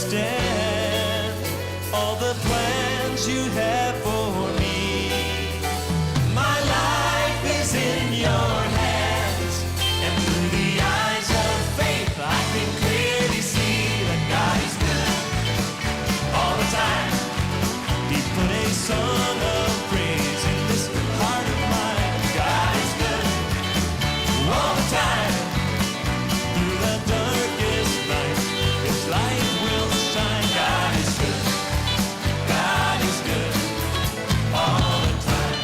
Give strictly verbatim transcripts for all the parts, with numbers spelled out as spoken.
Death, all the plans you have for me. My life is in your hands, and through the eyes of faith, I can clearly see that God is good all the time. He put a song of praise in this heart of mine. God is good all the time. Through the darkest night, His light will shine. God is good. God is good all the time.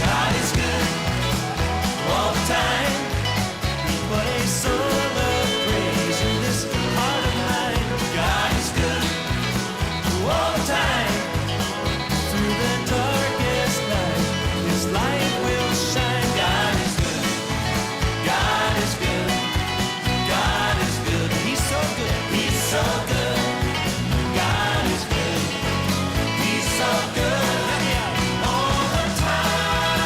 God is good all the time. He put a song of praise in this heart of mine. God is good all the time. Through the darkest night, His light will shine. God is good. God is good. God is good. He's so good. He's so good. God is good. He's so good all the time.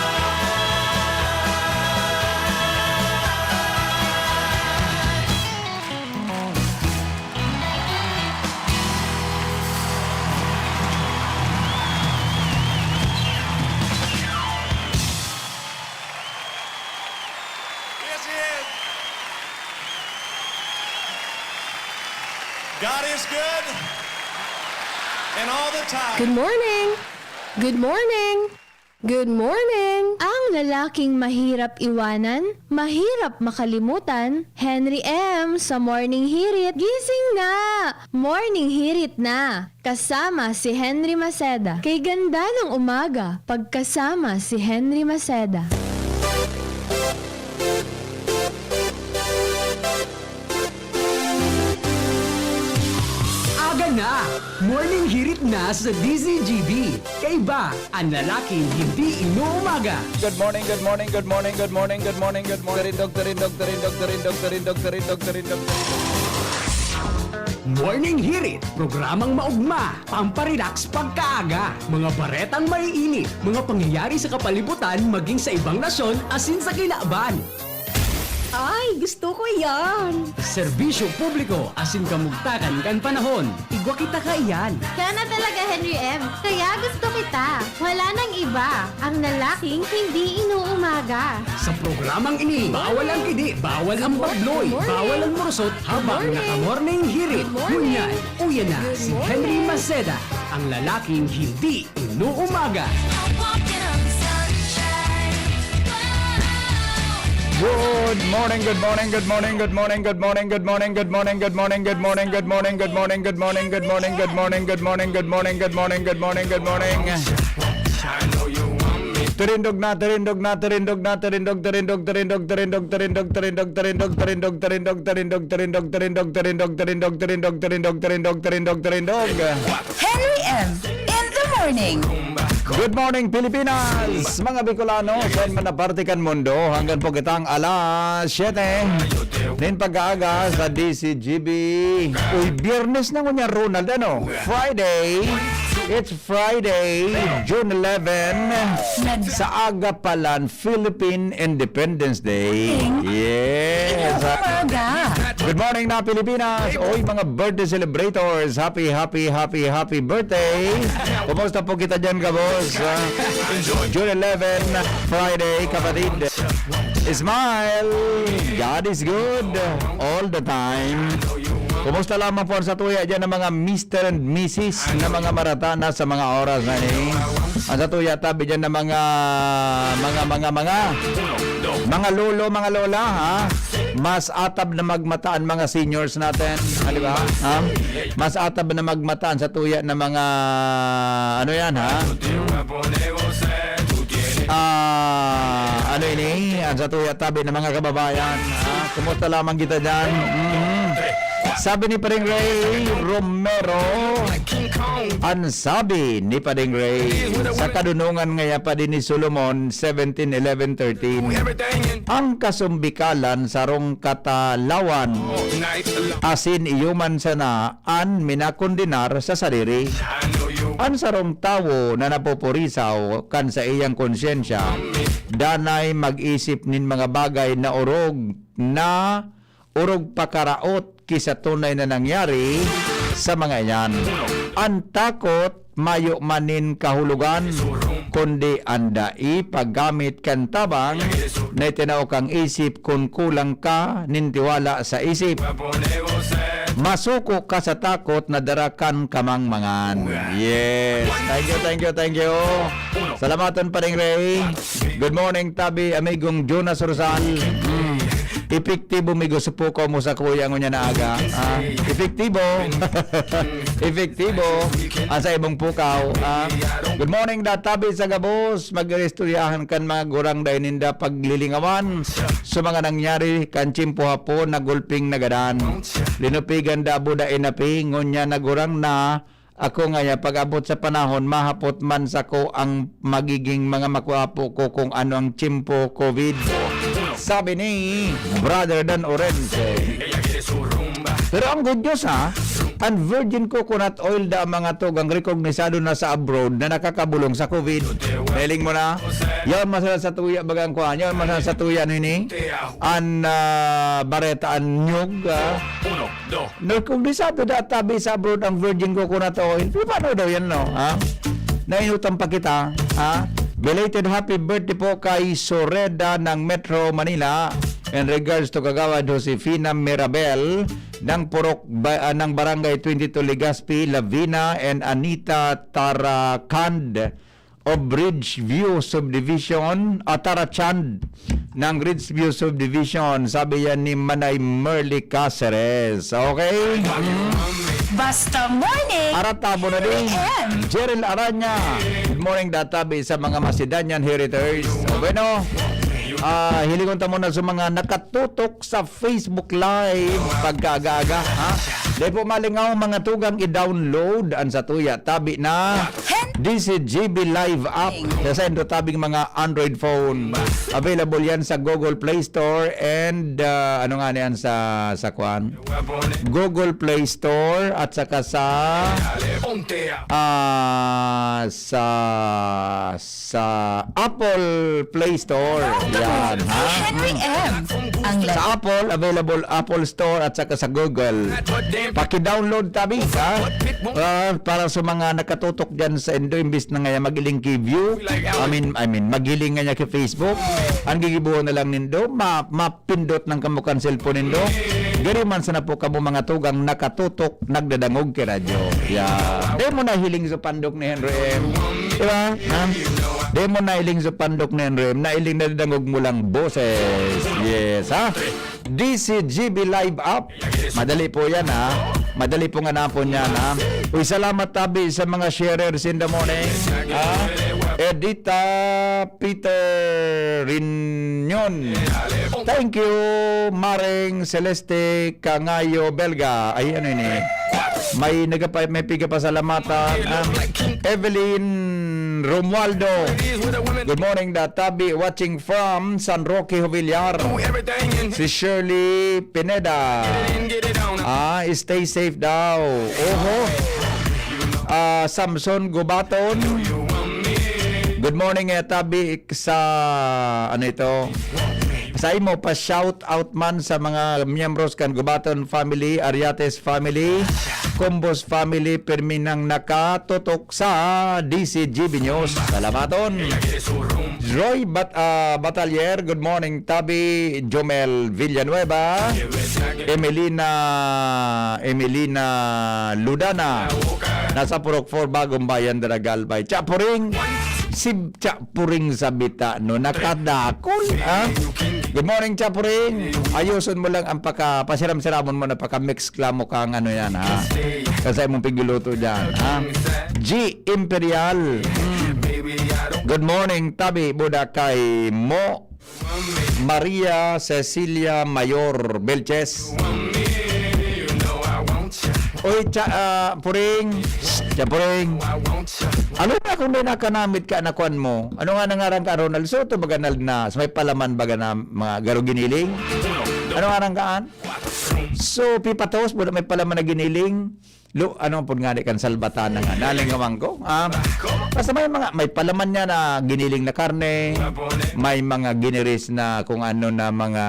Yes, he is. God is good. And all the time. Good morning! Good morning! Good morning! Ang lalaking mahirap iwanan, mahirap makalimutan, Henry M sa Morning Hirit. Gising na! Morning Hirit na! Kasama si Henry Maceda. Kay ganda ng umaga, pagkasama si Henry Maceda. Aga na! Morning Hirit na sa D Z G B. Kaiba, ang lalaking hindi inuumaga. Good morning, good morning, good morning, good morning, good morning, good morning. Tarindog, tarindog, tarindog. Morning Hirit, programang maugma, pamparelax pagkaaga. Mga baretang maiinit, mga pangyayari sa kapalibutan, maging sa ibang nasyon, asin sa kinaban. Ay, gusto ko yan! Serbisyo publiko asin kamugtakan kan panahon. Igwa kita kaiyan. Siya na talaga, Henry M. Kaya gusto kita. Wala nang iba. Ang lalaking hindi inuumaga. Sa programang ini, bawal ang kidi, bawal ang babloy, bawal ang murusot habang naka-morning hirit. Ngunyan, uya na si Henry Maceda, ang lalaking hindi inuumaga. Good morning, good morning, good morning, good morning, good morning, good morning, good morning, good morning, good morning, good morning, good morning, good morning, good morning, good morning, good morning, good morning, good morning, good morning, good morning, good morning. Tirindog na, tirindog na, tirindog na, tirindog, tirindog, tirindog, tirindog, tirindog, tirindog, tirindog, tirindog, tirindog, tirindog, tirindog, tirindog, tirindog, tirindog, tirindog, tirindog, tirindog, tirindog, tirindog. Henry M in the morning. Good morning, Pilipinas! Mga Bicolano, saan man na parte kan mundo, hanggan po kitang alas siyete nin pagkaaga sa D Z G B. Uy, Biyernes na ngunyan, Ronald, ano? Friday. It's Friday, June eleven. Sa aga pa lang, Philippine Independence Day. Yes. Inyong umaga. Good morning na Pilipinas. Oy, mga birthday celebrators. Happy, happy, happy, happy birthday. Kumusta po kita dyan, kabos? Ah, June eleven, Friday, kapatid. Smile. God is good all the time. Kumusta lamang po ang satuya dyan ng mga Mister and Missus na mga marata na sa mga oras na ini? Ang satuya tabi dyan ng mga, mga, mga, mga, mga lolo, mga lola, ha? Mas atab na magmata ang mga seniors natin, ha, di ba? Ha? Mas atab na magmata ang satuya ng mga, ano yan, ha? Ah, ano ini? Ang satuya tabi ng mga kababayan, ha? Kumusta lamang kita dyan? Mm. Sabi ni Pading Ray Romero, an sabi ni Pading Ray, sa kadunongan ngaya pa din ni Solomon seventeen, eleven, thirteen, ang kasumbikalan sarong katalawan, asin iyo man sana an minakondenar sa sadiri. An sarong tawo na napupurisaw kan saiyang konsyensya, danay mag-isip nin mga bagay na orog na orog pakaraot ki sa tunay na nangyari sa mga iyan. An takot mayo man nin kahulogan, kundi an dai paggamit kan tabang na itinao kang isip kun kulang ka nin tiwala sa isip. Masuko ka sa takot na dara kan kamangmangan. Yes. Thank you, thank you, thank you. Salamaton, Pading Ray. Good morning, tabi, amigong Jonas Rosal. Mm. Epektibo, migo, sa pukaw mo sa kuya ngunyan na aga. Ah, epektibo. Epektibo. Ang sa imong pukaw. Ah. Good morning, da, tabi sa gabos. Mag-iristoryahan kan mga gurang dahil ninda paglilingawan sa mga nangyari kan tiyempo hapon na gulping nagadan. Linupigan da, buda inapi, ngunya nagurang na, ako ngaya, pag-abot sa panahon, mahapot man sako ang magiging mga makwapo ko kung ano ang tiyempo, covid. Sabi ni Brother Dan Orense. Pero ang good news, ha, ang virgin coconut oil da ang mga tugang rekognisado na sa abroad na nakakabulong sa covid. Nailing mo na? Yaon man sana sa tuya, bagang kuan. Yaon man sana sa tuya, nini? An, ah, bareta, an nyug, ah. Uno, dos. Nagkuglisado da tabi sa abroad ang virgin coconut oil. Di paano daw yan, no? Ha? Nainutan pa kita, ha? Belated happy birthday po kay Soreda ng Metro Manila. In regards to Kagawad Josefina Mirabel ng Purok ba, ah, ng Barangay twenty-two Legazpi, Lavina, and Anita Tarakand of Ridgeview Subdivision, ah, Tarachand ng Ridgeview Subdivision, sabi yan ni Manay Merly Caceres. Okay? Basta morning. Aratabo na din. A M. Jeril Aranya. Good morning, databi sa mga Macedonian Heritage. Bueno, ah, hilingon ta muna sa mga nakatutok sa Facebook Live pagkaaga-aga, ha? Di po malingaw, mga tugang, i-download ang satuya tabi na D C G B Live app. Sa sendo tabing mga Android phone. Available yan sa Google Play Store and, ah, ano nga na yan sa, sa kwan? Google Play Store at saka sa, ah, sa, sa Apple Play Store. Yan, ha? Henry M. Ang Sa Apple, available Apple Store at saka sa Google. Paki-download tabi, ha? Ah, para sa mga nakatutok dyan sa Indo, imbis na ngaya magiling ki view, I mean, I mean, magiling ngaya ki Facebook, ang gigibuhon na lang nindo, ma-, mapindot nang kamo kan cellphone nindo. Gari man sana po kamo mga tugang nakatutok, nagdadangog ki radyo. Yeah. Di mo nahiling sa pandok ni Henry M. Di ba? Ha? Di mo nahiling sa pandok ni Henry M. Nailing, nadadangog mo lang boses. Yes, ha? D C G B Live App. Madali po yan, ha? Madali pong hanapon yan, ha? Uy, salamat tabi sa mga sharers in the morning. Ha? Edita Peter Rinyon. Thank you, Mareng Celeste Cangayo Belga. Ay, ano ini? May nagapa-, may pigapasalamatan. Um, Evelyn Romualdo. Good morning, da Tabi, watching from San Roque, Jovellar. Si Shirley Pineda. Ah, stay safe daw. Oho. Ah, Samson Gubaton. Good morning, eh, tabi sa, ano ito? Sa imo, pa shout out man sa mga miyembros kan Gubaton family, Ariates family, Combos family, pirmi nang nakatutok sa D C G B News. Salamaton. Roy Bat-, ah, Batalier, good morning. Tabi, Jomel Villanueva, Emelina, Emelina Ludana, nasa Purok four, Bagong Bayan, Daragalbay. Chapuring, si Chapuring sa bita, no? Nakadakol, ha? Good morning, Chapuring. Ayuson mo lang ang paka-, pasiram-siramon mo na paka-mix klamo kang ano yan, ha? Kasi mong pigluto dyan, ha? G Imperial. Good morning, tabi, buda kay Mo Maria Cecilia Mayor Belches. Oy, Cha, ah, Puring. Cha Puring. Ano na kung may nakanamit ka na kwan mo? Ano nga nangaran ka, Ronald Soto? Baga na, na, sa may palaman baga na mga garo giniling? Ano nga nang kaan? So, pipatos mo na may palaman na giniling? Lo, ano po nga di kan salbatan na nga? Nalingawan ko. Ah, basta may mga, may palaman niya na giniling na karne, may mga giniris na kung ano na mga,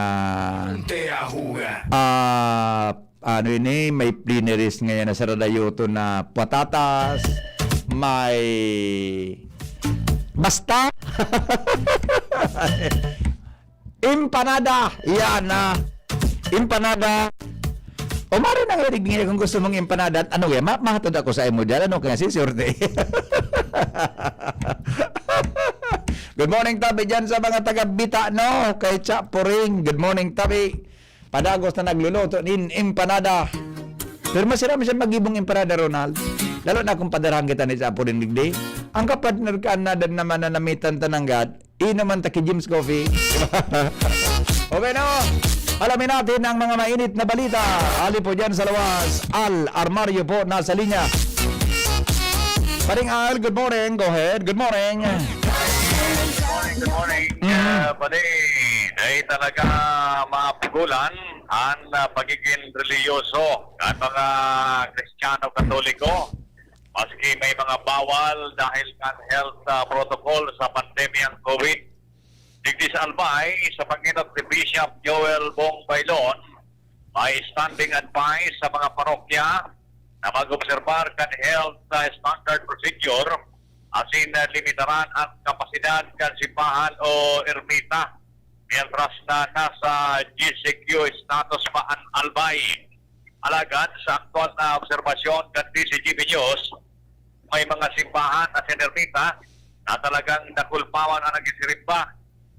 ah, ano ini, may pliniris ngayon na saradayoto na patatas, may basta empanada. Yan na. Empanada. O mari na nga, kung gusto mong empanada, ano yan? Ma mahatod ako sa imo dyan. Ano kaya si Surte? Good morning, tabi dyan sa mga taga Bita, no? Kay Cha Puring. Good morning, tabi. Padagos na nagluluto nin empanada. Pero masira man siya magibong empanada, Ronald. Lalo na kung padarahan kita ni Chapo din digdi. Ang kapartner ka, nadan naman na namitan tananggad, inuman ta ki Jim's Coffee. Okay na. Alamin natin ang mga mainit na balita. Ali po dyan sa lawas. Al Armario po nasa linya. Paring Al, good morning. Go ahead. Good morning. Good morning. Mm. Uh, pare, ay talaga mapugulan ang uh, pagiging reliyoso at mga Kristiyano Katoliko, maski may mga bawal dahil kan health uh, protocol sa pandemyang COVID. Digdi sa Albay, sa panginot ni Bishop Joel Bong Bailon, may standing advice sa mga parokya na mag-obserbar kan health uh, standard procedure asin uh, limitaran ang kapasidad kan simbahan o ermita, mientras na nasa G C Q status pa an Albay. Alagad sa aktual na obserbasyon kan D C G B News, may mga simbahan asin ermita na talagang dakul pa man an nagsisimba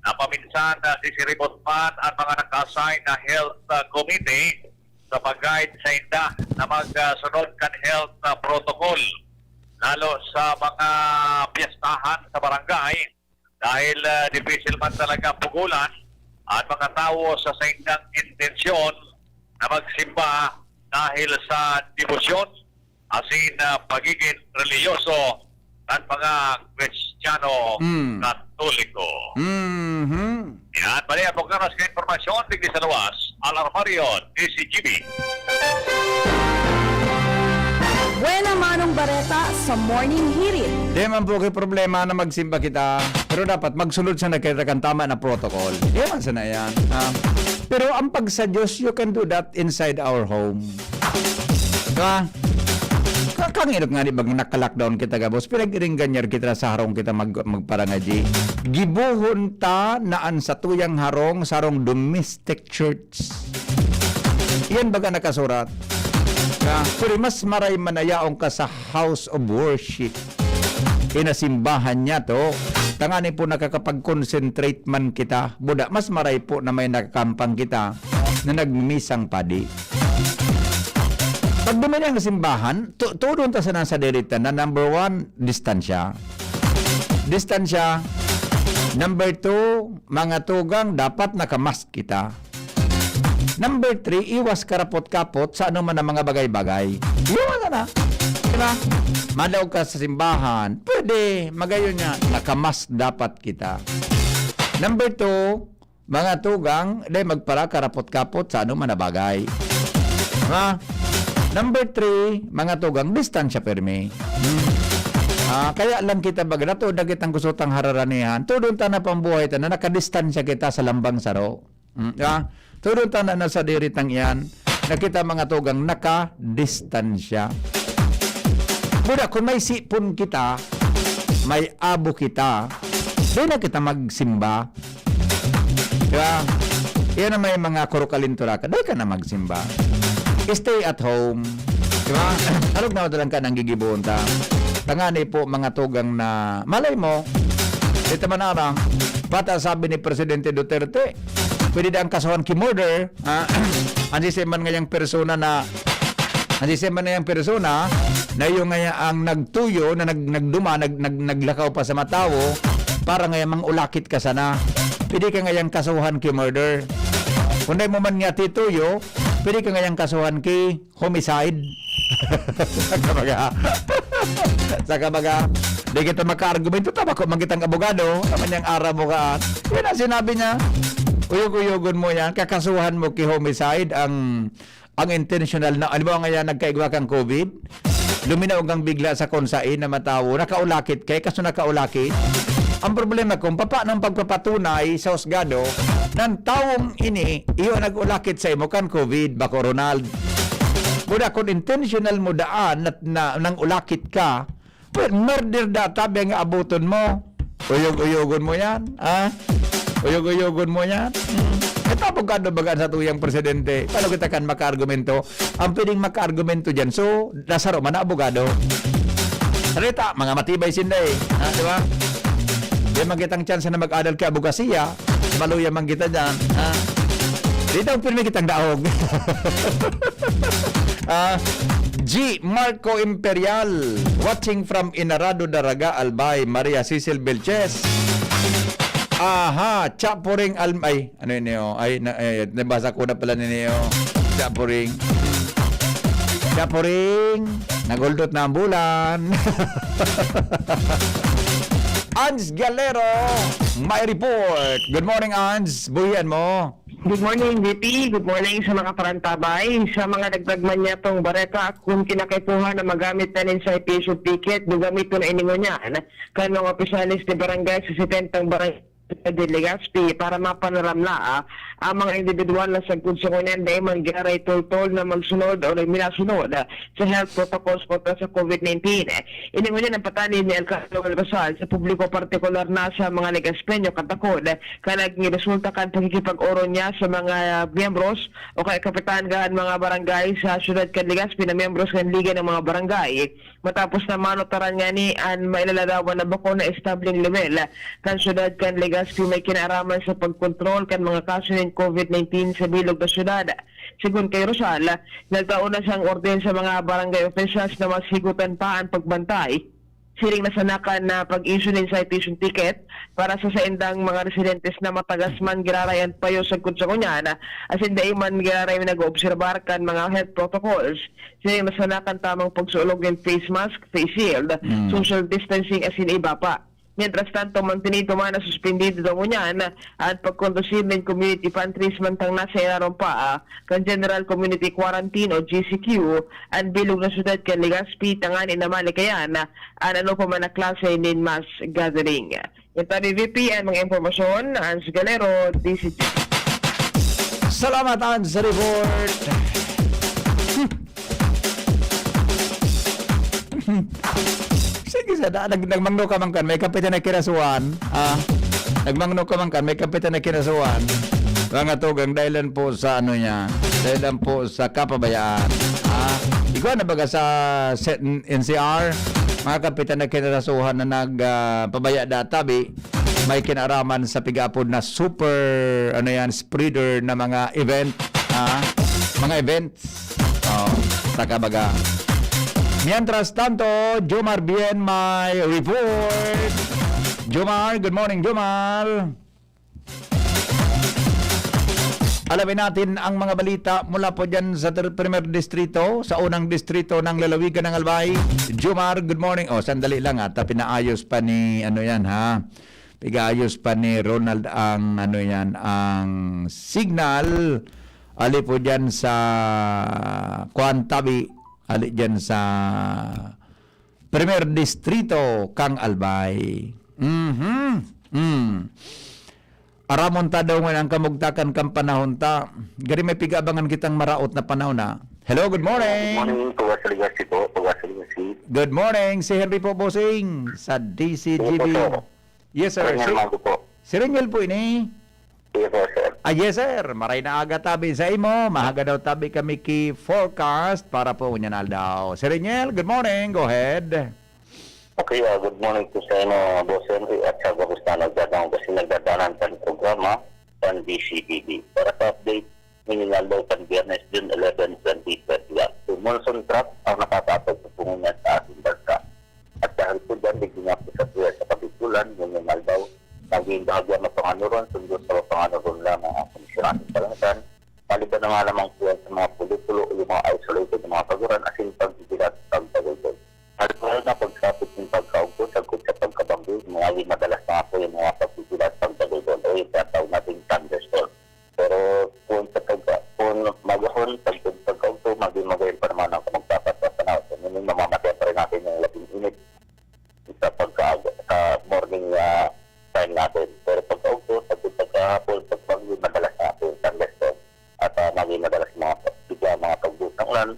na paminsan na sisiribot man an mga naka-assign na health uh, committee sa pag-guide sa inda na magsunod kan health uh, protocol, lalo sa mga piyestahan sa barangay, dahil uh, difícil man talaga pugulan ang mga tawo sa saindang intensyon na magsimba dahil sa debosyon asin uh, pagiging relihiyoso ng mga Kristiyano Mm. Katoliko. Mhm. Yan, mali ang pagkakas ka impormasyon, digdi sa luwas, Alarmario, D C G B. Buena Manong Bareta sa Morning Hirit. Di man po kay problema na magsimba kita, pero dapat magsunod sa nagkita kan tama na protocol. Di man sana yan. Ah, pero ang pag sa Diyos, you can do that inside our home. Diba? Ka- Kangirot nga di bag naka-lockdown kita gabos, pinag-iringganyar kita sa harong kita mag magparangaji. Gibohon ta na an satuyang harong sarong domestic church. Iyan baga nakasurat. Ka, pero mas maray manayaon ka sa house of worship. Inasimbahan niya to. Tangani po nakakapag-concentrate man kita. Buda, mas maray po na may nakakampang kita na nagmisang padi. Pag duman ang simbahan, tu- tudon ta sana sa dirita na number one, distansya. Distansya. Number two, mga tugang, dapat nakamask kita. Number three, iwas karapot-kapot sa anuman na mga bagay-bagay. Iwas na. Diba? Madaog ka sa simbahan, pwede, magayon niya, nakamask dapat kita. Number two, mga tugang, di magpara karapot-kapot sa anuman na bagay. Ha? Number three, mga tugang, distansya permi. Hmm. Ah, kaya lang kita baga, natuod na kitang kusutang hararanihan, tudon ta na pambuhay ta na nakadistansya kita sa lambang saro. Mm, ah, tudon ta na, na sa diritang iyan, na kita mga tugang nakadistansya. Buda, kung may sipon kita, may abo kita, di na kita magsimba. Diba? Yan ang may mga kurukalinturaka. Di ka na magsimba. Stay at home. Diba? Alog na lang ka nang gigibuon ta. Tangani po, mga tugang na malay mo, di ta man aram, bata sabi ni Presidente Duterte, pwede daang kasuhan ki murder, ah, ang sisay man ngayang persona na, ang sisay man ngayang persona na iyo ngaya ang nagtuyo, na nag, nagduma, nag, nag, naglakaw pa sa matawo, para ngaya mangulakit ka sana. Pwede ka ngayang kasuhan ki murder. Kung dai mo man nga tituyo, Pwede ka ngayang kasuhan ki homicide. Saka baga, saka baga, di kita makaargumento, tama ko, magitang abogado, naman niyang aram mo ka. Yan ang sinabi niya. Uyog-uyogon mo yan, kakasuhan mo ki homicide ang, ang intentional na, halimbawa nga yan, nagkaigwa kang covid, luminaw kang bigla sa kung sain na matawo, nakaulakit kay, kaso nakaulakit. Ang problema kung paano ang pagpapatunay sa husgado ng tawong ini, iyo nag-ulakit sa imo kan covid, bako Ronald. Buda, kung intentional mo daan na, na, nang ulakit ka, pero murder da tabi ang abuton mo. Uyog-uyogon mo yan, ha? Uyog-uyogon mo yan. Hmm. Ito, abogado baga sa tuyang presidente. Paano kita kan makaargumento? Ang pwedeng makaargumento dyan, so, nasaro man na abogado. Salita, mga matibay sinda eh. Ha, di ba? Di man kitang chance na mag-adal kay abogasiya. Maluya man kita dyan. Ha? Dito ang pirmi kitang daog. Ah, G Marco Imperial, watching from Inarado, Daraga, Albay, Maria Cecil Belches. Aha, Chapuring Al-, ay, ano yun yun? Ay, na, eh, nabasa ko na pala ninyo. Chapuring. Chapuring, naguldot na ang bulan. Ans Galero, may report. Good morning, Ans. Buhian mo. Good morning, V P. Good morning sa mga parantabay. Sa mga dagdag man niya tong bareta, kung kinakaipuhan na magamit na nin citation ticket, gagamiton na ini ngunyan kan mga opisyales de barangay sa setentang barangay de Legazpi para mapanaramla, ah, ang mga individual na sagkod sa ngunyan dai man giraray tultol na magsunod o minasunod, ah, sa health protocols kontra sa covid nineteen. Ini ngunyan ang patanid ni Alcalde Joel Rosal sa publiko, partikular na sa mga Legazpeño, katakod kan naging resulta kan pakikipag-oron niya sa mga miyembros o kaya kapitan kan mga barangay sa siyudad kan Legazpi na miyembros kan Liga ng mga Barangay. Matapos na manutaran ngani an mailalarawan na bako na estableng level kan siyudad kan Legazpi may kinaaraman sa pagkontrol kan mga kaso nin covid nineteen sa bilog na siyudad. Segun kay Rosal, nagtao na siyang orden sa mga barangay officials na mas higutan pa an pagbantay. Siring na sana kan, ah, pag-issue nin citation ticket para sa saindang mga residentes na matagas man giraray an payo sagkod sa ngunyan, asin dai man giraray nag-oobserbar kan mga health protocols. Siring na sana kan tamang pagsuolog nin face mask, face shield, Mm. social distancing, asin iba pa. Mientras tanto, mantenido man na suspendido daw ngunyan an pagkondusir nin community pantries, mantang nasa irarom pa, ah, kan General Community Quarantine o G C Q an bilog na syudad kan Legazpi, tanganing na malikayan an ano pa man na klase nin mass gathering. Yan tabi, V P, an mga impormasyon. Ans Galero, D C G. Salamat, Ans, sa report. Sige, sa da-, nag-, nagmangno ka man kan, may kapitan na kinasuhan. Ah, nagmangno ka man kan, may kapitan na kinasuhan. Mga tugang, dahil lang po sa ano niya, dahil lang po sa kapabayaan. Ah, ikaw na baga sa se-, N C R, mga kapitan na kinasuhan na nag, ah, pabaya da tabi, may kinaraman sa pig-apod na super, ano yan, spreader na mga event. Ah, mga event. Oh, saka baga. Mientras tanto, Jomar Bien may report. Jomar, good morning, Jomar. Alamin natin ang mga balita mula po dyan sa ter-, primer distrito, sa unang distrito ng lalawigan ng Albay. Jomar, good morning. Oh, sandali lang, ah. Ta pinaayos pa ni, ano yan, ha? Pig-aayos pa ni Ronald ang, ano yan, ang signal. Ali po dyan sa Kuan Tabi, ali dyan sa Primer Distrito, Kang Albay. Mhm. Mm. Aramon ta daw ngunyan ang kamugtakan kan panahon ta. Gari may pig-abangan kitang maraot na panahon, ha. Hello, good morning. Good morning, Pugasa Legacy po. Pugasa Legacy. Good morning, si Henry po, bossing, sa D C G B. Yes po, sir. Yes, sir. Reniel Si, Mago po. Si Reniel po ini. Yes po, sir. Ah, yes, sir. Maray na aga tabi sa imo. Mahaga daw tabi kami ki forecast para po ngunyan aldaw. Si Reniel, good morning. Go ahead. Okay, ah, good morning po sa imo, Boss Henry, at sa gabos na nagdadangog kasi nagdadanan kan programa kan D C B B. Para sa update, ngayong aldaw kan Biyernes, June eleven, twenty twenty-one. So, monsoon trough ang nakakapagpupungan sa ating bansa. At dahil po dyan, medyo nga po sa tuya sa Kabikulan, ngayong aldaw, naging bahagya mapanganoron, sundo sa mapanganoron lamang ang kondisyon natin kalangitan. Maliban na nga lamang po yan sa mga asin pagbibilat pagdagulgol. Halimbawa na pagsapit ng pagkaugto, sagkod sa pagkabanggi, mga madalas na ako yung mga pagbibilat pagdagulgol o yung tinatawag nating thunderstorm. Pero kung sa pagka, kung magahon, sagkod pagkaugto, maging magayon pa naman ang magpapas sa panahon. So, meaning, mamamatean pa rin natin yung labing init sa pagka, sa morning, ah, time natin. Pero pagkaugto, sagkod pagkahapon, pagbanggi, madalas na ako yung thunderstorm. At, ah, maging madalas mga, bigla mga pagbuhos ng ulan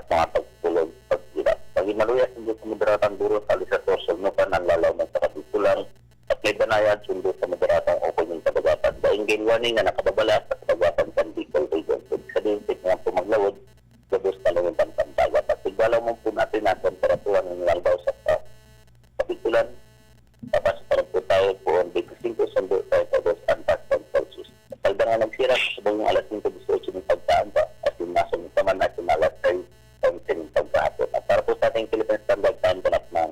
at mga pagkulog, pagkira. Maging maluyas, hindi sa moderatang buros, alis sa Sorsogon, Nupan, ang lalaw ng sa Kabikulan, at may banayad, sundo sa moderatang o pwedeng kabagatan. Daing gale warning na nakababala sa kabagatan kan Bicol Region. Ibig sabihin, pwede nga po maglawod, gabos na lang yung bantang dagat. At tigwalaw man po natin ang temperatura ng lalbaw sa, ah, Kabikulan, Papasok pa rin po tayo poon twenty-five, sundo tayo sa dos antas ng Celsius. Salda nga nagsira sa subong alas singko dieciocho ng pagkaamba, at yung nasa nito man ay alas sais onse ng pagkahapon. At para po sa ating Philippine Standard Time, ganap ng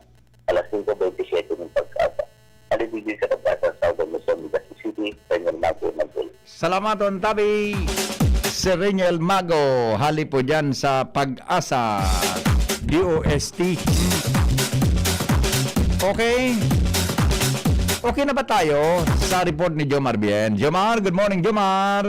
alas singko veintisiete ng pagkaamba. Alibigin sa pagkasa sa Southern Luzon, Legazpi City, Peña Nago, Magul. Salamaton tabi, Sir Reniel Mago, hali po dyan sa Pag-asa, D O S T. Okay. Okay na ba tayo sa report ni Jomar Bien? Jomar, good morning, Jomar.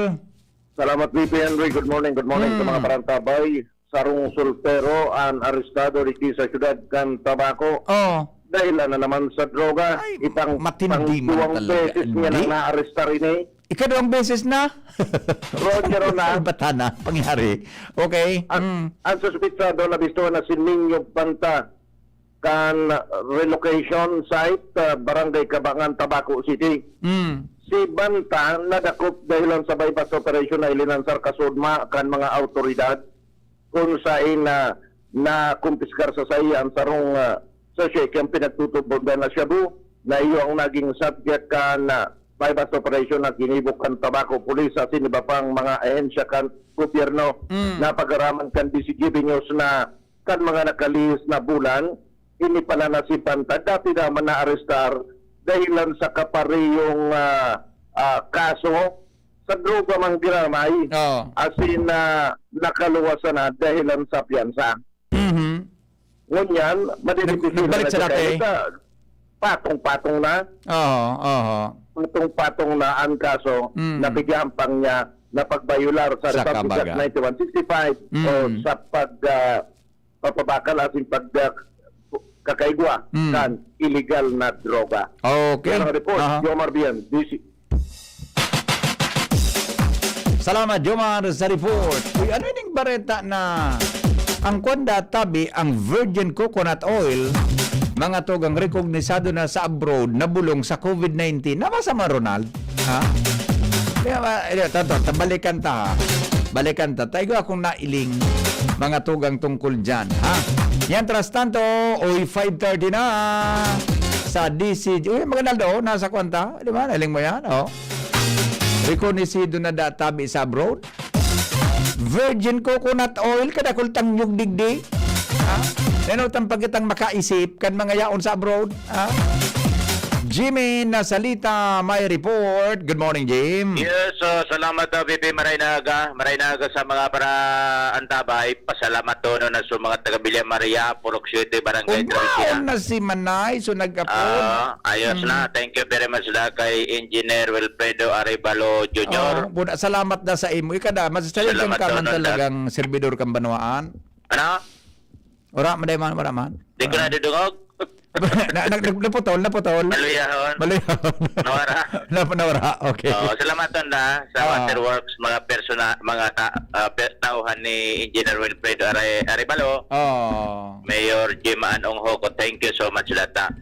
Salamat, V P Henry. Good morning, good morning sa mga Hmm. parantabay. Sarong soltero an arestado digdi sa siyudad kan Tabaco. Oh. Dahilan na naman sa droga. Ay, itang matindi man pangduwang talaga, beses niya hindi? nang naarestar ini. Ikaduwang beses na? Roger, Ron, ah. Ay, bata na. Pangyari. Okay. Ang, Mm. ang suspitsado na bisto na si Nino Banta kan relocation site, ah, Barangay Cabangan, Tabaco City. Mm. Si Banta nadakop dahilan sa buy-bust operation na ilinansar kasudma kan mga awtoridad, kung saen na nakumpiskar sa saiya ang sarong, ah, sachet kan pinagtutubod na shabu, na iyo ang naging subject kan, ah, buy-bust operation na ginibo kan Tabaco Police asin iba pang mga ahensya kan gobyerno. Mm. Napag-araman kan D Z G B News na kan mga nakalihis na bulan, ini pala na si Banta dati naman naarestar dahilan sa kaparehong, ah, ah, kaso sa droga man giraray. Oo. Asin, ah, nakaluwas na dahilan sa piyansa. Mhm. Ngunyan, Nag-, madidipisilan nagbalik na sa siya dati? Dahil sa patong-patong na. Oo, oo. Patong-patong na ang kaso, Mm. nabigyan pang niya na pagbayular sa Sa Republic Act kabaga. ninety-one sixty-five Mm. o sa pag, ah, papabakal asin pag, ah, kakaigwa Mm. kan iligal na droga. Okay. Yan ang report. Aha. Jomar Bien, D C. Salamat, Jomar, sa report. Uy, ano ining bareta na ang kwanda tabi, ang virgin coconut oil, mga tugang, rekognisado na sa abroad na bulong sa covid nineteen? Nabasa mo, Ronald? Ha? Kaya ba, eh, to, to, to, balikan ta, ha? Balikan ta. Taigo akong nailing mga tugang tungkol dyan, ha? Yan, tras tanto, uy, five thirty na sa D C. Uy, magandang daw, nasa kwanta. Di ba? Nailing mo yan, oh. Rekognisido na da tabi sa abroad. Virgin coconut oil, kadakul tang nyug digdi. Ha? Neno tang pagkitang makaisip kan mga yaon sa abroad. Ah, Jimmy Nasalita may report. Good morning, Jim. Yes, ah, salamat, ah, V P. Maray na aga. Maray na aga sa mga para antabay. Pasalamat tono na sa mga taga Villa Maria, Purok Siete, Barangay Ugnaon Trinidad. Na si Manay, so nag-apod. Ah, ayos Mm. na. Thank you very much da kay Engineer Wilfredo Arevalo Junior. Oh, buda, salamat da sa imo. Ikada, masasaligan Salamat ka man tono da. Talagang servidor kang banwaan. Ano? Wala man, wala man. Di ko Ah. nadudungog. Na, na, na, naputol, naputol. Maluyahon. Maluyahon. Nawara. Nap-, nawara, okay. Oo, salamat, Tonda, sa Ah. Waterworks, mga persona, mga ta-, ah, pe-, tauhan ni Engineer Wilfredo Are-, Arevalo, Oh. Mayor Jim Anong Hoko. Thank you so much, Lata.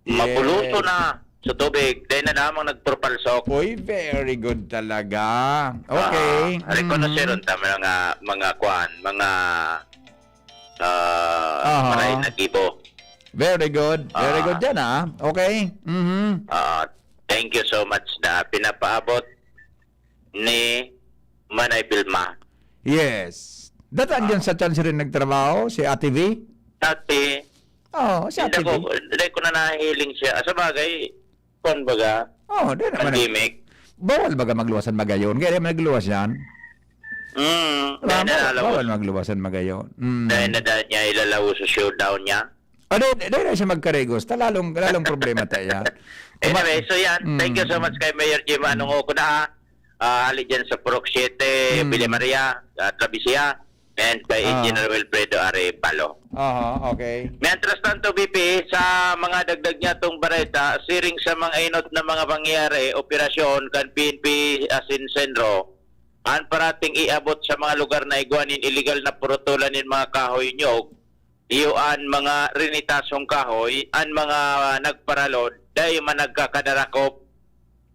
Yes. Mapuloso na sa tubig. Dahil na namang nagpurpalsok. Uy, very good talaga. Okay. Ah, rekonoseron Mhm. ta mga, mga kwan, mga ah, Aha. Maray na gibo. Very good. Very Ah. good yan, ah. Okay. Mhm. Ah, thank you so much na pinapaabot ni Manay Vilma. Yes. Dati andyan Ah. sa Chancery nagtrabaho, si Ate V? Dati, Oh, si hindi Ate ko, V. hindi ko na nahiling siya. Ah, sa bagay, Kwan baga, Oh, di naman pandemic. Bawal baga magluwasan magayon? Kaya di man nagluwas yan. Mm, dahil Bawal, na nalabas. bawal magluwasan magayon. Mm. Dahil na dahil niya ilalawo sa showdown niya. Ah, dahil, dahil na siya magkarigos, ta lalong, lalong problema ta yan. Anyway, so yan. Thank you so Mm. much kay Mayor Jim Anong Okuna, ha? Ah, hali dyan sa Purok Siete, Mm. Villa Maria, ah, Traviesia, and kay Ah. Engineer Wilfredo Arevalo. Aha, okay. Mientras tanto, B P, sa mga dagdag niya tong bareta, siring sa mga inot na mga pangyayari, operasyon kan P N P asin Senro, an parating iabot sa mga lugar na igwa nin iligal na purutulan nin mga kahoy nyog, iyo an mga rinitasong kahoy, an mga nagparalod, dai man nagkakadarakop.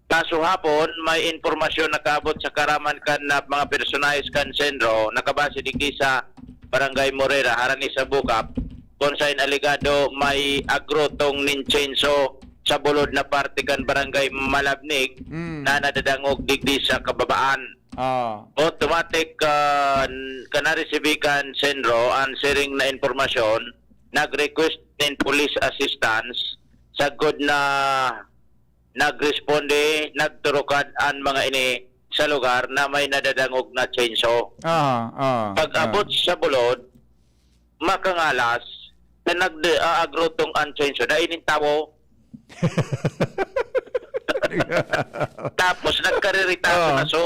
Kaso hapon, may impormasyon nakaabot sa karaman kan na mga personahes kan Senro, nakabase digdi sa Barangay Morera, harani sa Bukap, kung sain alegado may agrotong nin chainsaw sa bulod na parte kan Barangay Malabnig Mm. na nadadangog digdi sa kababaan. Ah. Automatic, ah, n-, kan naresibi kan Senro an siring na impormasyon, nag-request nin police assistance, sagkod na nagresponde, nagturukad an mga ini sa lugar na may nadadangog na chainsaw. Ah, ah, Pag-abot ah. sa bulod, makangalas, na nag-, ah, agrotong an chainsaw, dai nin tawo. Tapos, nagkariritaso Ah. na so,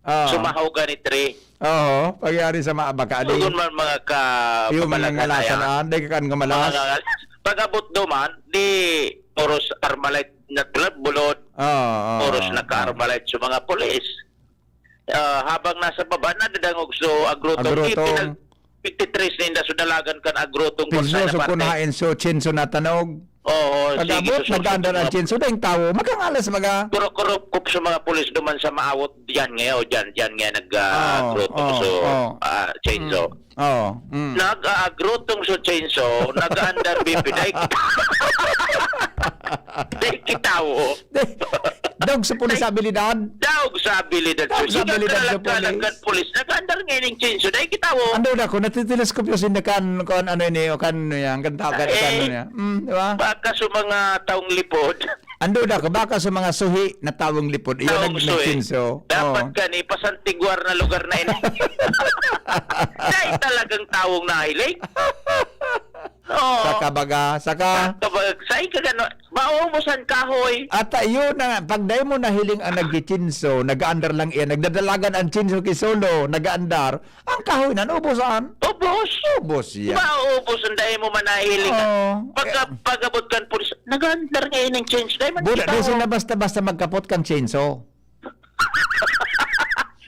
Ah. sumahaw gani three. Oo, pagyari sa mga baka, di Doon man mga ka-, Yung mga papalagan na ngalasan, yan. ah, di ka kan ngamalas. Mga ngalasan. Pag-abot duman, di puros Armalite na tulad, bulod. Oo, oo, Puros oo. nagka-Armalite sa mga pulis. Ah, habang nasa baba, nadadangog so agrotong. Agrotong. Ipinag-, fifty-three ninda so dalagan kan agrotong kung Piso, saan na so parte. kunahain, so chinso natanog. Oo, Pag-abot, sige, so, nag-andar so, ang so, chinso, dahil tawo, makangalas maga. Kurop-kurop sa mga pulis duman sa maawot, diyan ngayon, diyan, diyan ngayon nag, ah, Oo, agrotong oo, so, oo. ah, chainsaw. Mm. Oo, mm. Nag-aagrotong so chainsaw, nag-aandar bibinay. Di kitawo. Di, daog sa pulis Di, abilidad. daog sa abilidad. Daog So, sa abilidad sa kalag-kalag pulis. kan pulis, nag-aandar ngayon yung chainsaw. Di kitawo. Ando na ko, natitilis ko yung sindakan, kung ano ini, o kan, ano yan, kan tawag, Eh, kan ano yan. Mm, di ba? baka sa mga taong lipod. Ando na ko, baka sa mga suhi na taong lipod, iyon Taong nag-, suhi. nagchinso. Dapat Oo. gani, pasantiguar na lugar na ini. Dahil talagang taong nahiling. Oo. Saka baga, saka Saka baga, sa ikagano, maubos ang kahoy. Ata, yun na nga. Pag dahil mo nahiling ang nagchichinso, nag-aandar lang iyan, nagdadalagan ang chinso ki solo, nag-aandar, ang kahoy na, naubusan. Ubos. Ubos, Di yeah. ba, ubos ang dahil mo manahiling na? Oo. Pagka, Eh. pag-abot kan pulis, nag-aandar ngayon ng chainsaw. Dahil man Buda, kita di mo. sila basta-basta magkapot kan chainsaw.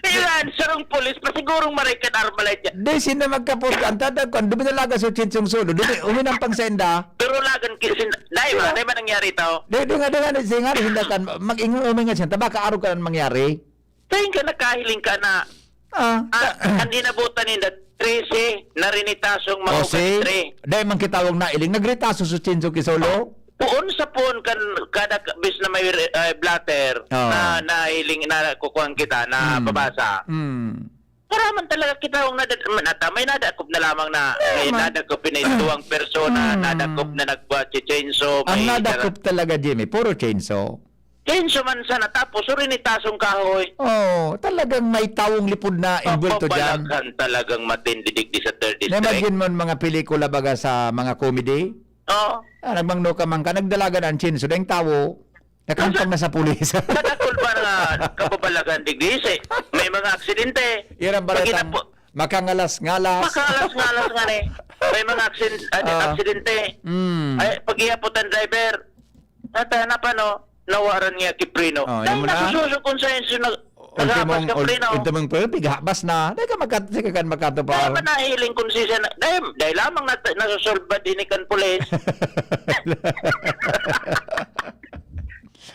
Ilan, sarong pulis, pa sigurong maray kan Armalite yan. Di sila magkapot kan tadag kan, duminalaga sa chinsong solo, dumi-, uminang pang senda. Pero lagan ki-, sin-, dahil ba, Sila. dahil ba nangyari ito? Di, di nga, di nga, di, di nga, di, hindi kan, mag-ingon, umingan siya, tabaka arog ka nang mangyari. Dahil ka nakahiling ka na, Ah, ah, ta- ang inabutan ninda, trese, narinitasong O, mahugas si, tre. dahil man kitawag na iling, nagritaso sa chinso ki solo? Puon sa puon kan, kada ka-, bis na may, eh, blotter, Oo. na, nahiling, na kukuhan kita, na Mm. babasa. Mm. Para man talaga kitawag na, nata-, may nadakop na lamang na, Tama. may nadakop na ituwang persona, Mm. nadakop na nagpa-chainsaw, Ang may nadakop talaga, Jimmy, puro chainsaw. Chainsaw man sana, tapos urinitasong kahoy. Oo, talagang may tawong lipod na involved to dyan. Papapalaghan talagang matindi digdi sa third district. Na-imagine mo ang mga pelikula baga sa mga comedy? Oo. Ah, nagmangno ka man ka, nagdalagan ang chainsaw, dahil tawo, nakampang na sa pulis. Kadakol ba na kababalaghan digdi? Si-, may mga aksidente. Yan ang Pag baratang inapo-, makangalas-ngalas. Makangalas-ngalas nga ni. May mga aksin-, ad-, Ah. aksidente. Mm. Ay, pag-iapot ang driver, At, ah, napano, nawaran niya ki preno. Oh, Dahil yan mo na. nasususo kung saan siya nag-, Ultimong, naghapas ka ul-, preno. ultimong preno, pighabas na. Dahil ka magkat-, sige ka magkatupar. Dahil man nahiling kung si siya na, dahil, dahil lamang nat-, nasusolba din kan pulis.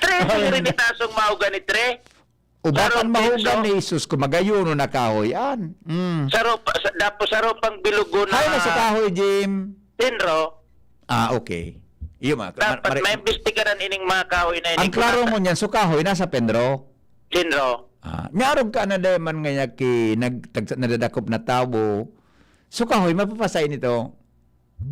Tre, Ay. siguro ni tasong mauga ni Tre. Ubakan Sarong mahugan pinso. ni Jesus, kung magayon o nakahoy, an. Mm. Saro pa, sa, dapo saro pang bilugo na Hay, nasa kahoy, Jim. Tinro. Ah, okay. Iyo, ma-, Dapat ma-, mare-, maimbestigaran ining mga kahoy na ini. Ang klaro mo niyan, so kahoy, nasa Penro? Tinro. Ah, nyarog ka na, dai man nga niya ki-, nag-, tagsa-, nadadakop na tawo. So kahoy, mapapasay nito?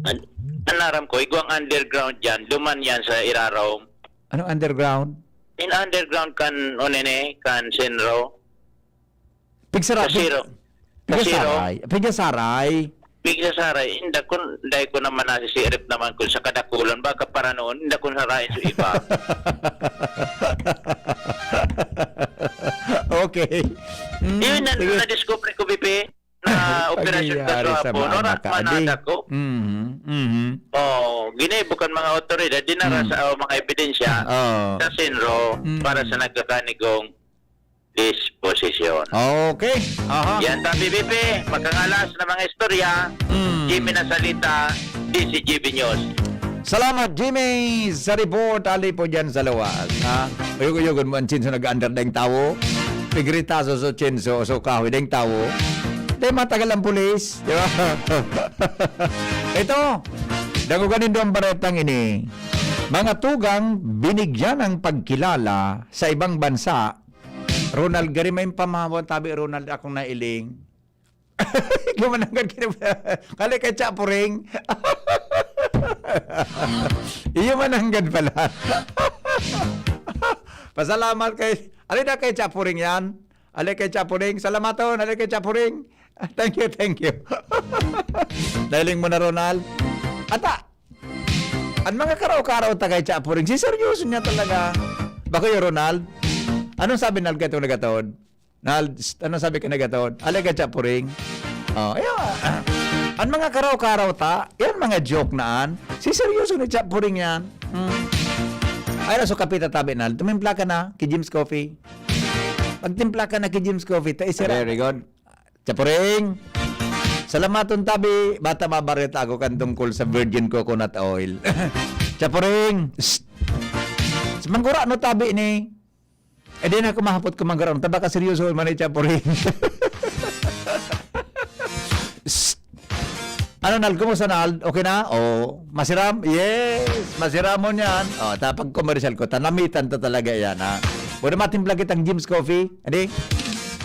An-, an aram ko, igwang underground yan. Duman yan sa irarom. Anong underground? In underground kan, unene, kan Senro. Pigsara, Sa pig-, Siro. Pigasaray. Pigasaray. Pigasaray, inda kun, dai ko naman nasisirip naman kun sa kadakulan, baka para noon, inda kun sarain sa iba. Okay. Mm, Yun na, sige. na-discover ko, Bibi, na operasyon ka Pangyayari sa sa hapon, mama oras ka, man adi. nada ko. Mhm, mhm. Oh, ginibo kan mga otoridad, dinara Mm. sa, oh, mga ebidensya Oo. sa Sinro Mm. para sa nagkakanigong disposisyon. Okay. Aha. Yan ta, B B P. Makangalas na mga istorya. Mm. Jimmy Nasalita, D C G B News. Salamat, Jimmy, sa report. Ali po dyan sa luwas. Ha? Uyog-uyogon mo ang chinso nag-under ding tawo. Pigritaso sa chinso, so kahoy ding tawo. Di matagal ang pulis. Di ba? Ito, dangugan nindo ang baretang ini. Mga tugang binigyan ng pagkilala sa ibang bansa. Ronald, gari may pamahaw tabi, Ronald, akong nailing. Gumananggad ka na ba? Kali kay Chapuring. Iyo mananggad pala. Pasalamat kay, ali na kay Chapuring yan. Ali kay Chapuring. Salamaton, ali kay Chapuring. Thank you, thank you. Nailing mo na, Ronald. Ata, An mga karaw-karaw ta kay Chapuring, si seryoso niya talaga. Bako yo, Ronald? Anong sabi nal ka itong nagataon? Nal, ano sabi ka nagataon? Alay ka, Chapuring? Oh, ayaw. An mga karaw-karaw ta, yan mga joke na an. Si seryoso ni Chapuring yan. Hmm. Ay, raso kapita tabi, Nal. Tumimpla ka na, ki Jim's Coffee. Pagtimpla ka na ki Jim's Coffee, ta isira. Very good. Chapuring! Salamaton tabi, bata mabareta ako kan tungkol sa virgin coconut oil. Chapuring! Psst! Sa manggura no tabi ni? Eh, di na ako mahapot kung manggura no. Tabaka seryoso man ni Chapuring. Psst! Ano, Nal? Kumusta, Nal? Okay na? O, masiram? Yes! Masiramon yan. O, tapag commercial ko, tanamitan to talaga yan, ha? Pwede matimpla kitang Jim's Coffee? Adi?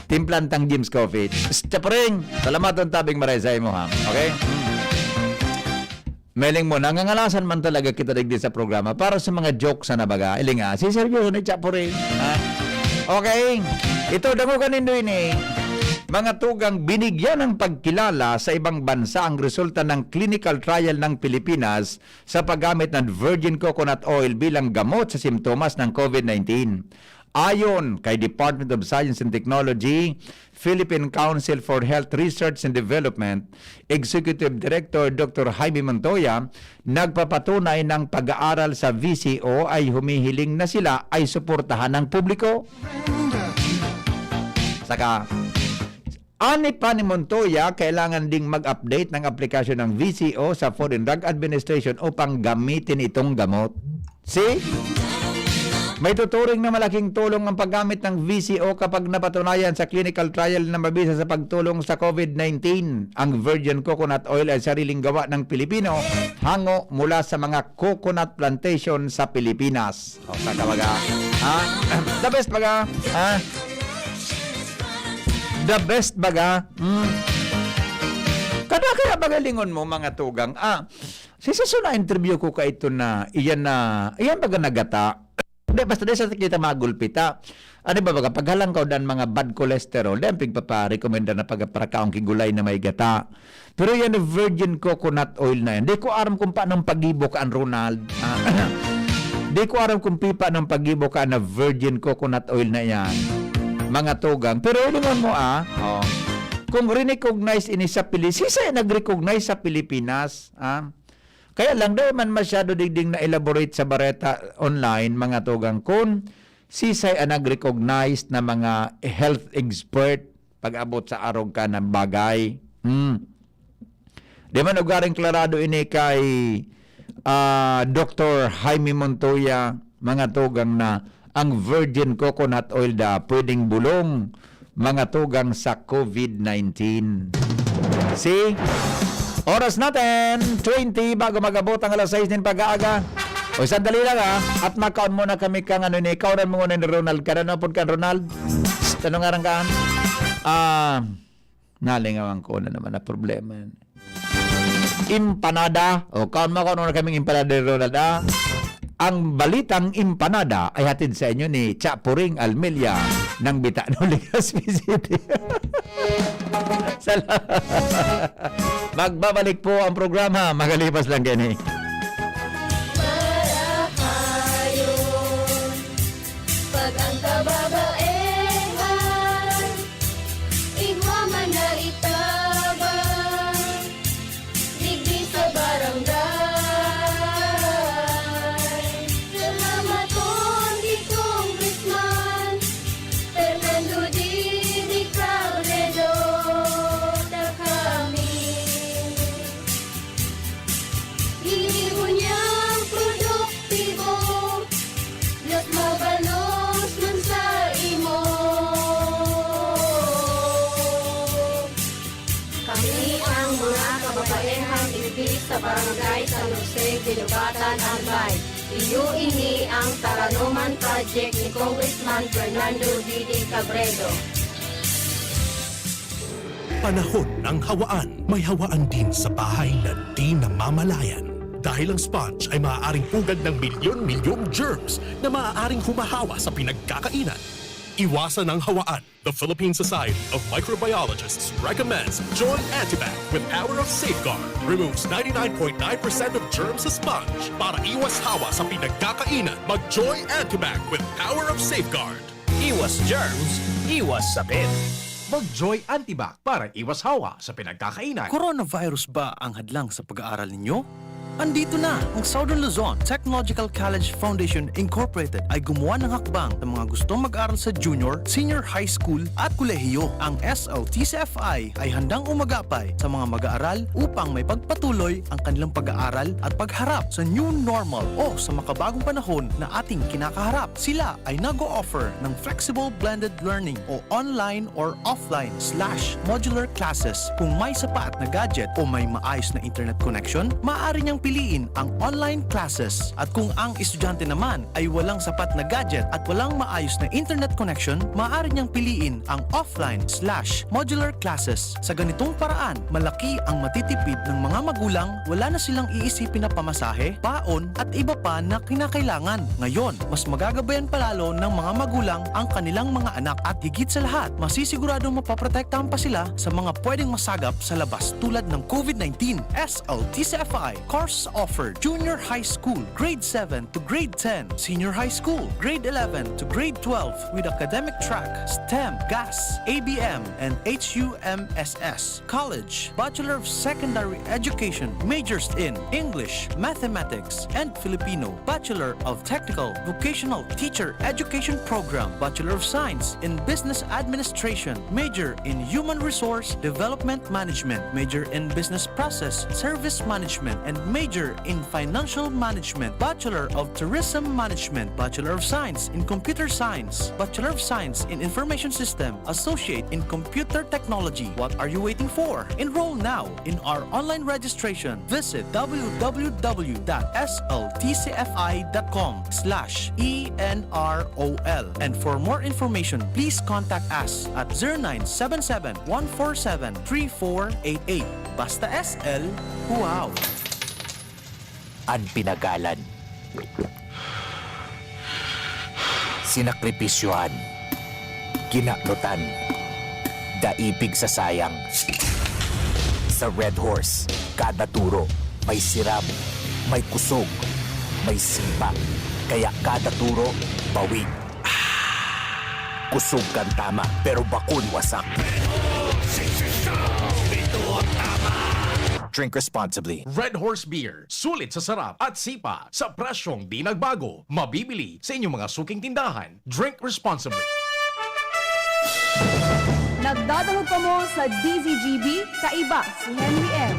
Timplan tang Jim's Coffee. Psst, Chapuring! Salamaton tabing maray sa imo, ha? Okay? Meling mo, nangangalasan man talaga kita digdi sa programa para sa mga jokes na baga. Ilinga, si seryoso ni Chapuring, ha? Okay. Ito, dangugan nindo ini. Mga tugang binigyan ng pagkilala sa ibang bansa ang resulta ng clinical trial ng Pilipinas sa paggamit ng virgin coconut oil bilang gamot sa simptomas ng COVID nineteen. Ayon kay Department of Science and Technology, Philippine Council for Health Research and Development, Executive Director Doctor Jaime Montoya, nagpapatunay ng pag-aaral sa V C O ay humihiling na sila ay suportahan ng publiko. Saka, ani pa ni Montoya, kailangan ding mag-update ng aplikasyon ng V C O sa Food and Drug Administration upang gamitin itong gamot. See? May tuturing na malaking tulong ang paggamit ng V C O kapag napatunayan sa clinical trial na mabisa sa pagtulong sa COVID nineteen. Ang virgin coconut oil ay sariling gawa ng Pilipino, hango mula sa mga coconut plantation sa Pilipinas. O, sa kabaga, ha? The best baga, ha? The best baga. Hmm. Kada kaya bagalingon mo, mga tugang. Ah, si Saso na interview ko ka ito na, iyan na, iyan baga nagata. Hindi, basta di sa kita magulpita. Ano ba baga, paghalangkaw dan mga bad cholesterol, di ang pigpaparekomenda na pagparakaon ki gulay na may gata. Pero yan, virgin coconut oil na yan. Di ko aram kung paano ang pag-ibo ka, Ronald. Ah, di ko aram kung pi-, paano ang pag-ibo ka na virgin coconut oil na yan. Mga tugang. Pero ilingon mo, ah, oh, kung recognize ini sa Pili-, sisay nag-recognize sa Pilipinas, ah? Kaya lang, di man masyado digding na-elaborate sa bareta online, mga tugang, kung sisay ang nag-recognize na mga health expert pag-abot sa arog ka na bagay. Hmm. Di man ugaring klarado ini kay, ah, Doktor Jaime Montoya, mga tugang, na ang virgin coconut oil da pwedeng bulong, mga tugang, sa COVID nineteen. See? Oras natin, twenty, bago mag-abot ang alas sais nin pag-aaga. O, sandali lang, ha. At makaon muna kami kang ano ni, kaonan mo muna ni Ronald. Kanano pod kan Ronald? Psst, ano nga ran kaan? Ah, nalingawan ko na naman na problema yan. Empanada. O, kaon mo, kaon muna kaming empanada ni Ronald, ah. Ang balitang empanada ay hatid sa inyo ni Chapuring Almelia ng Bitano, Legazpi City. Sala-, magbabalik po ang programa, magalipas lang kini. Marahayon, pag ang kababaehan, igwa man na itabang, digdi sa barangay. Salamaton ki Congressman Fernando Didi Cabredo ta kami. Ginibo niyang produktibo, mas mabalos man sa imo. Kami ang mga kababaehang digdi sa Barangay San Jose, Guinobatan, Albay. Iyo ini ang Taranoman Project ni Congressman Fernando Didi Cabredo. Panahon ng hawaan. May hawaan din sa bahay na di namamalayan. Dahil ang sponge ay maaaring pugad ng milyon-milyong germs na maaaring humahawa sa pinagkakainan. Iwasan ang hawaan. The Philippine Society of Microbiologists recommends Joy Antibac with power of safeguard. Removes ninety-nine point nine percent of germs sa sponge. Para iwas hawa sa pinagkakainan, mag-Joy Antibac with power of safeguard. Iwas germs, iwas sakit. Mag-Joy Antibac para iwas hawa sa pinagkakainan. Coronavirus ba ang hadlang sa pag-aaral ninyo? Andito na! Ang Southern Luzon Technological College Foundation Incorporated ay gumawa ng hakbang sa mga gustong mag-aral sa junior, senior high school at kolehiyo. Ang S L T C F I ay handang umagapay sa mga mag-aaral upang may pagpatuloy ang kanilang pag-aaral at pagharap sa new normal o sa makabagong panahon na ating kinakaharap. Sila ay nag-o-offer ng flexible blended learning o online or offline slash modular classes. Kung may sapat na gadget o may maayos na internet connection, maaari niyang piliin ang online classes. At kung ang estudyante naman ay walang sapat na gadget at walang maayos na internet connection, maaari niyang piliin ang offline slash modular classes. Sa ganitong paraan, malaki ang matitipid ng mga magulang, wala na silang iisipin na pamasahe, baon, at iba pa na kinakailangan. Ngayon, mas magagabayan palalo ng mga magulang ang kanilang mga anak at higit sa lahat, masisiguradong mapoprotektahan pa sila sa mga pwedeng masagap sa labas tulad ng COVID nineteen. S L T C F I course offered: Junior High School, Grade seven to Grade ten, Senior High School, Grade eleven to Grade twelve, with academic track STEM, GAS, A B M, and H U M S S. College, Bachelor of Secondary Education, majors in English, Mathematics, and Filipino, Bachelor of Technical Vocational Teacher Education Program, Bachelor of Science in Business Administration, major in Human Resource Development Management, major in Business Process Service Management, and major in Financial Management, Bachelor of Tourism Management, Bachelor of Science in Computer Science, Bachelor of Science in Information System, Associate in Computer Technology. What are you waiting for? Enroll now in our online registration. Visit w w w dot s l t c f i dot com slash e n r o l. And for more information, please contact us at zero nine seven seven, one four seven, three four eight eight. Basta S L, wow! An pinagalan, sinakripisyohan, kinaknutan, daipig sa sayang. Sa Red Horse, kada turo may siram, may kusog, may sipa. Kaya kada turo, bawig. Kusog kan tama, pero bakun wasak. Drink responsibly. Red Horse Beer, sulit sa sarap at sipa, sa presyong di nagbago. Mabibili sa inyong mga suking tindahan. Drink responsibly. Nagdadangog kamo sa D Z G B, kaiba si Henry M.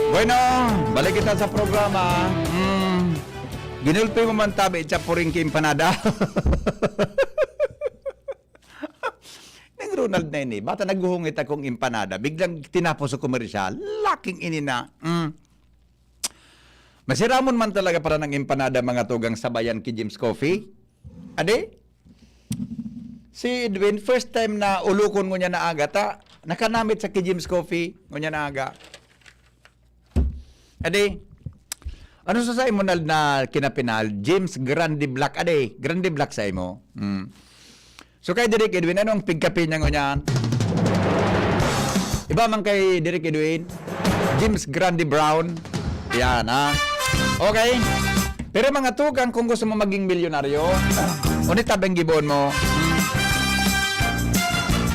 Bueno, balik kita sa programa. Hmm, ginulpi mo man tabi, chapuring ki empanada. Nang Ronald na ini, bata naghuhungit akong empanada, biglang tinapos sa komersyal. Laking ini na. Mm. Masiramon man talaga para ng empanada, mga tugang, sabayan ki Jim's Coffee. Ade? Si Edwin, first time na ulokon ngunyan na aga, ta nakanamit sa ki Jim's Coffee ngunyan na aga. Adi, ano sa saimo na, na kinapinal? Jim's Grande Black, adi, Grande Black saimo. Hmm. So kay Direk Edwin, anong pigkape niya ngunyan? Iba man kay Direk Edwin, Jim's Grande Brown. Yan, ha? Okay. Pero mga tugang, kung gusto mo maging milyonaryo, unit tabang gibon mo.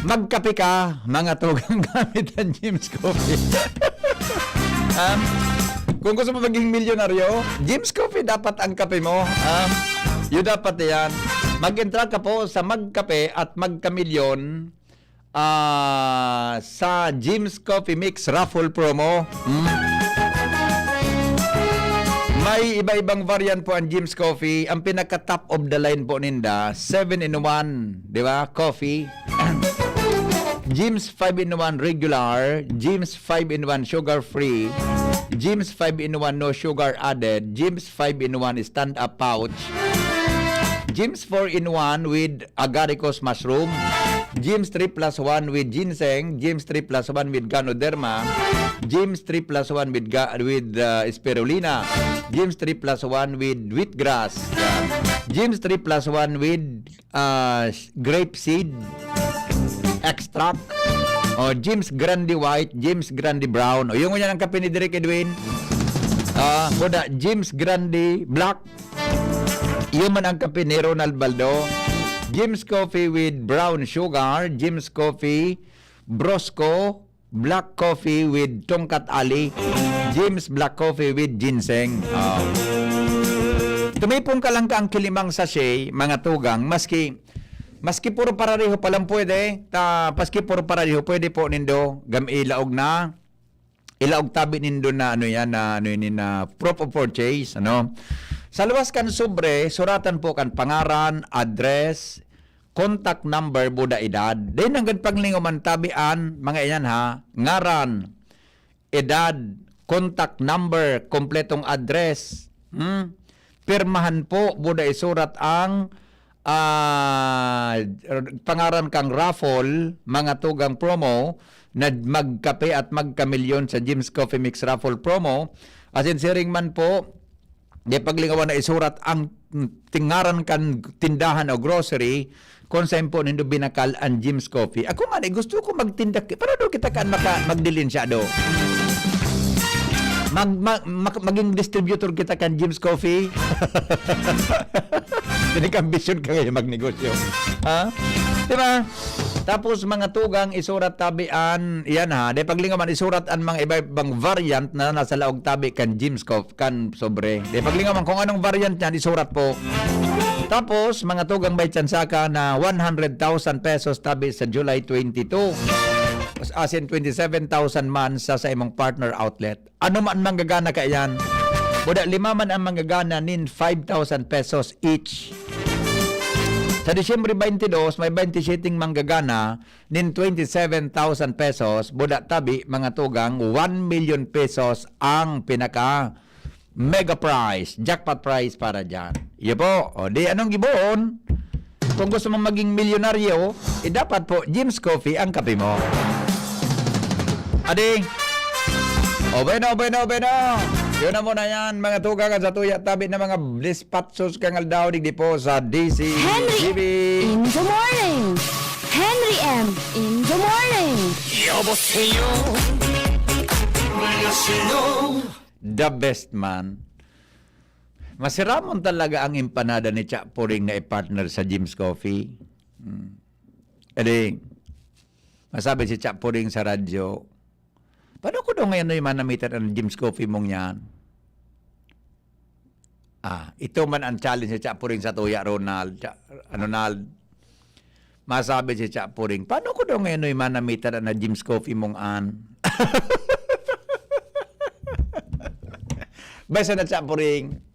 Magkape ka, mga tugang, gamit ang Jim's Coffee. Um, kung gusto mo maging milyonaryo, Jim's Coffee dapat ang kape mo. Um, yun dapat yan. Mag-entra ka po sa Magkape at Magkamilyon, ah, sa Jim's Coffee Mix Raffle Promo. Hmm. May iba-ibang variant po ang Jim's Coffee. Ang pinaka top of the line po ninda, seven in one, di ba? Coffee. Jim's five in one regular, Jim's five in one sugar free, Jim's five in one no sugar added, Jim's five in one stand up pouch, Jim's four in one with agaricus mushroom, Jim's three plus one with ginseng, Jim's three plus one with ganoderma, Jim's three plus one with ga- with uh, spirulina, Jim's three plus one with wheatgrass, Jim's three plus one with uh, grape seed extract. O, Jim's Grande White, Jim's Grande Brown. O, yung yan ang kape ni Direk Edwin. Ah, kuda, Jim's Grande Black. Yun man ang kape ni Ronald Baldo. Jim's Coffee with brown sugar. Jim's Coffee Brosco. Black coffee with tongkat ali. Jim's Black Coffee with ginseng. Oh. Tumipon ka lang ka ang kilimang sachet, mga tugang, maski, maski puro parareho pa lang pwede, ta, maski puro parareho, pwede po nindo, gam ilaog na, ilaog tabi nindo na ano yan, na ano yun, na proof of purchase, ano. Sa luwas kan sobre, suratan po kan pangaran, address, contact number, buda edad. Then, hanggang paglingoman tabi an mga iyan ha, ngaran, edad, contact number, kompletong address. Hmm? Pirmahan po, buda isurat ang, ah, pangaran kang raffle, mga tugang promo, na magkape at magkamilyon sa Jim's Coffee Mix Raffle Promo. As in, siring man po, di paglingawan na isurat ang tingaran kan tindahan o grocery kung saan po nindo binakal ang Jim's Coffee. Ako nga ni, gusto ko magtinda, ki- pero do kita kan maka, magdilinsya do. Mag, mag, mag- maging distributor kita kan Jim's Coffee. Jadi ka ambisyon ka ngayon magnegosyo. Ha? Di ba? Tapos mga tugang isurat tabi an, yan ha. Di paglingawan isurat an mga iba-ibang variant na nasa laog tabi kan Jim's Coffee. Kan sobre. Di paglingawan kung anong variant niyan, isurat po. Tapos, mga tugang may tsansa ka na one hundred thousand pesos tabi sa July twenty-two. As in, twenty-seven thousand man sa, sa imong partner outlet. Ano man manggagana ka iyan? Buda lima man ang manggagana nin five thousand pesos each. Sa Disyembre twenty-two, may twenty-seven manggagana nin twenty-seven thousand pesos, buda tabi, mga tugang, one million pesos ang pinaka mega prize, jackpot prize para dyan. Iyo po. O di, anong giboon? Kung gusto mong maging milyonaryo, eh dapat po, Jim's Coffee ang kape mo. Adi. O bueno, bueno, bueno. Yun na muna yan, mga tugang, sa tuya tabi ng mga dispatsos kang aldaw, digdi po sa D C G B. In the morning. Henry M. In the morning. 여보세요. 안녕하세요. The best man. Masiramon talaga ang empanada ni Cha Puring na i-partner sa Jim's Coffee. Hmm. Edi, masabi si Cha Puring sa radyo, "Paano ko daw ngayon ay manamitan ang Jim's Coffee mong yan?" Ah, ito man ang challenge ni Cha Puring sa tuya, Ronald. Cha, ano, Nald? Masabi si Cha Puring, "Paano ko daw ngayon ay manamitan na Jim's Coffee mong an?" Basta na, Cha Puring.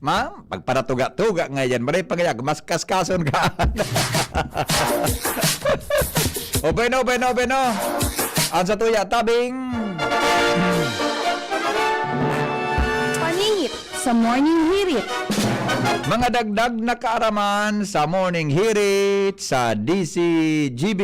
Ma'am, pagparatuga-tuga nga yan. Maray pangayag, mas kaskason ka. O bueno, bueno, bueno. Ang sa tuya, tabing. Panihit sa Morning Hirit. Mga dagdag na kaaraman sa Morning Hirit sa D C G B.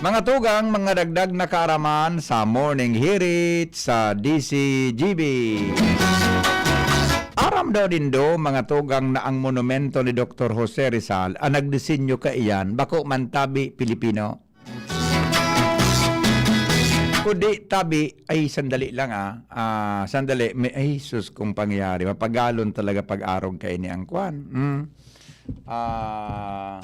Mga tugang, mga dagdag na kaaraman sa Morning Hirit sa D C G B. Aram daw nindo, mga tugang, na ang monumento ni Doktor Jose Rizal, ang nagdisenyo kaiyan, bako man tabi Pilipino. Kundi tabi, ay, sandali lang, ah. Ah, sandali, may, ay, sus, kung pangyayari, mapagalon talaga pag-arog kaini ang kwan. Mm. Ah,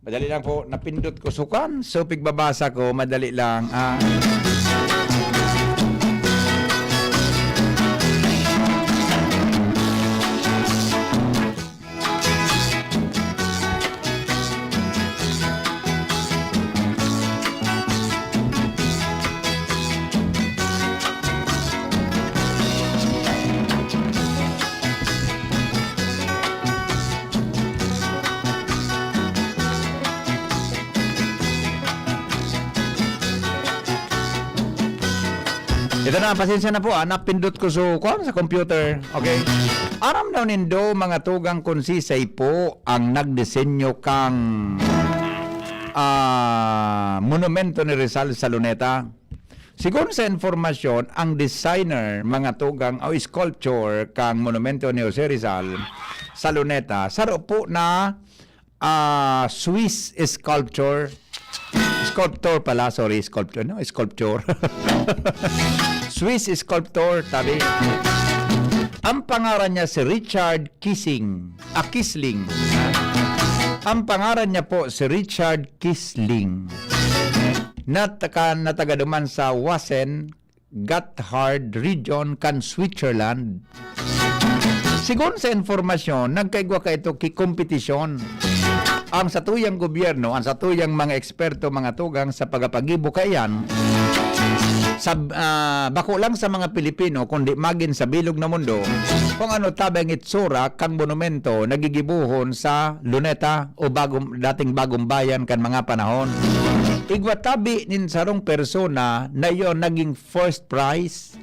madali lang po, napindot ko sukan. So, pigbabasa ko, madali lang, ah. Ito na, pasensya na po, ah, napindot ko so, kuwan, sa computer. Okay? Aram daw nindo, mga tugang, kung sisay po ang nagdisenyo kang, ah, monumento ni Rizal sa Luneta? Sigon sa impormasyon, ang designer, mga tugang, o sculptor kang monumento ni Jose Rizal sa Luneta, saro po na ah, Swiss sculpture. Sculptor pala, sorry, sculptor, no? Sculpture. Swiss sculptor, tabi. Ang pangaran niya si Richard Kissing. Ah, Kisling. Ang pangaran niya po si Richard Kisling. Na taga, na taga duman sa Wasen, Gotthard region kan Switzerland. Sigon sa impormasyon, nagkaigwa kaito ki kompetisyon ang satuyang gobyerno, ang satuyang mga eksperto, mga tugang sa pagapagibo kaiyan, sa, ah, bako lang sa mga Pilipino, kundi magin sa bilog na mundo, kung ano tabi ang itsura kan monumento na gigibohon sa Luneta o bagong, dating Bagong Bayan kan mga panahon. Igwa tabi nin sarong persona na iyo naging first prize.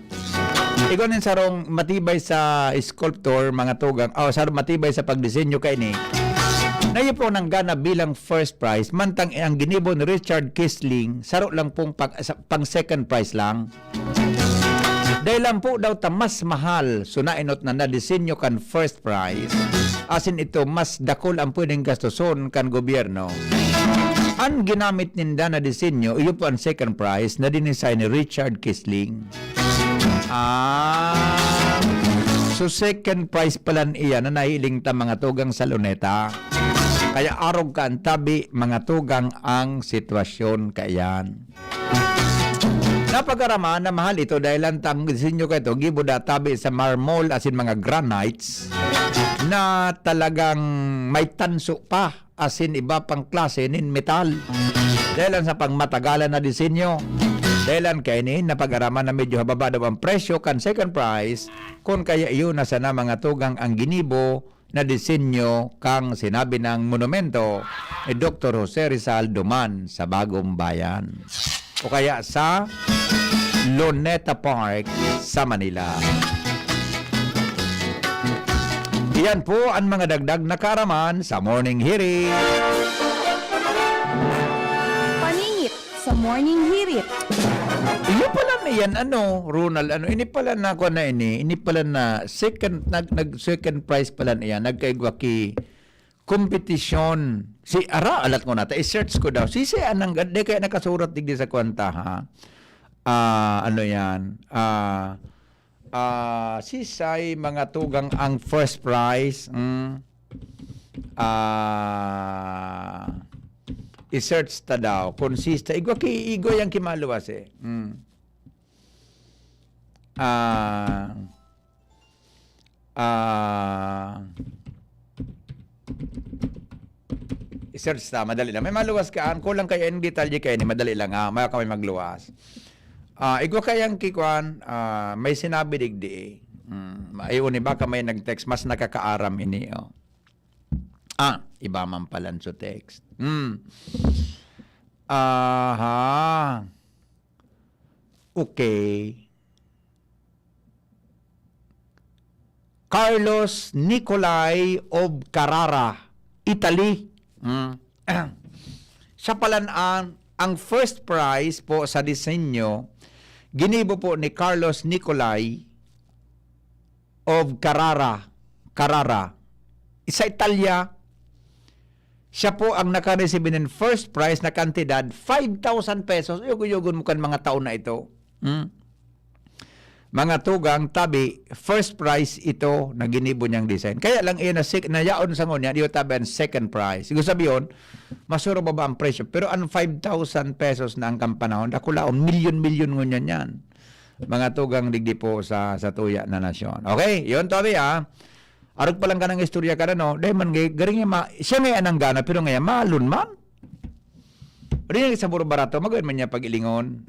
Igwa nin sarong matibay sa sculptor, mga tugang, o sarong matibay sa pagdisenyo kaini, na iyo po nanggana bilang first prize, mantang ang ginibo ni Richard Kisling, saro lang pong pag, sa, pang second prize lang. Dahil lang po daw ta mas mahal, so nainot na nadisenyo kan first prize, asin ito mas dakul ang pwedeng gastuson kan gobyerno. An ginamit ninda na disenyo, iyo po an second prize na dinesign ni Richard Kisling. Ah, so second prize palan iyan na nahiling ta mga tugang sa Luneta. Kaya arog ka ang tabi, mga tugang ang sitwasyon kaiyan. Napag-araman na mahal ito dahil ang tang-, disenyo kaito gibo da tabi sa marmol asin mga granites na talagang may tanso pa asin iba pang klase nin metal. Dahil sa pangmatagalan na disenyo. Dahil ang kaini, napag-araman na medyo hababa daw ang presyo kan second prize, kun kaya iyo na sana mga tugang ang ginibo na disenyo kan sinabi nang monumento ni Doktor Jose Rizal duman sa Bagong Bayan o kaya sa Luneta Park sa Manila. Iyan po ang mga dagdag na kaaraman sa Morning Hirit. Paningit sa Morning Hirit. Iyo pala na yan, ano, Ronald, ano, ini pala na, kuwan na ini, ini pala na second, nag, nag second prize pala na yan, nagkaigwa ki kompetisyon. Si Ara, alat ko na, ta, i-search ko daw. Si, si Anang, di kaya nakasurat digdi sa kwanta, ha? Ah, ano yan? Ah, ah, si Sai, mga tugang ang first prize. Mm. Ah, I-search ta daw. Konsista. Igwa ki, igwa yang kimaluwas eh. Hmm. Ah, ah, i-search ta, madali lang. May maluwas ka, ang kulang kaya yung detalye kaya ni, madali lang ha. Maya ka may magluwas. Ah, igwa kayang kikwan, ah, may sinabi digdi eh. Hmm. Ayun, iba ka may nag-text, mas nakakaaram ini, oh. Ah, iba man palan so text. Hmm. Aha. Okay. Carlos Nicolai of Carrara, Italy. Hmm. Siya palan ang, ang first prize po sa disenyo, ginibo po ni Carlos Nicolai of Carrara, Carrara. Sa Italia, siya po ang naka-receive ng first prize na kantidad, five thousand pesos. Yugo-yugon mo kan mga taon na ito. Hmm? Mga tugang, tabi, first prize ito na ginibo niyang design. Kaya lang iyon na sec-, na yaon sa ngunyan, iyo tabi ang second prize. Siguro sabi yun, mas mababa ang presyo. Pero ang five thousand pesos na ang kampanaon, dakulaon, milyon-milyon ngunyan yan. Mga tugang digdi po sa, sa tuya na nasyon. Okay, yun tabi ah. Arog pa lang ka ng istorya ka na, no? Dahil man, gay-, garing yung ma-, siya ngayon ang gana, pero ngayon, malon man. Rin yung sabor barato, magawin man niya pag-ilingon.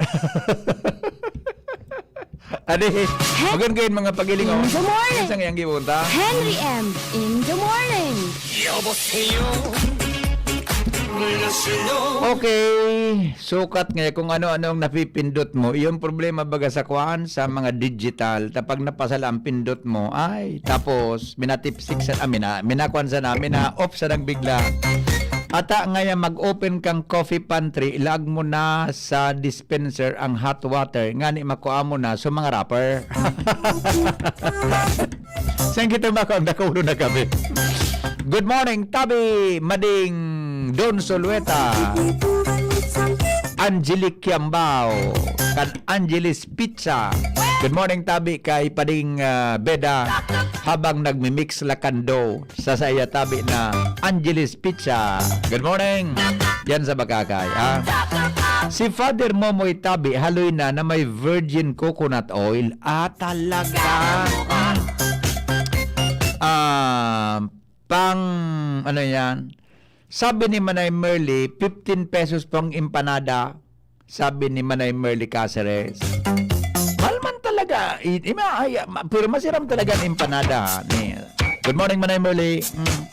Adi, magawin kayo mga pag-ilingon. In the morning. Minsan ngayang giwon ta. Henry M in the morning. 여보세요. Okay, sukat nga kung ano-ano ang napipindot mo. Yung problema baga sa kwan, sa mga digital, tapag napasala ang pindot mo, ay, tapos, minatipsik sa, ah, mina-, minakwan sa namin na off sa nagbigla. Ata ngayon mag-open kang coffee pantry, ilag mo na sa dispenser ang hot water, ngani makua mo na sa mga wrapper. Saan kita mako ang nakulo na kami? Good morning, Tabi Mading Don Solueta. Angelic Kiambao, kan Angelis Pizza. Good morning, Tabi, kay Pading, ah, Beda habang nagmi-mix lakando sa saya tabi na Angelis Pizza. Good morning. Yan sa Bakakay, ha? Si Father Momoy Tabi, haloy na na may virgin coconut oil. Ah, talaga. Ah, pang, ano yan? Sabi ni Manay Merly, fifteen pesos pong empanada. Sabi ni Manay Merly Caceres. Mahal man talaga. I, i, ma, ay, ma, pero masiram talaga ang empanada. Ni, good morning, Manay Merly. Mm.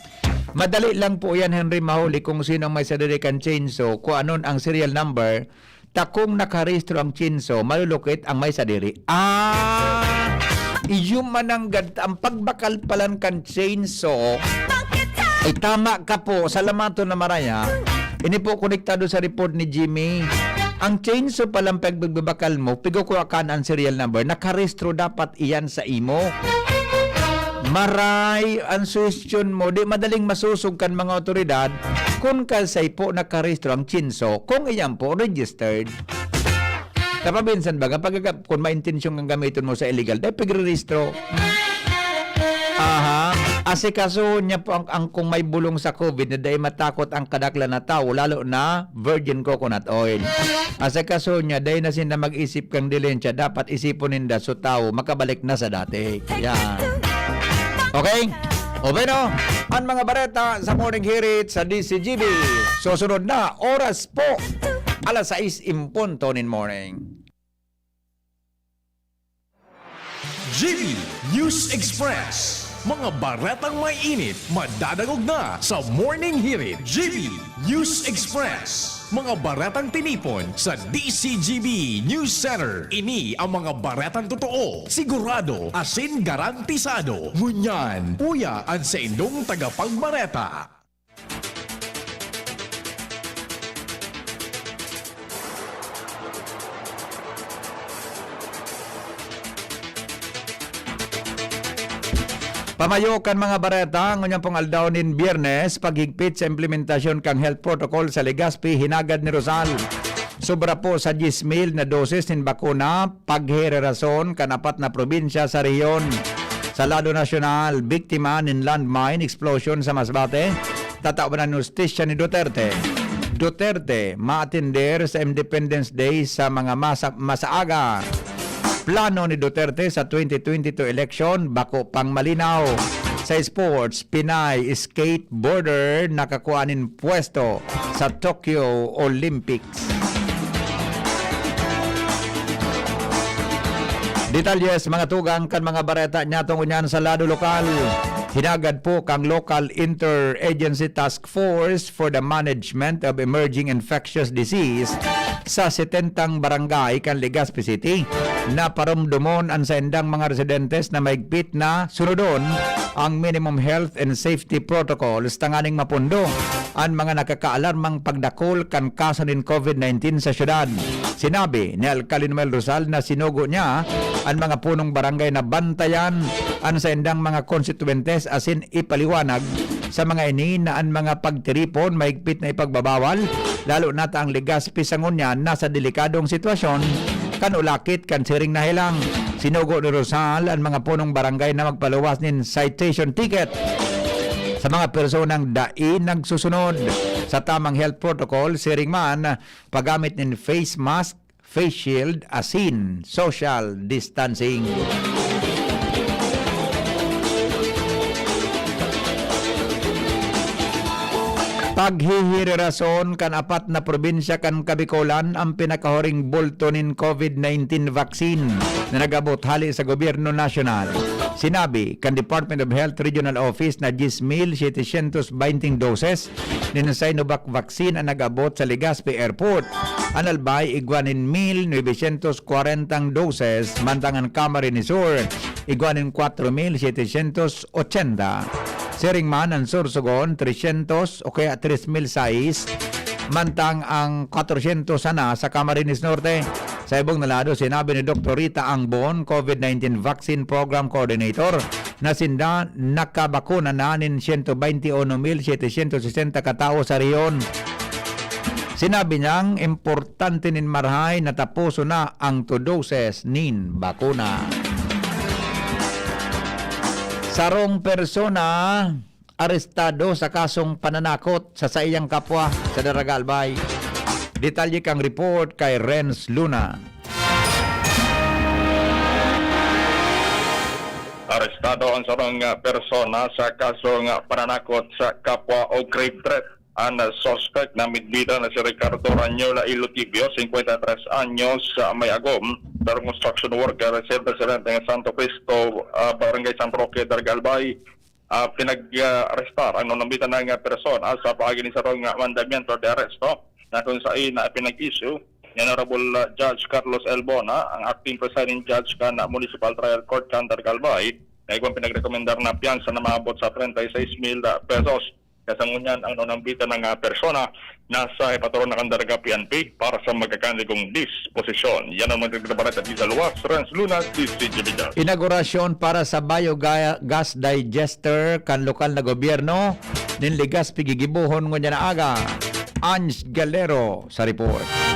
Madali lang po yan, Henry, mahuli kung sino ang may sadiri kan chainsaw, kung anon ang serial number, ta kung nakarehistro ang chainsaw, malulukit ang may sadiri. Ah! Iyo mananggad, ang pagbakal palan kan chainsaw, ay tama ka po, salamaton na maraya. Ini po konektado sa report ni Jimmy. Ang chainsaw palang pagbabakal mo, pigkukua kan ang serial number, nakarehistro dapat iyan sa imo. Maray, ang suhestyon mo, di madaling masosog kan mga otoridad kun kasay po nakarehistro ang chainsaw, kung iyan po registered. Kapabinsan baga, pag, kung maintensyon kang gamiton mo sa illegal, dahil pagre-rehistro. Aha. Asikaso niya po ang, ang kung may bulong sa covid na dahil matakot ang kadaklan na tao, lalo na virgin coconut oil. Asikaso niya, dahil na sinda mag-isip kang dilensya, dapat isipon ninda so tao, makabalik na sa dati. Yan. Okay? O bueno, ang mga bareta sa Morning Hirit sa D C G B. Susunod na, oras po, alas sais in punto nin morning. G B News Express. Mga baretang may init, madadangog na sa Morning Hirit. G B News Express. Mga baretang tinipon sa D C G B News Center. Ini ang mga baretang totoo, sigurado, asin garantisado. Ngunyan, uya an saindong tagapagbareta. Pamayo kan mga bareta, ngunyan pong aldaw nin Biyernes, paghigpit sa implementasyon kan health protocol sa Legazpi, Hinagad ni Rosal. Sobra po sa diyes mil na dosis nin bakuna, paghererason kan apat na probinsya sa rehiyon. Sa lado nasyonal, biktima nin landmine explosion sa Masbate, tatawan na hustisya ni Duterte. Duterte maatender sa Independence Day sa mga masa-, masaaga. Plano ni Duterte sa twenty twenty-two election, bako pang malinaw. Sa sports, Pinay skateboarder nakakua nin pwesto sa Tokyo Olympics. Detalye sa mga tugang kan mga bareta niatong ngunyan sa lado lokal. Hinagad po kan Local Interagency Task Force for the Management of Emerging Infectious Disease sa setentang barangay kan Legazpi City na paromdomon an saindang mga residentes na mahigpit na sunodon ang minimum health and safety protocols tanganing mapundo an mga nakakaalarmang pagdakul kan kaso nin COVID nineteen sa syudad. Sinabi ni Alcalde Noel Rosal na sinugo niya an mga punong barangay na bantayan an saindang mga konstituyentes asin ipaliwanag sa mga ini na an mga pagtiripon mahigpit na ipagbabawal, lalo na ta ang Legazpi sa ngunyan nasa delikadong sitwasyon kan ulakit kan siring na helang. Sinugo ni Rosal an mga punong barangay na magpaluwas nin citation ticket sa mga personang dai nagsusunod sa tamang health protocol, siring man paggamit nin face mask, face shield, asin social distancing. Paghihirirason kan apat na probinsya kan Kabikolan ang pinakahuring bulto nin COVID nineteen vaccine na nag-abot hali sa gobyerno nasyonal. Sinabi kan Department of Health Regional Office na diyes mil setecientos baynting doses nin Sinovac vaccine an nag-abot sa Legazpi Airport. An Albay igwa nin mil novecientos kwarentang doses, mantang an Camarines Sur igwa nin kwatro mil setecientos ochenta. Siring man an Sorsogon, trescientos o kaya tres mil sais, mantang ang kwatrosyentos sana sa Camarines Norte. Sa ibong na lado, sinabi ni Doktor Rita Angbon, COVID nineteen Vaccine Program Coordinator, na sinda nakabakuna na nin siyento baynti uno mil setecientos sesenta ka tawo sa rehiyon. Sinabi niyang importante nin marahay na taposon na ang two doses nin bakuna. Sarong persona arestado sa kasong pananakot sa saiyang kapwa sa Daraga Albay. Detalye kan report kay Renz Luna. Arestado ang sarong, ah, persona sa kasong, ah, pananakot sa kapwa o grave threat. An, ah, suspect na midbidan na si Ricardo Ranyola Ilotibio, singkwenta y tres anyos, ah, may agom, sarong construction worker, residente sa Santo Cristo, ah, Barangay San Roque, Daraga Albay. Ah, pinag-arestar ang nanumbitan na persona sa paagi ni sarong, ah, mandamiento de arresto na kung sain na pinag-issue ni Honorable, ah, Judge Carlos L. Bona, ang acting presiding judge kan Municipal Trial Court kan Daraga Albay, na igwang pinagrekomendar na piyansa na maabot sa treinta y seis mil pesos. Kaya sa ngunyan, ang nanumbitan na persona nasa ipatoro na kan Daraga P N P para sa magkakanigong disposisyon. Yan ang magdagdag na balita di sa luwas. Renz Luna, D C G P. Inaugurasyon para sa biogas digester kan lokal na gobyerno nin Legazpi gigibohon ngunyan na aga. Ange Galero sa report.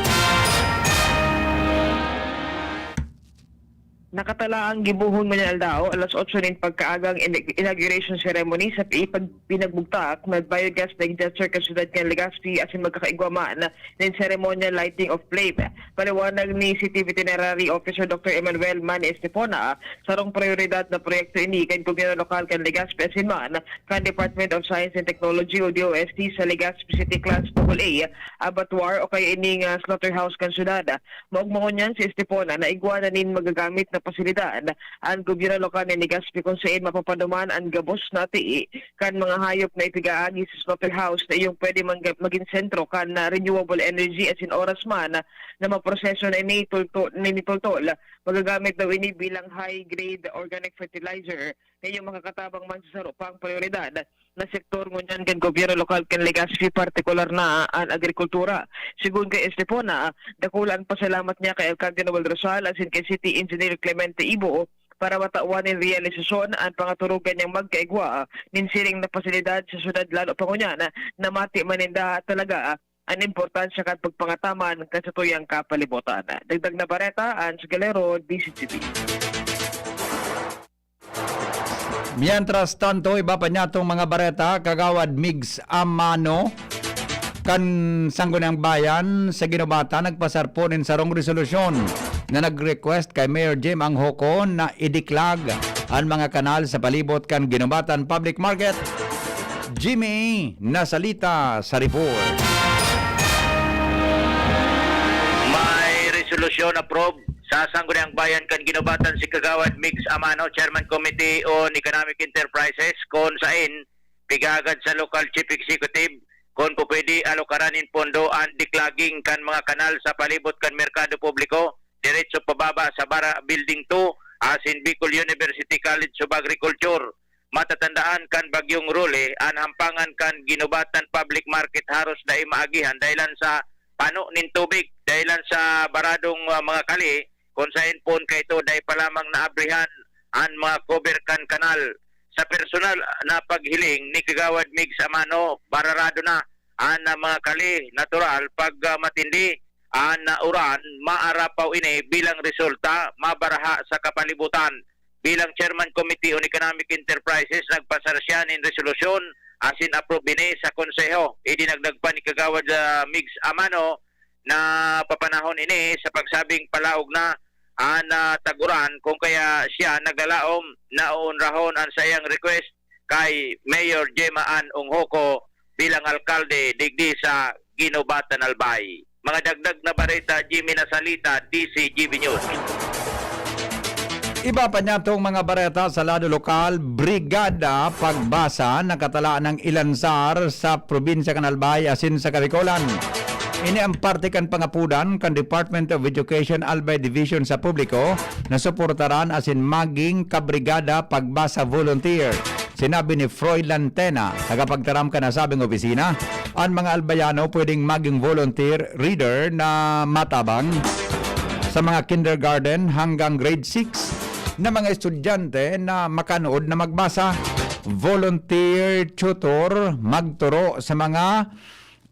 Nakatala ang gibohon ngunyan aldaw, alas otso nin pagkaaga ang inag-, inauguration ceremony sa pi-, pag-, pinagbugtak na biogas digester kan syudad kan Legazpi asin magkakaigwa man nin ceremonial lighting of flame. Paliwanag ni City Veterinary Officer Doktor Emmanuel Manny Estefona, sarong prioridad na proyekto ini kan gobyerno lokal kan Legazpi asin man kan Department of Science and Technology o D O S T sa Legazpi City Class Double A Abattoir o kaya ining, ah, slaughterhouse kan syudad. Maogma ngunyan si Estefona na igwa na nin magagamit na pasilidad an gobyerno lokal nin Legazpi kung sain mapapaduman an gabos na ati kan mga hayop na ipigaagi sa slaughterhouse na iyong pwede mangga-, magin sentro kan, ah, renewable energy asin oras man na maproseso na ini tulto-, na ini tultol, magagamit daw ini bilang high-grade organic fertilizer na iyong makakatabang man sa saro pang prioridad na sektor ngunyan kan gobyerno lokal kan Legazpi, partikular na an agrikultura. Sigon kay Estefona, dakula an pasalamat niya kay Alcalde Noel Rosal asin kay City Engineer Clemente Ibo para matawan nin realisasyon an pangaturugan niyang magkaigwa nin siring na pasilidad sa syudad, lalo pa ngunyan na mati man ninda talaga an importansya kan pagpangataman kan satuyang kapalibutan. Dagdag na bareta, Ange Galero, D C T V. Mientras tanto, iba pa niyatong mga bareta, Kagawad Migs Amano, kan Sangguniang Bayan sa Guinobatan nagpasarpo nin sarong resolusyon na nag-request kay Mayor Jim Anghoco na idiklag an mga kanal sa palibot kan Guinobatan Public Market. Jimmy Nasalita sa report. May resolusyon approve sa Sangguniang Bayan kan Guinobatan si Kagawad Migs Amano, Chairman Committee on Economic Enterprises, kun sain pigagad sa Local Chief Executive kun pupwede alokaran nin pondo an declogging kan mga kanal sa palibot kan merkado publiko, diretso pababa sa Bara Building two, asin Bicol University College of Agriculture. Matatandaan kan Bagyong Rolly, an hampangan kan Guinobatan Public Market haros dai maagihan dahilan sa pano nin tubig, dahilan sa baradong, ah, mga kali, kun sain poon kaito dai pa lamang naabrihan an mga cover kan kanal. Sa personal na paghiling ni Kagawad Migs Amano, bararado na an, ah, mga kali. Natural, pag, ah, matindi an, ah, uran, maarapaw ini bilang resulta, mabaraha sa kapalibutan. Bilang Chairman Committee on Economic Enterprises, nagpasar siya nin resolusyon asin approve ini sa Konseho. Idinagdag pa ni Kagawad, ah, Migs Amano na papanahon ini sa pagsabing palaog na an, ah, tag-uran, kun kaya siya naglalaom na uunrahon an saiyang request kay Mayor Gemma Ann Unghoco bilang alkalde digdi sa Guinobatan, Albay. Mga dagdag na bareta, Jimmy Nasalita, D C G B News. Iba pa niyatong mga bareta sa lado lokal, Brigada Pagbasa nakatalaan nin ilansar sa probinsya kan Albay asin sa Kabikolan. Ini an parte kan pangapodan kan Department of Education Albay Division sa publiko na suportaran asin maging kabrigada pagbasa volunteer. Sinabi ni Froy Lantena, tagapagtaram kan nasabing opisina, an mga Albayano pwedeng maging volunteer reader na matabang sa mga kindergarten hanggang grade six na mga estudyante na makanood na magbasa. Volunteer tutor magturo sa mga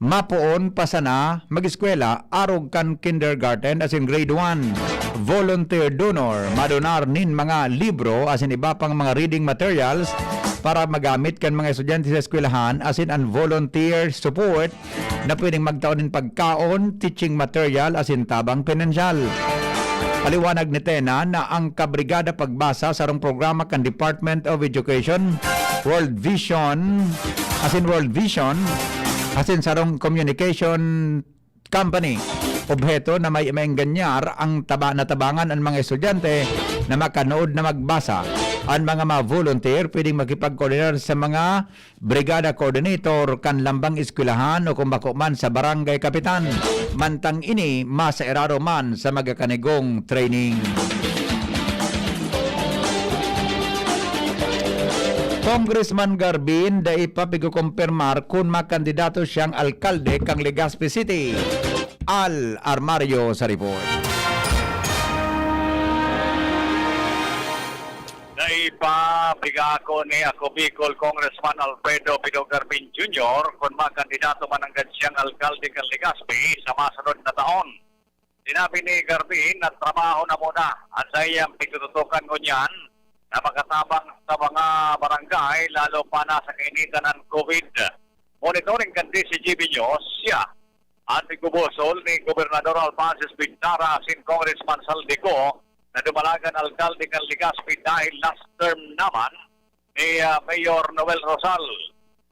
mapoon pa sana mag-eskwela arog kan kindergarten asin grade one. Volunteer donor madonar nin mga libro asin iba pang mga reading materials para magamit kan mga estudyante sa eskwelahan asin an volunteer support na pwedeng magtao nin pagkaon, teaching material asin tabang pinansyal. Paliwanag ni Tena na ang Kabrigada Pagbasa sarong programa kan Department of Education, World Vision, asin World Vision, asin sarong communication company. Obheto na may maenganyar ang taba natabangan an mga estudyante na makanood na magbasa. An mga ma-volunteer pwedeng makipagkoordinar sa mga brigada coordinator kan lambang eskwelahan o kung bako man sa barangay kapitan. Mantang ini, masairaro man sa magakanigong training. Congressman Garbin dai pa pigkokompirmar kun makandidato siyang alkalde kan Legazpi City. Al Armario sa report. Naipapiga ako ni Ako Bicol Congressman Alfredo Pidong Garbin Junior kun makandidato man nanggad siyang alkalde kan Legazpi sa masunod na taon. Sinabi ni Garbin na trabaho na muna an saiyang pagtututukan ngunyan na makatabang sa mga barangay, lalo pa na sa kainitan ng COVID. Monitoring kan D C G B News, siya an pigubusol ni Gobernador Alphonsus Bintara asin Congressman Saldico na dumalagan alkalde kan Legazpi dahil last term naman ni, ah, Mayor Noel Rosal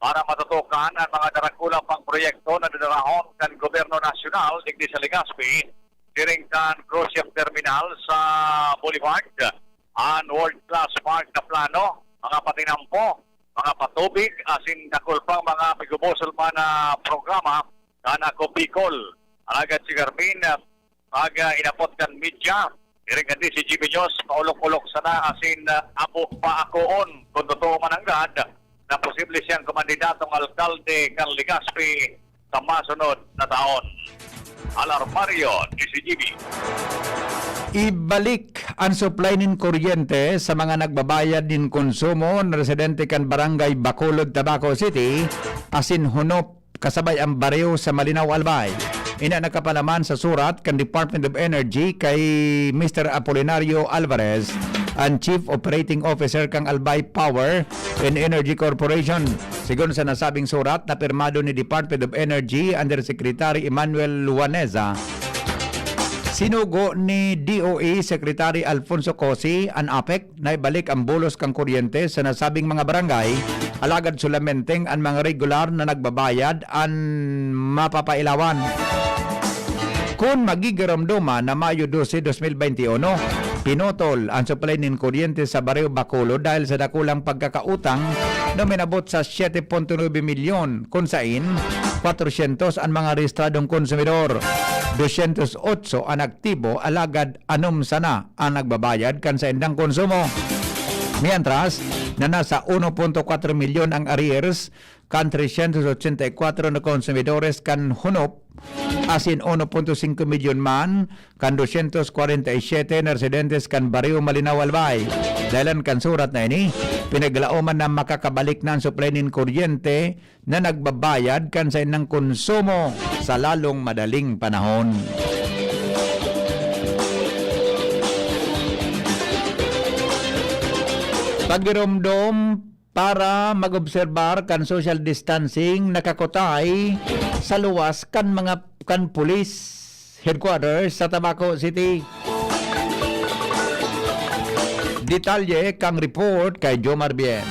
para matutukan ang mga darakula pang proyekto na dadarahon kan gobyerno nasyonal digdi sa Legazpi, siring kan cruise ship terminal sa Boulevard, an world-class park na plano, mga patinampo, mga patubig, asin dakul pang mga pigubusol pa na programa kan Ako Bicol. Alagad si Garbin, ah, pag, ah, inapot kan media, siring kan D C G B News, paolok-olok sana asin, ah, abo pa akoon kun totoo man nanggad na posible siyang kumandidatong alkalde kan Legazpi sa masunod na taon. Alarmario, D C G B. Ibalik an supply nin kuryente sa mga nagbabayad nin konsumo na residente kan Barangay Bacolod, Tabaco City, asin Hunop, kasabay an baryo sa Malinao, Albay. Ini an nakapalaman sa surat kan Department of Energy kay Mister Apolinario Alvarez, an Chief Operating Officer kan Albay Power and Energy Corporation. Sigon sa nasabing surat na pirmado ni Department of Energy Undersecretary Emmanuel Luaneza, sinugo ni D O E Secretary Alfonso Cosi an APEC na ibalik ang bulos kan kuryente sa nasabing mga barangay, alagad solamenteng an mga regular na nagbabayad an mapapailawan. Kun magigiromdoman na Mayo dose, dos mil bente y uno, pinutol ang supply nin kuryente sa Barrio Bacolod dahil sa dakulang pagkakautang na uminabot sa siyete punto nuebe milyon, kun sain kwatrosyentos an mga rehistradong konsumidor, dosyentos otso an aktibo, alagad anom sana ang nagbabayad kan saindang konsumo. Mientras na nasa uno punto kwatro milyon ang arrears kan tresyentos otsenta y kwatro na konsumidores kan hunop, asin uno punto singko milyon man kan dosyentos kwarenta y siyete na residentes kan Barrio Malinao, Albay. Dahelan kan surat na ini, pinaglaoman na makakabalik na an supply nin kuryente na nagbabayad kan saindang konsumo sa lalong madaling panahon. Pagiromdom para mag-obserbar kan social distancing nakakutay sa luwas kan mga, kan police headquarters sa Tabaco City. Detalye kang report kay Jomar Bien.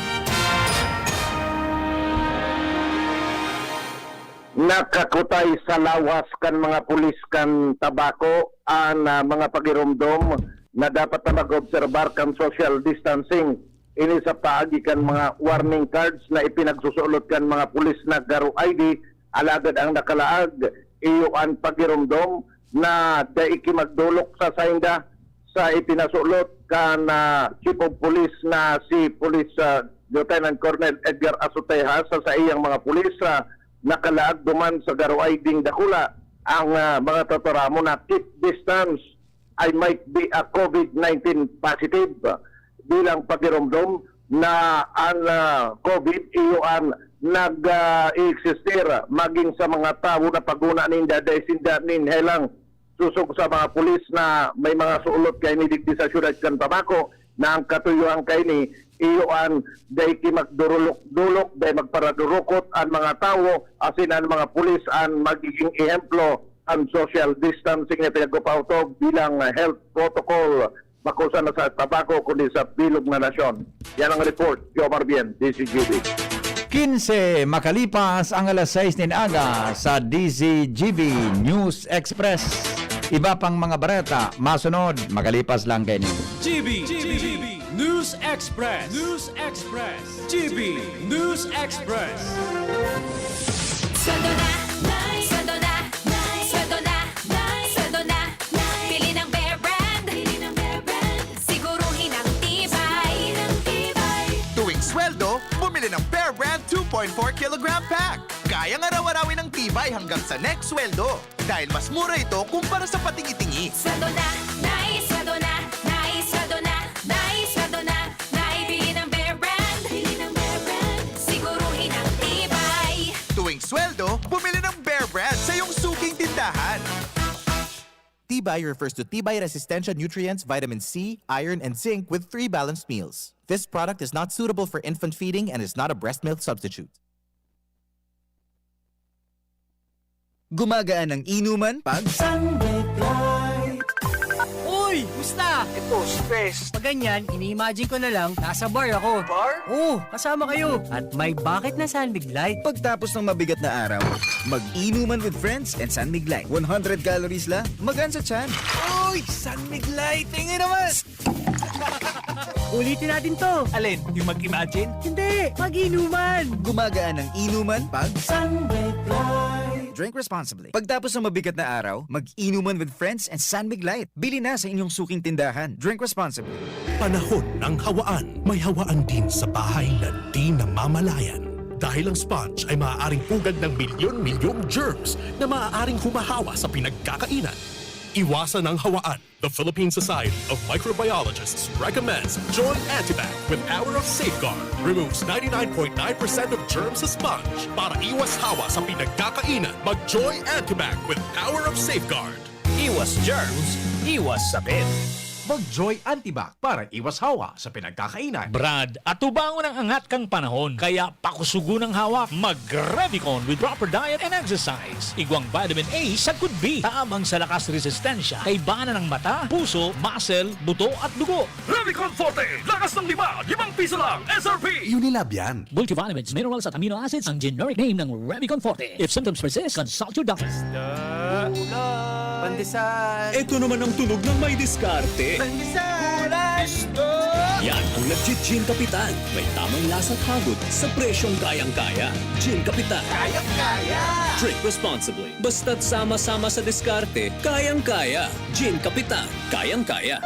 Nakakutay sa lawas kan mga pulis kan Tabaco an, ah, mga pagiromdom na dapat na mag-obserbar kan social distancing. Ini sa paagi kan mga warning cards na ipinagsusulot kan mga pulis na garo I D, alagad ang nakalaag iyo an pagiromdom na dai ki magdolok sa sainda. Sa ipinasulot kan, ah, Chief of Police na si Police, ah, Lieutenant Colonel Edgar Azoteja, sa saiyang mga pulis, ah, nakalaag duman sa garo I D-ing dakula ang, ah, mga tataramon na keep distance, I might be a COVID nineteen positive, bilang pagiromdom na an, ah, COVID iyo an nag, ah, i-existir magin sa mga tawo na paghona ninda dai sinda nin helang. Sosog sa mga pulis na may mga sulot kaini digdi sa siyudad kan Tabaco, na ang katuyohan kaini iyo an dai ki magdurulok-dulok, dai magparadurukot an mga tawo, asin an mga pulis an magiging ehemplo an social distancing na pinag-upautob bilang health protocol. Bako sana sa Tabaco, kundi sa bilog na nasyon. Yan ang report, Jomar Bien, D Z G B. Kinse makalipas ang alas sais nin aga sa D Z G B News Express. Iba pang mga bareta masunod makalipas lang kaini. G B, G B, News Express, News Express, G B News Express. Sweldo na, Nay! Sweldo na, Nay! Sweldo na, Nay! Sweldo na, Nay! Bili ng Bear Brand! Bili ng Bear Brand! Siguruhin ang tibay! Siguruhin ang tibay! Tuwing sweldo, bumili ng Bear Brand two point four kilogram pack. Kayang araw-arawin ang tibay hanggang sa next sweldo. Dahil mas mura ito kumpara sa patingi-tingi. Sweldo na, Nay! Sweldo na, Nay! Sweldo na, Nay! Sweldo na, Nay! Bili ng Bear Brand! Bili ng Bear Brand! Siguruhin ang tibay! Tuwing sweldo, bumili ng Bear Brand sa iyong suking tindahan. Tibay refers to tibay resistensya nutrients, vitamin C, iron, and zinc with three balanced meals. This product is not suitable for infant feeding and is not a breast milk substitute. Gumagaan ang inuman pag Sunlight. Uy! Musta? Ito, stress. Pag ganyan, ini-imagine ko na lang, nasa bar ako. Bar? Oo, kasama kayo. At may bakit na San Mig Light. Pagtapos ng mabigat na araw, mag-inuman with friends and San Mig Light. One hundred calories lang, magaan sa tiyan. Uy! San Mig Light! Tingin naman! Ulitin natin to. Alin? Yung mag-imagine? Hindi! Mag-inuman! Gumagaan ang inuman pag Sunlight. Drink responsibly. Pagtapos ng mabigat na araw, mag-inuman with friends and San Mig Light. Bili na sa inyong suking tindahan. Drink responsibly. Panahon ng hawaan. May hawaan din sa bahay na di namamalayan. Dahil ang sponge ay maaaring pugad ng milyon-milyong germs na maaaring humahawa sa pinagkakainan. Iwasan ang hawaan. The Philippine Society of Microbiologists recommends Joy Antibac with Power of Safeguard. Removes ninety-nine point nine percent of germs sa sponge. Para iwas hawa sa pinagkakainan, mag Joy Antibac with Power of Safeguard. Iwas germs, iwas sakit. o Joy Antibac para iwas hawa sa pinagkakainan. Brad, atubangon ang angat kan panahon, kaya pakusugon ang hawak. Mag-Revicon with proper diet and exercise. Igwang vitamin A sagkod B, tabang sa lakas resistensya, kaibanan ng mata, puso, muscle, buto at dugo. Revicon Forte, lakas ng lima, limang piso lang, S R P! Unilab yan. Multivitamins, minerals at amino acids ang generic name ng Revicon Forte. If symptoms persist, consult your doctor. Pandesal. Ito naman ang tunog ng may diskarte. Pandesal. Yan ang legit Gin Kapitan. May tamang lasa at hagod sa presyong kayang-kaya. Gin Kapitan. Kayang-kaya. Drink responsibly. Basta't sama-sama sa diskarte, kayang-kaya. Gin Kapitan. Kayang-kaya.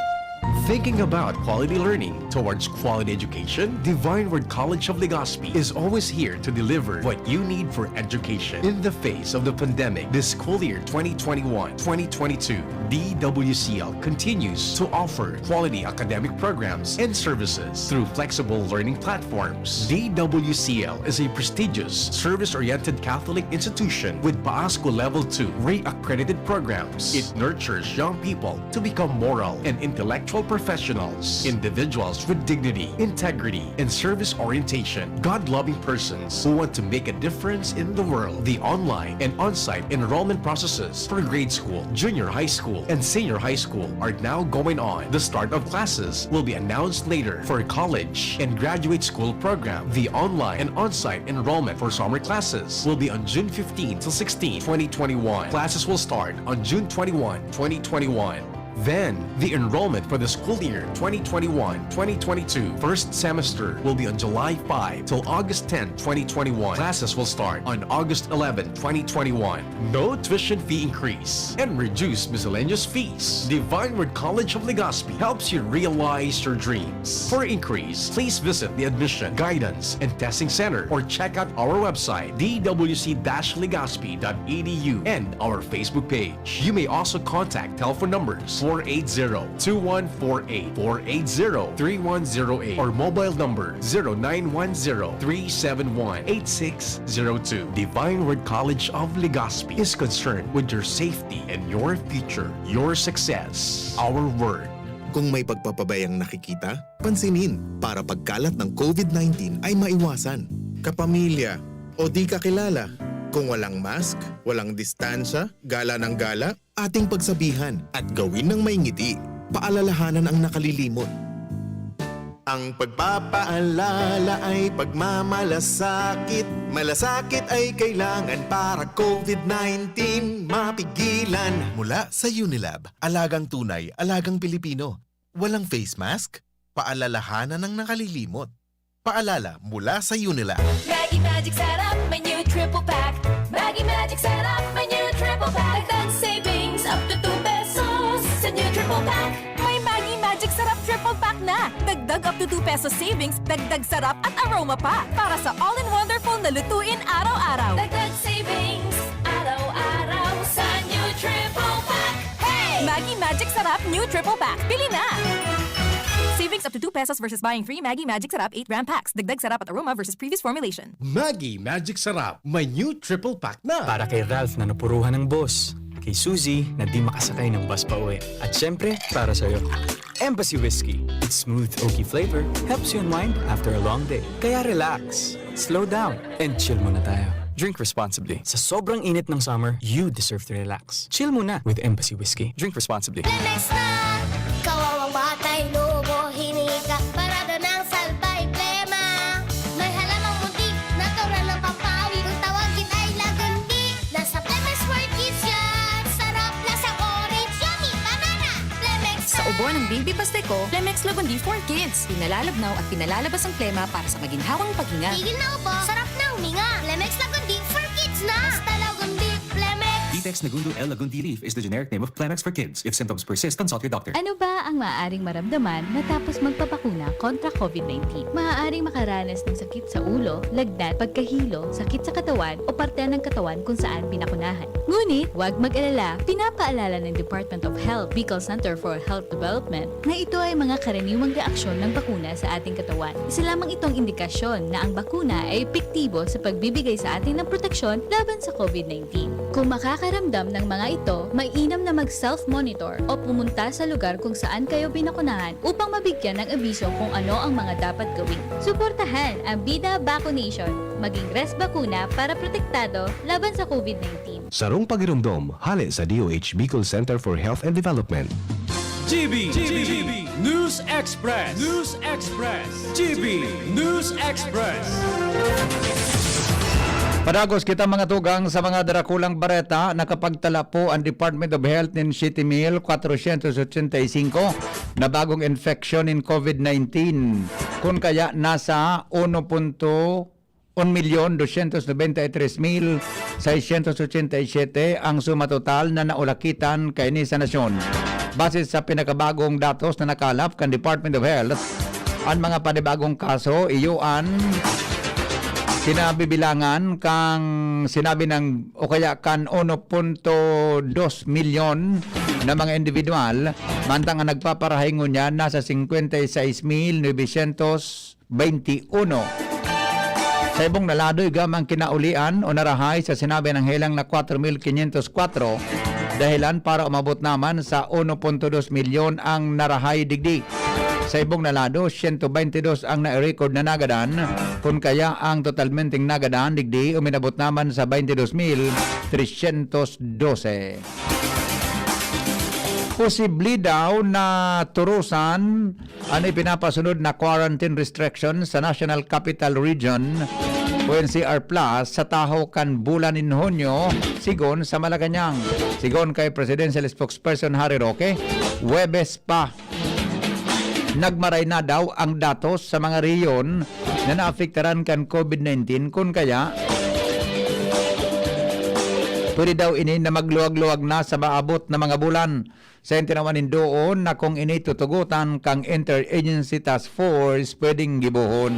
Thinking about quality learning towards quality education? Divine Word College of Legazpi is always here to deliver what you need for education. In the face of the pandemic, this school year twenty twenty-one twenty twenty-two, D W C L continues to offer quality academic programs and services through flexible learning platforms. D W C L is a prestigious, service-oriented Catholic institution with PAASCU Level two rate accredited programs. It nurtures young people to become moral and intellectual professionals, individuals with dignity, integrity, and service orientation, God-loving persons who want to make a difference in the world. The online and on-site enrollment processes for grade school, junior high school, and senior high school are now going on. The start of classes will be announced later. For college and graduate school program, the online and on-site enrollment for summer classes will be on June fifteen to sixteen, twenty twenty-one. Classes will start on June twenty-one, twenty twenty-one. Then, the enrollment for the school year twenty twenty-one twenty twenty-two first semester will be on July five till August ten, twenty twenty-one. Classes will start on August eleven, twenty twenty-one. No tuition fee increase and reduced miscellaneous fees. Divine Word College of Legazpi helps you realize your dreams. For inquiries, please visit the Admission, Guidance, and Testing Center or check out our website, D W C dash legazpi dot E D U, and our Facebook page. You may also contact telephone numbers four eight zero, two one four eight, four eight zero, three one zero eight, or mobile number zero nine one zero, three seven one, eight six zero two. Divine Word College of Legazpi is concerned with your safety and your future, your success, our word. Kung may pagpapabayang nakikita, pansinin para pagkalat ng COVID nineteen ay maiwasan. Kapamilya o di kakilala, kung walang mask, walang distansya, gala ng gala, ating pagsabihan at gawin ng may ngiti. Paalalahanan ang nakalilimot. Ang pagpapaalala ay pagmamalasakit. Malasakit ay kailangan para COVID nineteen mapigilan. Mula sa Unilab, alagang tunay, alagang Pilipino. Walang face mask? Paalalahanan ang nakalilimot. Paalala mula sa Unilab. Maggi Magic Sarap, may new triple pack. Maggi Magic Sarap, may new triple pack. Dagdag savings up to two pesos sa new triple pack. May Maggi Magic Sarap triple pack na. Dagdag up to two pesos savings, dagdag sarap at aroma pa. Para sa all-in-wonderful na lutuin araw-araw. Dagdag savings araw-araw sa new triple pack. Hey! Maggi Magic Sarap New Triple Pack. Bili na! Savings up to two pesos versus buying three Maggi Magic Sarap eight gram packs. Dagdag sarap at aroma versus previous formulation. Maggi Magic Sarap, may new triple pack na. Para kay Ralph na napuruhan ng boss, kay Suzy na di makasakay ng bus pa uwi, at syempre, para sa'yo. Embassy Whiskey. Its smooth, oaky flavor helps you unwind after a long day. Kaya relax, slow down, and chill muna tayo. Drink responsibly. Sa sobrang init ng summer, you deserve to relax. Chill muna with Embassy Whiskey. Drink responsibly. Lemex na! Kawawang batay, lubo, hinika, parada ng salbay, plema. May halamang muntik, natural na pampawi. Kung tawagin ay lagundi, nasa Lemex World Kids yan! Sarap, lasang orange, yummy, banana! Lemex Sa na! Ubo ng baby Pasteco, Lemex Lagundi for Kids. Pinalalabnaw at pinalalabas ang plema para sa maginhawang paghinga. Tigil na ubo, sarap na huminga. Lemex Lagundi for Kids na! Basta Lagundi, Lemex! Vitex Nagundo L Lagundi Leaf is the generic name of Plemex for Kids. If symptoms persist, consult your doctor. Ano ba ang maaaring maramdaman matapos magpabakuna kontra COVID nineteen? Maaaring makaranas ng sakit sa ulo, lagnat, pagkahilo, sakit sa katawan o parte ng katawan kung saan binakunahan. Ngunit, huwag mag-alala, pinapaalala ng Department of Health, Bicol Center for Health Development, na ito ay mga karaniwang reaksyon ng bakuna sa ating katawan. Isa lamang itong indikasyon na ang bakuna ay epektibo sa pagbibigay sa atin ng proteksyon laban sa COVID nineteen. Kung makakaramdam Pakiramdam ng mga ito, mainam na mag-self-monitor o pumunta sa lugar kung saan kayo binakunahan upang mabigyan ng abiso kung ano ang mga dapat gawin. Suportahan ang Bida Vaccination. Maging res bakuna para protektado laban sa COVID nineteen. Sarong pagiromdom, hale sa D O H Bicol Center for Health and Development. G B, G B, News Express, News Express, G B News Express. Padagos kita mga tugang sa mga darakulang bareta. Nakapagtala po ang Department of Health nin siyete mil kwatrosyentos otsenta y singko na bagong infeksyon nin COVID nineteen. Kun kaya nasa uno punto un milyon dosyentos nobenta y tres mil seisyentos otsenta y siyete ang suma total na naulakitan kaini sa nasyon. Base sa pinakabagong datos na nakalap kan Department of Health, an mga panibagong kaso iyo an sinabibilangan kan sinabi ng o kaya kan uno punto dos milyon na mga individual, mantang ang nagpaparahay ngunyan nasa singkwenta y sais mil nobesyentos bente uno. Sa ibong na lado, igwa man kinaulian o narahay sa sinabi ng helang na kwatro mil kinyentos kwatro, dahilan para umabot naman sa uno punto dos milyon ang narahay digdi. Sa ibong na lado, siyento bente dos ang nai-record na nagadan, kun kaya ang totalmenteng nagadan digdi uminabot naman sa bente dos mil tresyentos dose. Posible daw na turusan an ipinapasunod na quarantine restriction sa National Capital Region o N C R Plus sa tahaw kan bulan nin Hunyo, sigon sa Malacañang. Sigon kay Presidential Spokesperson Harry Roque, Huwebes pa nagmaray na daw ang datos sa mga rehiyon na naapektaran kan COVID nineteen, kun kaya pwede daw ini na magluwag-luwag na sa maabot na mga bulan. Sa tinawan nin doon na kung ini tutugotan kan Interagency Task Force, pwedeng gibohon.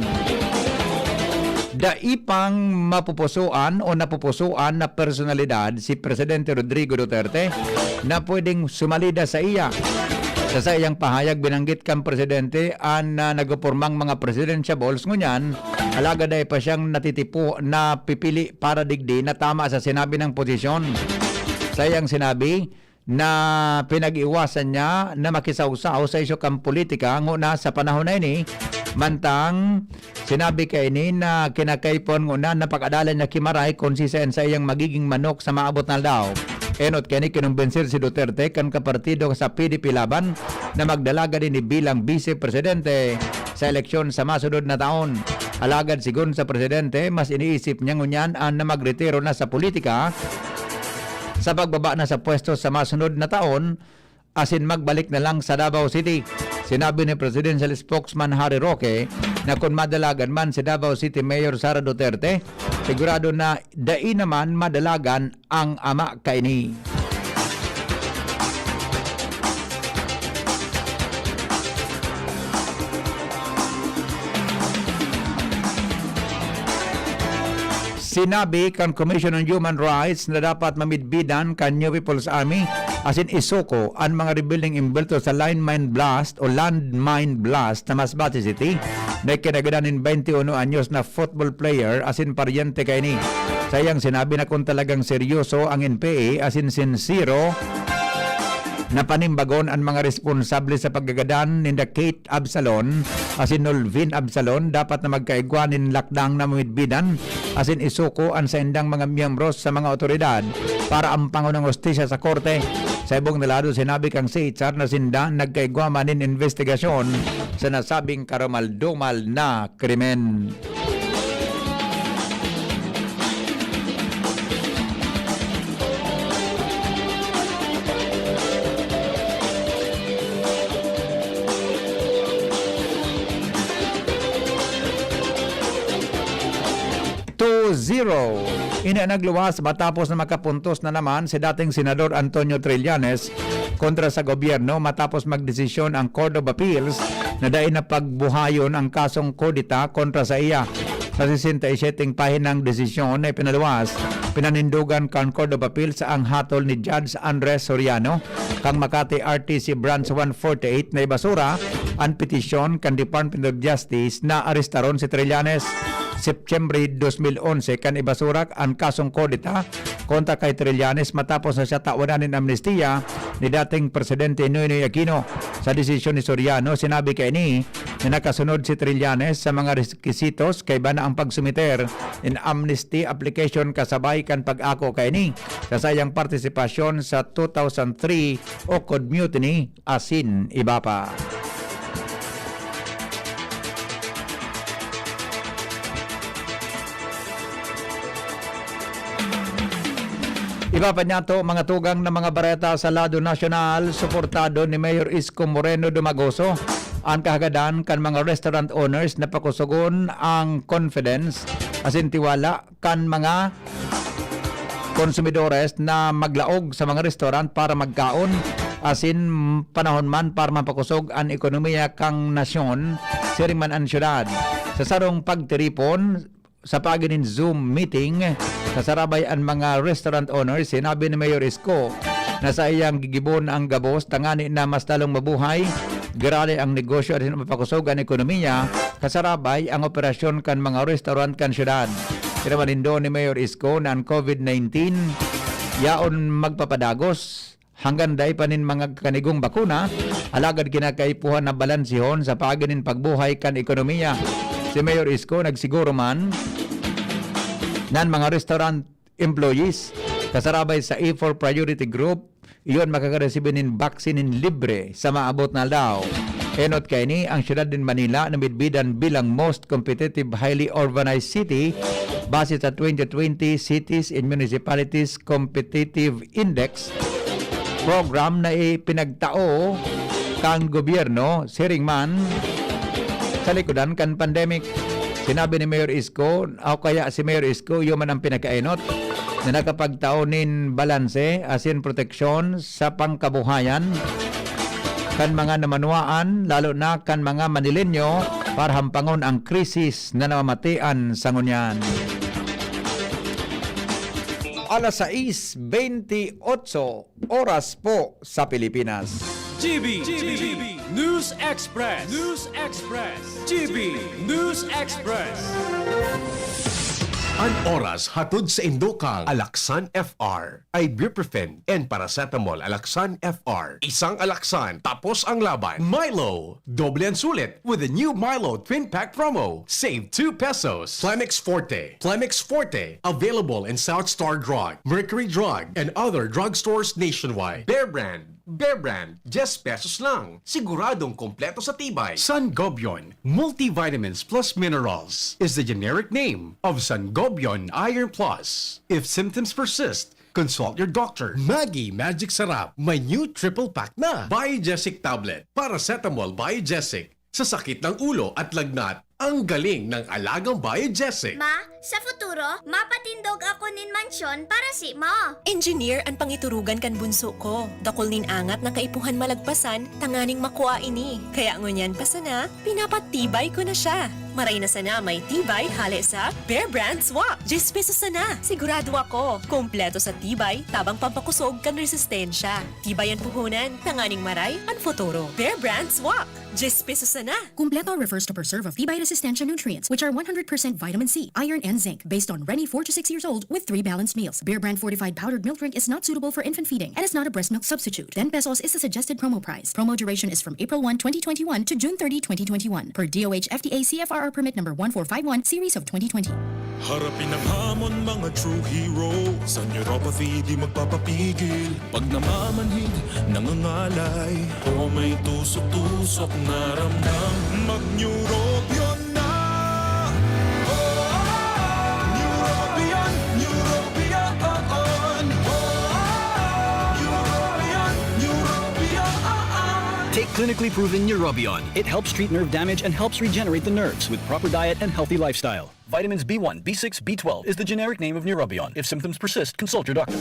Dai pang mapupusoan o napupusoan na personalidad si Presidente Rodrigo Duterte na pwedeng sumalida sa iya. Sa saiyang pahayag, binanggit kan Presidente an, ah, nagpopormang mga presidentiables ngunyan, alagad dai pa siyang natitipo na pipili para digdi na tama sa sinabi niyang posisyon. Saiyang sinabi, na pinag-iwasan niya na makisawsaw sa isyu kan politika nguna sa panahon na ini, mantang sinabi kaini na kinakaipon nguna na pag-adalan niya ki Maray kun siisay an saiyang magiging manok sa maabot na aldaw. Enot kaini kinumbensir si Duterte kan kapartido sa P D P Laban na magdalagan ini bilang bise presidente sa eleksyon sa masunod na taon. Alagad sigon sa presidente, mas iniisip niya ngunyan an na magretiro na sa politika sa pagbaba na sa pwesto sa masunod na taon asin magbalik na lang sa Davao City. Sinabi ni Presidential Spokesman Harry Roque na kun madalagan man si Davao City Mayor Sara Duterte, sigurado na dai naman madalagan ang ama kaini. Sinabi kan Commission on Human Rights na dapat mamidbidan kan New People's Army asin isuko an mga rebelde nga imbwelto sa line mine blast o landmine blast sa Masbate City na ikinagadan nin baynte uno anyos na football player asin paryente kaini. Saiyang sinabi na kun talagang seryoso ang N P A asin sinsero na panimbagon an mga responsable sa pagkagadan ninda Kate Absalon asin Nolvin Absalon, dapat na magkaigwa nin lakdang na mamidbidan asin isuko an saindang mga miyembros sa mga awtoridad para ampangon ang hustisya sa korte. Sa ibong na lado, sinabi kan C H R na sinda nagkaigwa man nin imbestigasyon sa nasabing karumaldumal na krimen. Two zero. Ini ang nagluwas matapos na makapuntos na naman si dating Senador Antonio Trillanes kontra sa gobyerno matapos magdesisyon ang Court of Appeals na dai na pagbuhayon ang kasong kudeta kontra sa iya. Sa sesenta y siyete pahinang desisyon na ipinaluwas, pinanindugan kan Court of Appeals ang hatol ni Judge Andres Soriano kan Makati R T C Branch one forty-eight na ibasura an petisyon kan Department of Justice na arestaron si Trillanes. Setyembre dos mil onse kan ibasura an kasong kudeta kontra kay Trillanes matapos na siya tawanan nin amnestiya ni dating Presidente Noynoy Aquino. Sa desisyon ni Soriano, sinabi kaini na nakasunod si Trillanes sa mga rekisitos kaiba na ang pagsumiter nin amnesty application kasabay kan pag-ako kaini sa saiyang partisipasyon sa two thousand three Ocod Mutiny asin iba pa. Iba pa niyato, mga tugang na mga bareta sa lado nasyonal, suportado ni Mayor Isko Moreno Dumagoso an kahagadan kan mga restaurant owners na pakusogon ang confidence asin tiwala kan mga konsumidores na maglaog sa mga restaurant para magkaon asin panahon man para mapakosog an ekonomiya kan nasyon, siring man an syudad. Sa sarong pagtiripon, sa paagi nin Zoom meeting, kasarabay an mga restaurant owners, sinabi ni Mayor Isko na saiyang gigibon ang gabos tangani na mas lalong mabuhay, girale ang negosyo asin mapakosog an ekonomiya, kasarabay ang operasyon kan mga restaurant kan syudad. Kinamanindo ni Mayor Isko na an COVID nineteen yaon magpapadagos hanggang dai pa nin mga kanigong bakuna, alagad kinakaipuhan na balansihon sa paagi nin pagbuhay kan ekonomiya. Si Mayor Isko nagsiguro man nan mga restaurant employees kasarabay sa E four Priority Group, iyon makakaresibi nin vaccine nin libre sa maabot na aldaw. Enot kaini, ang siyudad nin Manila namidbidan bilang most competitive highly urbanized city base sa twenty twenty Cities and Municipalities Competitive Index program na ipinagtao kan gobyerno, siring man sa likodan kan pandemic. Sinabi ni Mayor Isko, o kaya si Mayor Isko, iyo man ang pinakaenot na nakapagtao nin balanse asin proteksyon sa pangkabuhayan kan mga namanwaan, lalo na kan mga Manileño, para hampangon ang krisis na namamatian sa ngunyan. Alas sais benteyotso oras po sa Pilipinas. G B, G B, News Express, News Express, G B News Express. An oras hatod sa indo kan Alaxan F R, ibuprofen and paracetamol. Alaxan F R, isang Alaxan, tapos ang laban. Milo, doble ang sulit with the new Milo Twin Pack Promo. Save two pesos. Plemex Forte, Plemex Forte, available in South Star Drug, Mercury Drug, and other drugstores nationwide. Bear Brand, Bear Brand, diyes pesos lang. Siguradong kompleto sa tibay. Sangobion Multivitamins Plus Minerals is the generic name of Sangobion Iron Plus. If symptoms persist, consult your doctor. Maggi Magic Sarap, may new triple pack na. Biogesic Tablet, Paracetamol Biogesic, sa sakit ng ulo at lagnat. Ang galing ng alagang Biogesic. Ma, sa futuro, mapatindog ako nin mansyon para simo. Engineer an pangiturugan kan bunso ko. Dakul nin angat na kaipuhan malagpasan tanganing makua ini. Kaya ngunyan pa sana, pinapatibay ko na siya. Maray na sana may tibay hale sa Bear Brand Swak. Diyes pesos sana. Sigurado ako, kompleto sa tibay, tabang pampakusog kan resistensya. Tibay an puhunan, tanganing maray an futuro. Bear Brand Swak. Diyes pesos sana. Kumpleto refers to preserve of tibay resistensya nutrients, which are one hundred percent vitamin C, iron, and zinc, based on Reni, four to six years old, with three balanced meals. Bear Brand fortified powdered milk drink is not suitable for infant feeding and is not a breast milk substitute. Ten pesos is the suggested promo price. Promo duration is from April one, twenty twenty-one to June thirty, twenty twenty-one, per D O H F D A C F R R permit number one four five one, series of twenty twenty. Harapin ang hamon, mga true hero. Sa neuropathy, di magpapapigil. Pag namamanhid, nangangalay, o may tusok-tusok na ramdam, mag-Neurobion na! Oh, Neurobion, Neurobion, oh, oh. Neurobion, Neurobion, oh, oh. Take clinically proven Neurobion. It helps treat nerve damage and helps regenerate the nerves with proper diet and healthy lifestyle. Vitamins B one, B six, B twelve is the generic name of Neurobion. If symptoms persist, consult your doctor.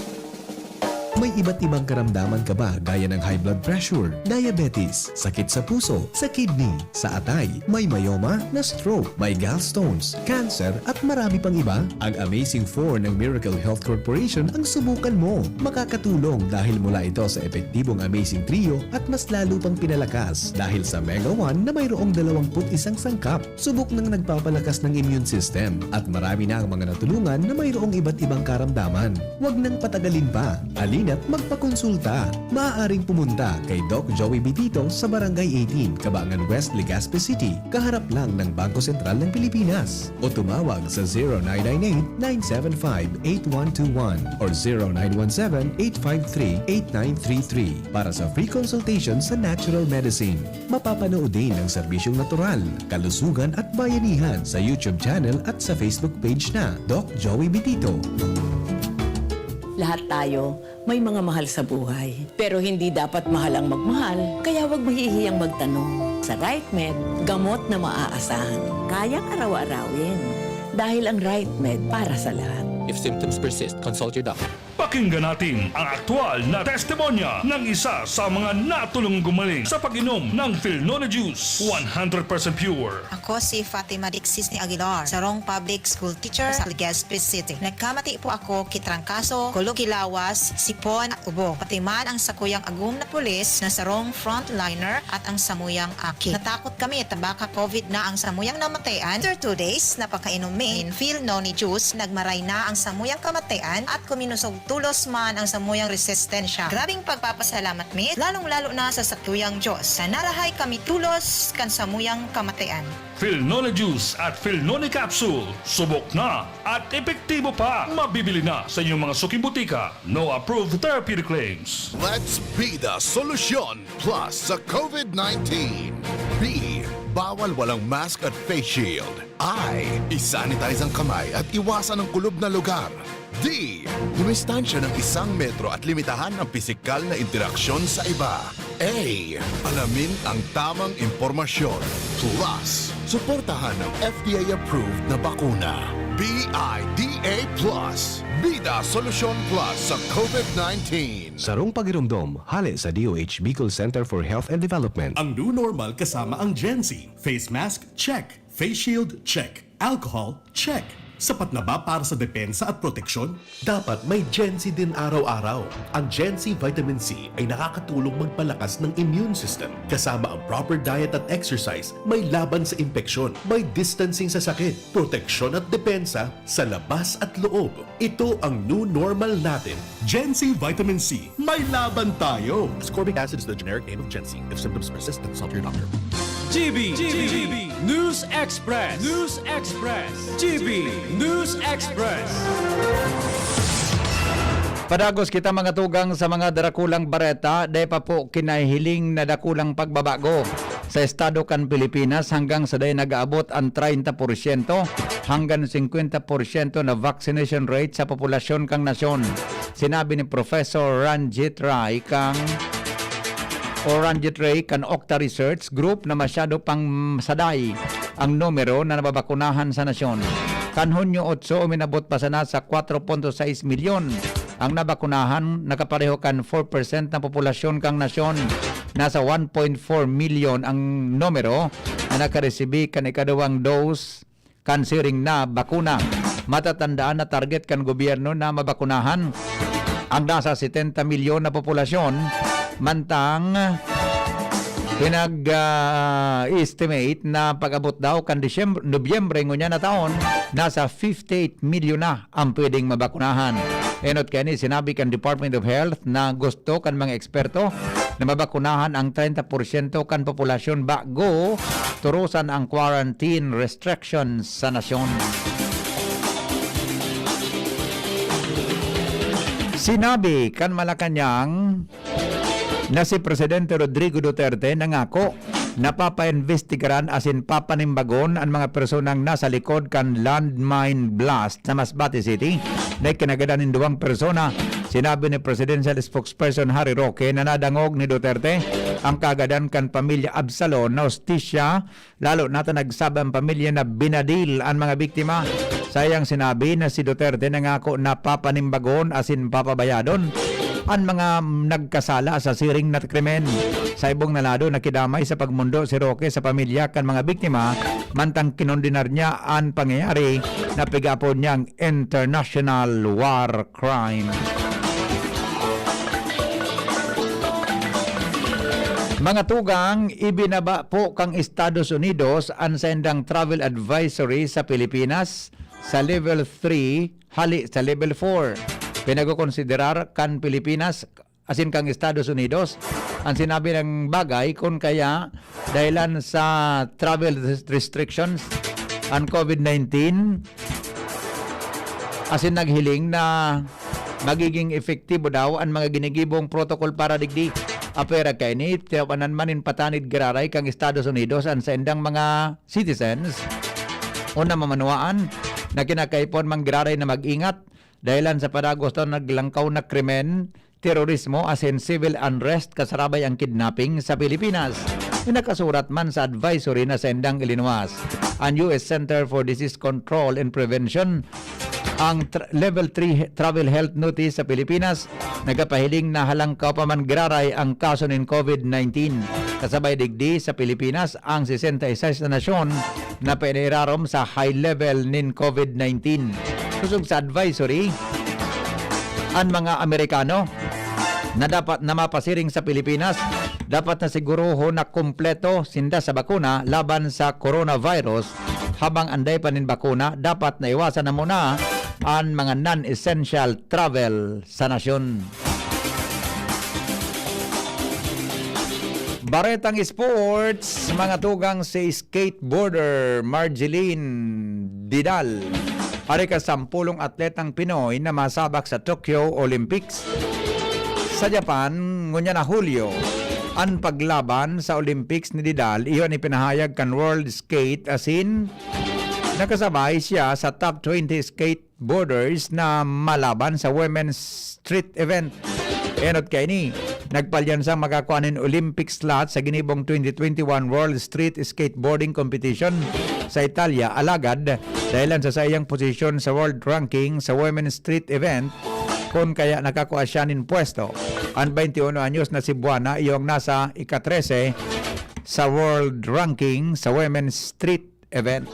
May iba't ibang karamdaman ka ba, gaya ng high blood pressure, diabetes, sakit sa puso, sa kidney, sa atay, may myoma, na stroke, may gallstones, cancer, at marami pang iba? Ang Amazing four ng Miracle Health Corporation ang subukan mo. Makakatulong dahil mula ito sa epektibong Amazing Trio at mas lalo pang pinalakas dahil sa Mega one na mayroong dalawang put isang sangkap. Subok nang nagpapalakas ng immune system at marami na ang mga natulungan na mayroong iba't ibang karamdaman. Huwag nang patagalin pa. Halina't magpakonsulta. Maaaring pumunta kay Doc Joey Bitito sa Barangay eighteen, Cabangan West, Legazpi City, kaharap lang ng Bangko Sentral ng Pilipinas. O tumawag sa zero nine nine eight, nine seven five, eight one two one or zero nine one seven, eight five three, eight nine three three para sa free consultation sa natural medicine. Mapapanood din ang serbisyong natural, kalusugan at bayanihan sa YouTube channel at sa Facebook page na Doc Joey Bitito. Lahat tayo may mga mahal sa buhay. Pero hindi dapat mahal ang magmahal, kaya huwag mahihiyang magtanong. Sa RightMed, gamot na maaasahan. Kayang araw-arawin. Dahil ang RightMed para sa lahat. If symptoms persist, consult your doctor. Pakinggan natin ang aktual na testimonya ng isa sa mga natulong gumaling sa pag-inom ng Filnone Juice, one hundred percent pure. Ako si Fatima Dixis ni Aguilar, sarong public school teacher sa Legazpi City. Nagkamati po ako ki trangkaso, kulog ki lawas, sipon at ubo. Pati man ang sakuyang agom na pulis na sarong frontliner at ang samuyang aki. Natakot kami ta baka COVID na ang samuyang namatayan. After two days na pagkainom mi nin Filnone juice, nagmaray na ang samuyang kamatayan at kuminusog tulos man ang samuyang resistensya. Grabing pagpapasalamat mi, lalong-lalo na sa satuyang Diyos, na narahay kami tulos kan samuyang kamatayan. Filnone Juice at Filnone Capsule, subok na at epektibo pa. Mabibili na sa inyong mga suking butika. No approved therapeutic claims. Let's be the solution plus sa COVID nineteen. B, bawal walang mask at face shield. I, isanitize ang kamay at iwasan ang kulob na lugar. D, dumistansya ng isang metro at limitahan ang pisikal na interaksyon sa iba. A, alamin ang tamang impormasyon. Plus, suportahan ang F D A-approved na bakuna. B I D A plus. Bida Solusyon Plus sa COVID nineteen. Sarong pagiromdom, hale sa D O H Bicol Center for Health and Development. Ang new normal kasama ang Gen Z. Face mask, check. Face shield, check. Alcohol, check. Sapat na ba para sa depensa at proteksyon? Dapat may Gen Z din araw-araw. Ang Gen Z Vitamin C ay nakakatulong magpalakas ng immune system, kasama ang proper diet at exercise, may laban sa impeksyon, may distancing sa sakit, proteksyon at depensa sa labas at loob. Ito ang new normal natin. Gen Z Vitamin C, may laban tayo! Ascorbic acid is the generic name of Gen Z. If symptoms persist, consult your doctor. G B, G B, News Express, News Express, G B News Express. Padagos kita, mga tugang, sa mga darakulang bareta. Dai pa po kinahiling na dakulang pagbabago sa estado kan Pilipinas hanggang sa dai nag-aabot an treinta porsyento hanggang singkwenta porsyento na vaccination rate sa populasyon kan nasyon. Sinabi ni Professor Ranjit Rai kang o Ranjit Ray kan Okta Research Group na masyado pang saday ang numero na nababakunahan sa nasyon. Kan Hunyo otso, uminabot pa sana sa kwatro punto sais milyon ang nabakunahan, na kapareho kan four percent na populasyon kan nasyon. Nasa one point four milyon ang numero na nakaresibi kan ikaduwang dose kan siring na bakuna. Matatandaan na target kan gobyerno na mabakunahan ang nasa setenta milyon na populasyon, mantang pinag-estimate na pag-abot daw kan Disyembre, Nobyembre ngunyan na taon, nasa fifty-eight milyon na ang pwedeng mabakunahan. Enot kaini, sinabi kan Department of Health na gusto kan mga eksperto na mabakunahan ang treinta porsyento kan populasyon bago turusan ang quarantine restrictions sa nasyon. Sinabi kan Malacañang na si Presidente Rodrigo Duterte nangako na papaimbestigaran asin papanimbagon an mga personang nasa likod kan landmine blast sa Masbate City na ikinagadan nin duwang persona. Sinabi ni Presidential Spokesperson Harry Roque na nadangog ni Duterte ang kaagadan kan pamilya Absalon na hustisya, lalo na ta nagsabi ang pamilya na binadil an mga biktima. Sa iyang sinabi na si Duterte nangako na papanimbagon asin papabayadon an mga nagkasala sa siring na krimen. Sa ibong na lado, nakidamay sa pagmondo si Roque sa pamilya kan mga biktima, mantang kinondenar niya an pangyayari na pig-aapod niyang international war crime. Mga tugang, ibinaba po kang Estados Unidos an saindang travel advisory sa Pilipinas sa level three hali sa level four. Pinagkokonsiderar kan Pilipinas asin kang Estados Unidos an sinabi nang bagay, kun kaya dahilan sa travel res-, restrictions an COVID nineteen, asin naghiling na magiging epektibo daw an mga ginigibong protocol para digdi. Apwera kaini, tinawanan man nin patanid giraray kang Estados Unidos an saindang mga citizens o na mamanwaan na kinakaipon man giraray na mag-ingat dahilan sa padagos na naglangkaw na krimen, terorismo asin civil unrest kasarabay ang kidnapping sa Pilipinas. Nakasurat man sa advisory na saindang ilinuwas an U S Center for Disease Control and Prevention, ang tr-, Level three he-, Travel Health Notice sa Pilipinas nagapahiling na halangkaw pa man giraray ang kaso nin COVID nineteen. Kasabay digdi sa Pilipinas ang sesenta y seis na nasyon na pinairarom sa high level nin COVID nineteen. Kusog sa advisory, an mga Amerikano na dapat na mapasiring sa Pilipinas, dapat na siguruhon na kompleto sinda sa bakuna laban sa coronavirus. Habang anday pa nin bakuna, dapat na iwasan na muna an mga non-essential travel sa nasyon. Baretang sports, mga tugang, si skateboarder Marjeline Didal, ari ka sampulong atletang Pinoy na masabak sa Tokyo Olympics sa Japan ngunyan na Hulyo. An paglaban sa Olympics ni Didal, iyo an ipinahayag kan World Skate asin nakasabay siya sa top twenty skateboarders na malaban sa Women's Street event. Enot kaini, nagpalyansang makakua nin Olympic slot sa ginibong twenty twenty-one World Street Skateboarding Competition sa Italia. Alagad, dahilan sa saiyang posisyon sa world ranking sa Women's Street event, kun kaya nakakua siya nin pwesto. An twenty-one anyos na si Buana, iyo ang nasa ika-trese sa world ranking sa Women's Street event.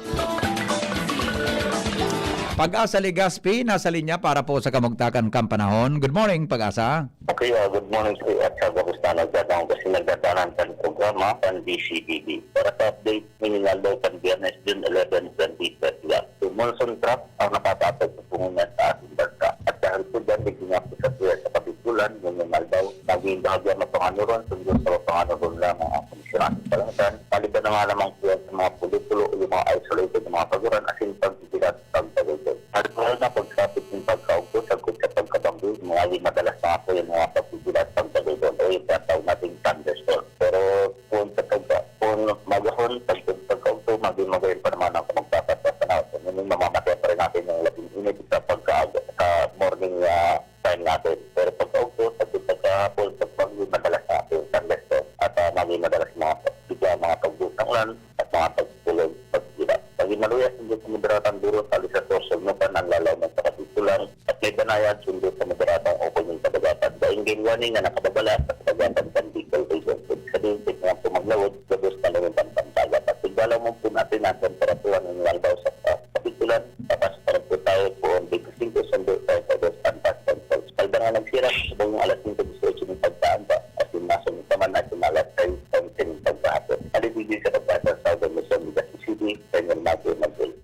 Pag-asa Legaspi, nasa linya para po sa kamugtakan kan panahon. Good morning, Pag-asa. Okay, ah, good morning po at sa gabos na nagdadaan kasi nagdadaanan kan programa kan D C D B. Para sa update, ngayong aldaw kan Biyernes, June eleven, twenty twenty-one. So, monsoon trough ang nakatatag sa pungon niya sa ating bansa. At dahil po dyan, medyo nga po sa tuya sa Kabigulan, ngayong aldaw, naging bahagya mapanganuron, sundo sa mapanganuron lamang ang kondisyon natin sa lansan. Maliban na nga naman po yan sa mga pulo-pulo o yung mga isolated na mga paguran, asin pagbibigat, pagtagultol. Halimbawa na pag-traffic ng pagkaugto, sagkod sa pagkabanggo, mga madalas na po yung mga pagbibigat, pagtagultol o yung tinatawag nating thunderstorm. Pero kung sa pagka-, kung magahon, sagkod sa pagkaugto, maging magayon pa naman ang kamagtapat sa panahon. So, yun yung mamamatay pa rin natin yung labing init sa pagkaaga, sa morning, ah, time natin. Pero pagkaugto, sagkod sa pagkahapon, pagbanggo, madalas na po yung thunderstorm. At, ah, maging madalas mga bigla, mga pagbuhos ng ulan at mga pagkulog, pagkita. Maging maluyas, hindi sa moderadong duros, sa Alicante, Sorsogon, Nuban, ang lalaw ng Kabigulan, at may banayad, sundo sa moderadong o kunyong kadagatan. Daing gin warning na nakababala sa kadagatan kan Bicol Region. Ibig sabihin, sa mga pumaglawod, gabos na rin ang pagpantaga. At tigwalaw mo po natin ang temperatura ng lalbaw sa, ah, Kabigulan. Tapos, parang po tayo po, ang big singko, sundo tayo sa dos, ang past control. Kalda nga nagsira, sa mga alas singko dieciocho ng pagkaamba, at yung nasong naman at yung alas sais, ang sining pagkahapon. Alibigay sa pagkasa sa Southern Luzon, Legazpi City, Daniel Mago, Magdalena.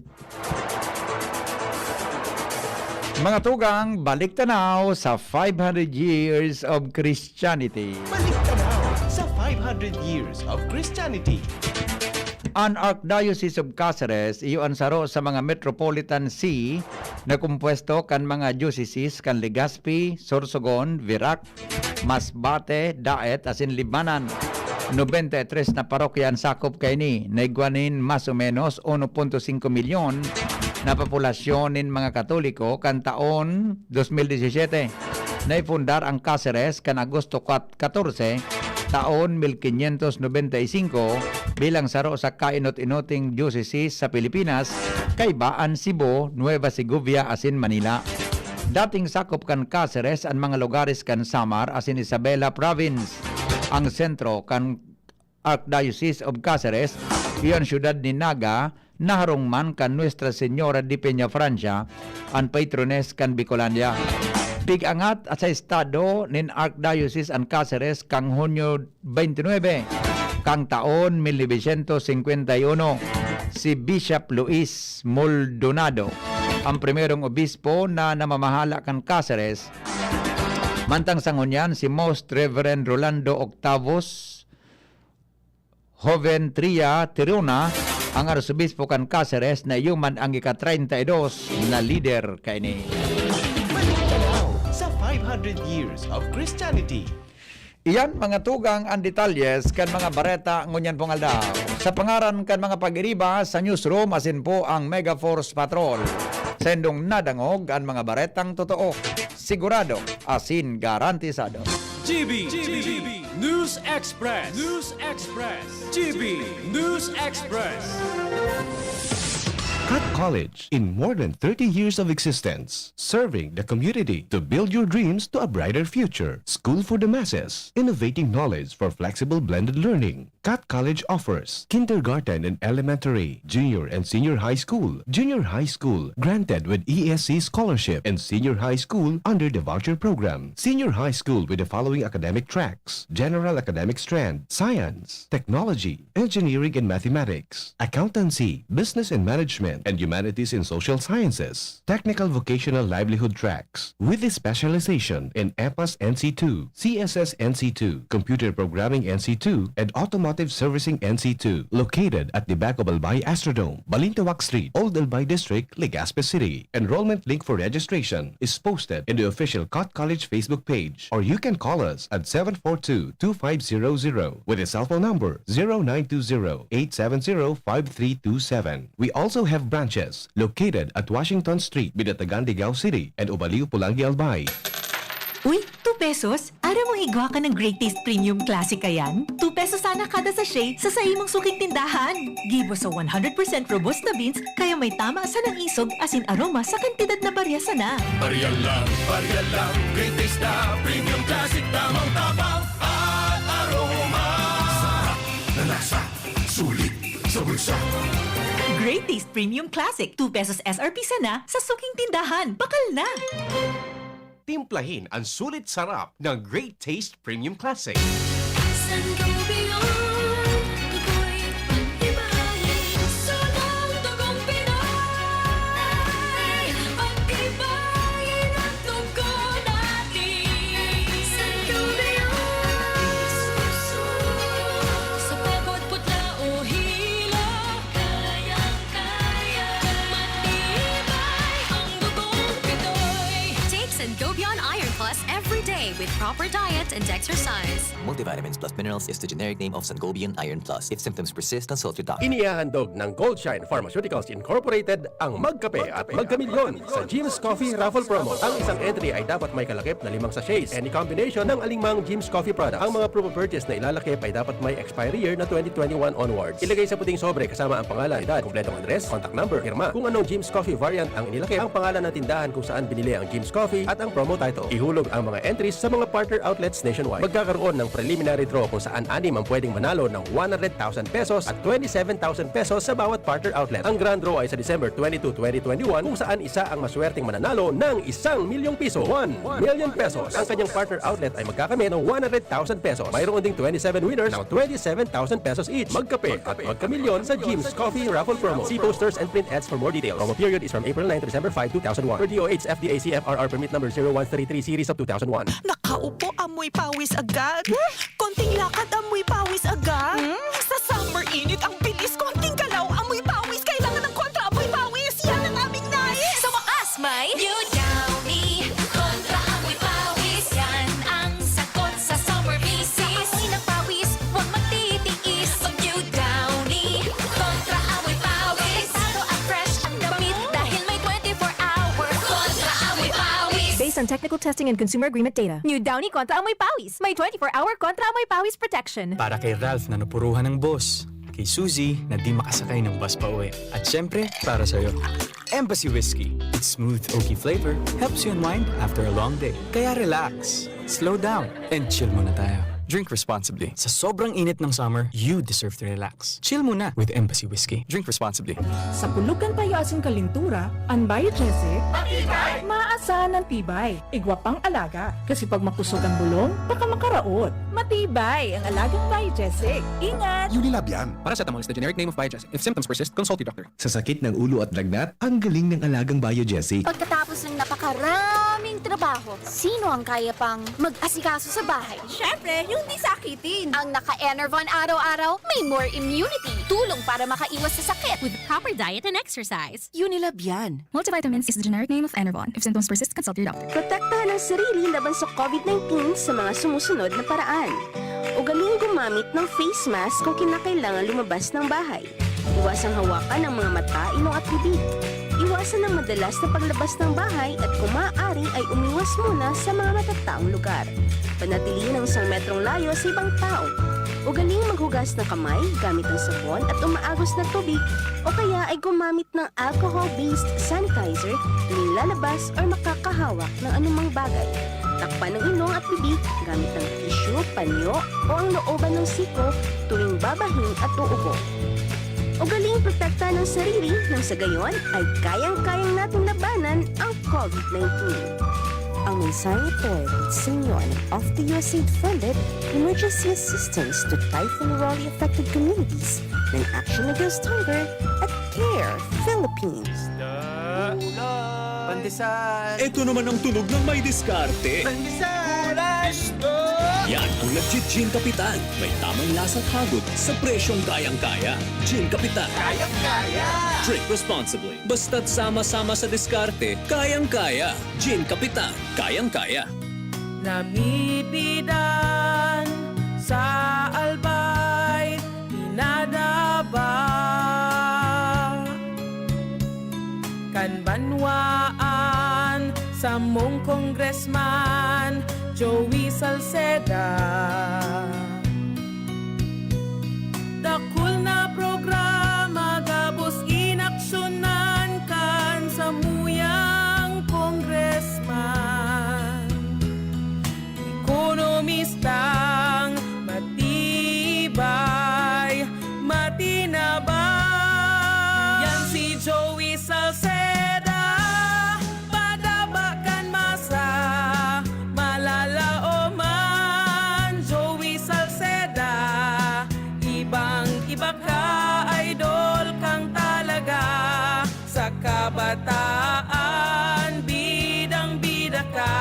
Mga tugang, balik tanaw sa five hundred years of Christianity. Balik tanaw sa five hundred years of Christianity. An Archdiocese of Caceres, iyo an saro sa mga metropolitan see na kompuesto kan mga dioceses kan Legazpi, Sorsogon, Virac, Masbate, Daet asin Libmanan. Nobenta y tres na parokya an sakop kaini, na igwa nin mas o menos uno punto singko milyon na populasyon nin mga Katoliko kan taon dos mil disisete. Naipundar ang Caceres kan Agosto kat-, katorse, taon mil quinientos noventa y cinco, bilang saro sa kainot-inoting diocese sa Pilipinas, kaiba an Cebu, Nueva Segovia asin Manila. Dating sakop kan Caceres an mga lugares kan Samar asin Isabela Province. Ang sentro kan Archdiocese of Caceres iyo an siyudad ni Naga, na harong man kan Nuestra Señora de Peñafrancia, an patrones kan Bicolandia. Pig-angat sa estado nin Archdiocese an Caceres kan Hunyo twenty-nine, kan taon mil novecientos singkwenta y uno, si Bishop Luis Maldonado, ang primerong obispo na namamahala kan Caceres. Mantang sa ngunyan, si Most Reverend Rolando Octavos Joventria Tirona, ang Arsobispo kan Caceres, na iyo man ang ika-treinta y dos na lider kaini. Balik tanaw sa five hundred years of Christianity. Iyan, mga tugang, ang detalyes kan mga bareta ngunyan pong aldaw. Sa pangaran kan mga pag-iriba sa newsroom, asin po ang Mega Force Patrol, saindong nadangog an mga baretang totoo, sigurado, asin garantisado. G B, G B, News Express, News Express, G B News Express. Cat College, in more than thirty years of existence, serving the community to build your dreams to a brighter future. School for the masses, innovating knowledge for flexible blended learning. Cat College offers kindergarten and elementary, junior and senior high school, junior high school granted with E S C scholarship, and senior high school under the voucher program. Senior high school with the following academic tracks: general academic strand, science, technology, engineering and mathematics, accountancy, business and management, and humanities and social sciences. Technical vocational livelihood tracks with a specialization in EPAS N C two, C S S N C two, computer programming N C two, and automotive servicing N C two. Located at the back of Albay Astrodome, Balintawak Street, Old Albay District, Legazpi City. Enrollment link for registration is posted in the official Cat College Facebook page, or you can call us at seven four two, two five zero zero with a cell phone number zero nine two zero, eight seven zero, five three two seven. We also have branches located at Washington Street, Binatagan, Digao City, and Ubaliw, Polangui, Albay. Uy, two pesos? Aram mo, igwa ka ng Great Taste Premium Classic kayan? Two pesos sana kada sachet sa saimong suking tindahan. Gibo sa one hundred percent robusta beans, kaya may tama sanang isog asin aroma sa kantidad na barya sana. Barya lang, barya lang, Great Taste na Premium Classic, tamang tabang at aroma. Sarap na lasa, sulit sa bulsa. Great Taste Premium Classic, two pesos S R P sana sa suking tindahan. Bakal na! Timplahin ang sulit sarap ng Great Taste Premium Classic. Sangobion, ako'y pag-ibahin. Sunang dugong Pinoy, pag-ibahin ang dugo natin. Sangobion, sa pagod, putla o hilo, kayang-kaya, matibay ang dugong Pinoy. Take Sangobion Iron Plus every day with proper diet and exercise. Multivitamins plus minerals is the generic name of Sangobion Iron Plus. If symptoms persist, consult your doctor. Inihahandog ng Goldshine Pharmaceuticals Incorporated ang Magkape at Magkamilyon sa Jim's Coffee Raffle Promo. Ang isang entry ay dapat may kalakip na limang sachets, any combination ng alingmang Jim's Coffee product. Ang mga proof of purchase na ilalakip ay dapat may expiry year na twenty twenty-one onwards. Ilagay sa puting sobre kasama ang pangalan, edad, kompletong address, contact number, pirma. Kung anong Jim's Coffee variant ang inilakip, ang pangalan ng tindahan kung saan binili ang Jim's Coffee at ang promo title. Ihulog ang mga entries sa mga partner outlets nationwide. Magkakaroon ng preliminary draw kung saan anim ang pwedeng manalo ng one hundred thousand pesos at twenty-seven thousand pesos sa bawat partner outlet. Ang grand draw ay sa December twenty-two, twenty twenty-one, kung saan isa ang maswerteng mananalo ng isang milyong piso, one million pesos. Ang kanyang partner outlet ay magkakamit ng one hundred thousand pesos. Mayroon ding twenty-seven winners ng twenty-seven thousand pesos each. Magkape at magkamilyon sa Jim's Coffee Raffle Promo. See posters and print ads for more details. Promo period is from April nine to December five, two thousand one. Per D O H F D A C F R R permit number zero one three three series of two thousand one. Nakaupo, amoy pawis agad. Konting lakad, amoy pawis agad. Hmm? Sa summer init, ang bilis. Konting galaw, amoy pawis. Kailangan ng kontra amoy pawis. Yan ang aming nais. Sa wakas, may New Downy Kontra Amoy Pawis. Yan ang sagot sa summer bisis. Amoy ng pawis, huwag magtitiis. Mag New Downy Kontra Amoy Pawis. Delikado at fresh ang damit dahil may twenty-four hour Kontra Amoy Pawis. Based on technical testing and consumer agreement data. New Downy Kontra Amoy Pawis. May twenty-four hour Kontra Amoy Pawis protection. Para kay Ralph na napuruhan ng boss. Kay Suzy na di makasakay ng bus pauwi. At syempre, para sa'yo. Embassy Whiskey. Its smooth, oaky flavor helps you unwind after a long day. Kaya relax, slow down, and chill muna tayo. Drink responsibly. Sa sobrang init ng summer, you deserve to relax. Chill muna with Embassy Whiskey. Drink responsibly. Sa pulugan payo asin kalintura, an Biogesic, maasahan an tibay. Igwa pang alaga, kasi pag makusog ang bulong, baka makaraot. Matibay ang alagang Biogesic. Ingat! Unilab yan. Paracetamol is the generic name of Biogesic. If symptoms persist, consult your doctor. Sa sakit ng ulo at lagnat, ang galing ng alagang Biogesic. Pagkatapos ng napakaraming trabaho, sino ang kaya pang mag-asikaso sa bahay? Siyempre, yung di sakitin. Ang naka-Enervon araw-araw, may more immunity. Tulong para makaiwas sa sakit. With proper diet and exercise. Unilab yan. Multivitamins is the generic name of Enervon. If symptoms persist, consult your doctor. Protektahan ang sarili laban sa covid nineteen sa mga sumusunod na paraan. Ugaling gumamit ng face mask kung kinakailangan lumabas ng bahay. Iwasang hawakan ang mga mata, ilong at bibig. Iwasan ang madalas na paglabas ng bahay at kung maaari ay umiwas muna sa mga matataong lugar. Panatilihin ang isang metrong layo sa ibang tao. Ugaling maghugas ng kamay gamit ang sabon at umaagos na tubig o kaya ay gumamit ng alcohol-based sanitizer tuwing lalabas or makakahawak ng anumang bagay. Takpan ang ilong at bibig gamit ang tissue, panyo, o ang looban ng siko tuwing babahing at uubo. Ugaling protektahan ang sarili nang sa gayon ay kayang-kayang natin labanan ang covid nineteen. Ang mensaheng ito ay hatid sa inyo ng Off the U S A I D funded Emergency Assistance to Typhoon Rolly Affected Communities ng Action Against Hunger at Care Philippines. Pandesal. Ito naman ang tunog ng may diskarte. Pandesal. Yan ang nagji-Gin Kapitan. May tamang lasa at hagod sa presyong kayang-kaya. Gin Kapitan. Kayang-kaya. Drink responsibly. Basta't sama-sama sa diskarte, kayang-kaya. Gin Kapitan. Kayang-kaya. Namipidan sa Albay, pinadaba kan banwaan samong Congressman Joey Salceda. Dakul na programa gabos inaksyonan kan samuyang congressman. Ekonomistang matibay, matinabang. Yan si Joey Salceda, padaba kan masa, malalaoman. Joey Salceda, ibang-iba ka, idol kang talaga. Sa kabataan, bidang-bida ka.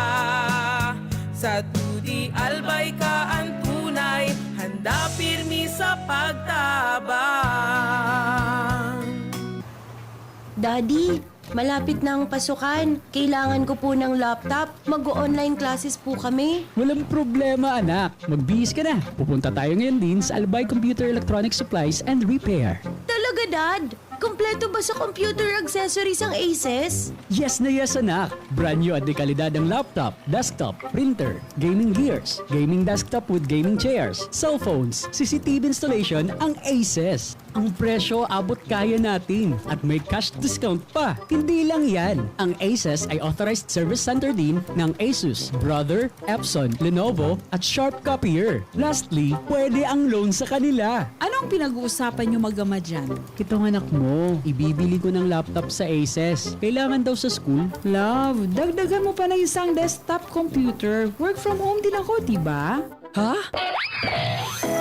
Sa dudi, Albay ka an tunay, handa pirmi sa pagtabang. Daddy, malapit na ang pasukan. Kailangan ko po ng laptop. Mag-o-online classes po kami. Walang problema, anak. Magbihis ka na. Pupunta tayo ngayon din sa Albay Computer Electronic Supplies and Repair. Talaga, Dad? Kompleto ba sa computer accessories ang Aces? Yes na yes, anak! Brand new at de kalidad ang laptop, desktop, printer, gaming gears, gaming desktop with gaming chairs, cellphones, C C T V installation ang Aces. Ang presyo abot kaya natin at may cash discount pa. Hindi lang yan, ang Aces ay authorized service center din ng Asus, Brother, Epson, Lenovo at Sharp Copier. Lastly, pwede ang loan sa kanila. Anong pinag-uusapan niyo mag-ama diyan? Itong anak mo, ibibili ko ng laptop sa Aces. Kailangan daw sa school. Love, dagdagan mo pa ng isang desktop computer. Work from home din ako, di ba? Ha?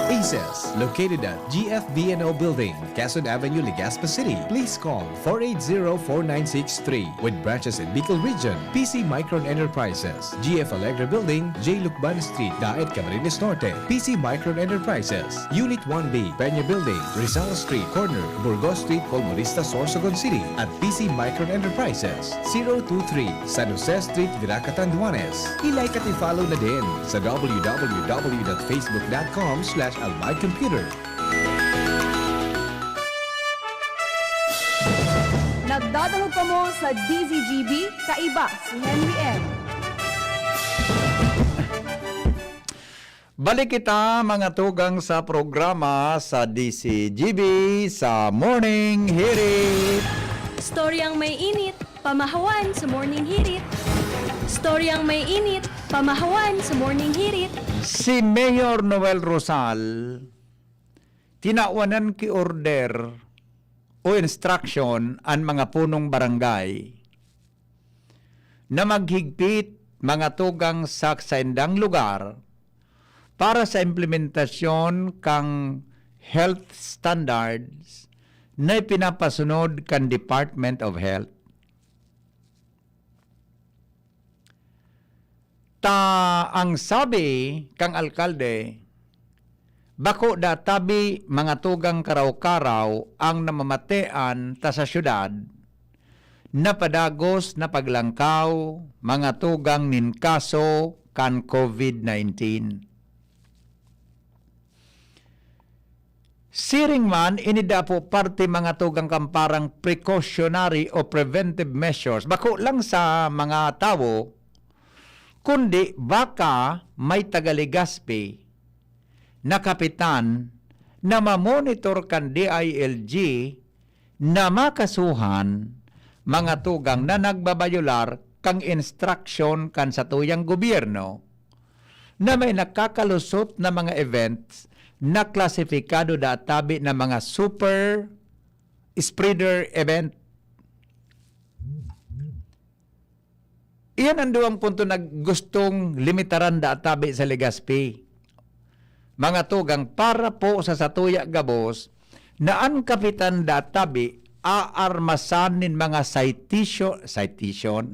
Aces, located at G F V N O Building, Quezon Avenue, Legazpi City. Please call four eight zero, four nine six three. With branches in Bicol Region, P C Micron Enterprises, G F Allegra Building, J Lucban Street, Daet, Camarines Norte. P C Micron Enterprises, Unit one B, Peña Building, Rizal Street, corner Burgos Street, Colmonista, Sorsogon City, at P C Micron Enterprises, zero two three, San Jose Street, Virac, Catanduanes. I-like at i-follow na din sa w w w dot facebook dot com slash albay computer. Nagdadangog kamo sa D Z G B, kaiba si Henry M. Balik kita, mga tugang, sa programa sa D C G B sa Morning Hirit. Storyang may init, pamahawan sa Morning Hirit. Storyang may init, pamahawan sa Morning Hirit. Si Mayor Noel Rosal, tinawanan ki order o instruction an mga punong barangay na maghigpit, mga tugang, sa saindang lugar para sa implementasyon kan health standards na ipinapasunod kan Department of Health. Ta ang sabi kan alkalde, bako da tabi, mga tugang, karaw-karaw ang namamatean ta sa syudad, napadagos na paglangkaw, mga tugang, nin kaso kan COVID nineteen. Siring man, ini daa po parte, mga tugang, kan parang precautionary o preventive measures, bako lang sa mga tawo, kundi baka may taga-Legazpi na kapitan na mamonitor kan D I L G na makasuhan, mga tugang, na nagbabayolar kan instruction kan satuyang gobyerno na may nakakalusot na mga events na klasifikado da tabi na mga super spreader event. Iyan ang duwang punto na gustong limitaran da tabi sa Legazpi. Mga tugang, para po sa satuya gabos, na an kapitan da tabi aarmasan nin mga citation, citation?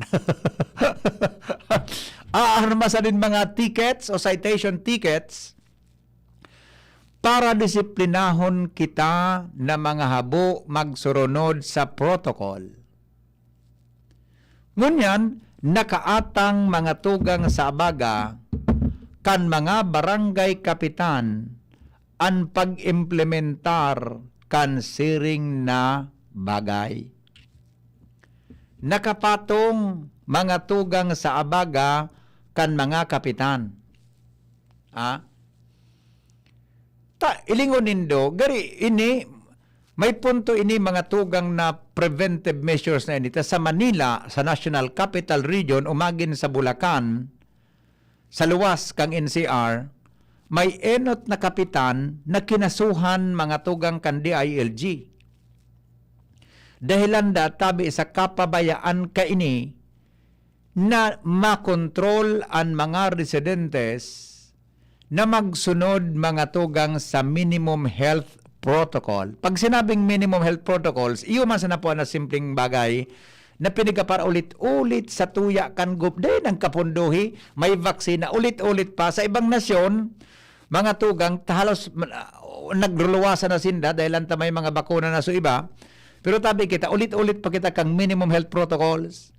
Aarmasan nin mga tickets o citation tickets para disiplinahon kita na mga habo magsurunod sa protocol. Ngunyan, nakaatang, mga tugang, sa abaga kan mga barangay kapitan an pag-implementar kan siring na bagay. Nakapatong, mga tugang, sa abaga kan mga kapitan. Ah? Ta, ilingon nindo, gari ini, may punto ini, mga tugang, na preventive measures na ini. Ta sa Manila, sa National Capital Region, umagin sa Bulacan, sa luwas kan N C R, may enot na kapitan na kinasuhan, mga tugang, kan D I L G. Dahilan da tabi sa kapabayaan kaini na makontrol an mga residentes na magsunod, mga tugang, sa minimum health protocol. Pag sinabing minimum health protocols, iyo man sana po na simpleng bagay na pinagkapaulit-ulit sa tuya kan gup-, dai nagkapondohi, may vaccine na ulit-ulit pa. Sa ibang nasyon, mga tugang, ta halos, ah, nagluluwasan na sinda dahil lang ta may mga bakuna na sa iba. Pero tabi kita, ulit-ulit pa kita kang minimum health protocols.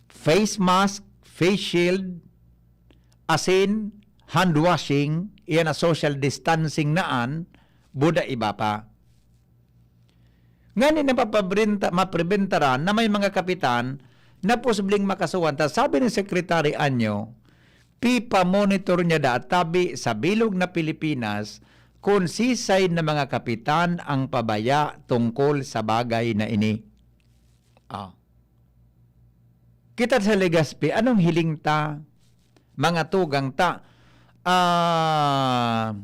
Face mask, face shield, asin, hand washing, iyan na social distancing naan, buda iba pa. Ngani na mapabrenta-, mapreventaran na may mga kapitan na posibleng makasuhan. Ta sabi ni Secretary Anyo, pipamonitor niya da tabi sa bilog na Pilipinas kun sisay na mga kapitan ang pabaya tungkol sa bagay na ini. Ah. Kita sa Legazpi, anong hiling ta? Mga tugang ta, ah,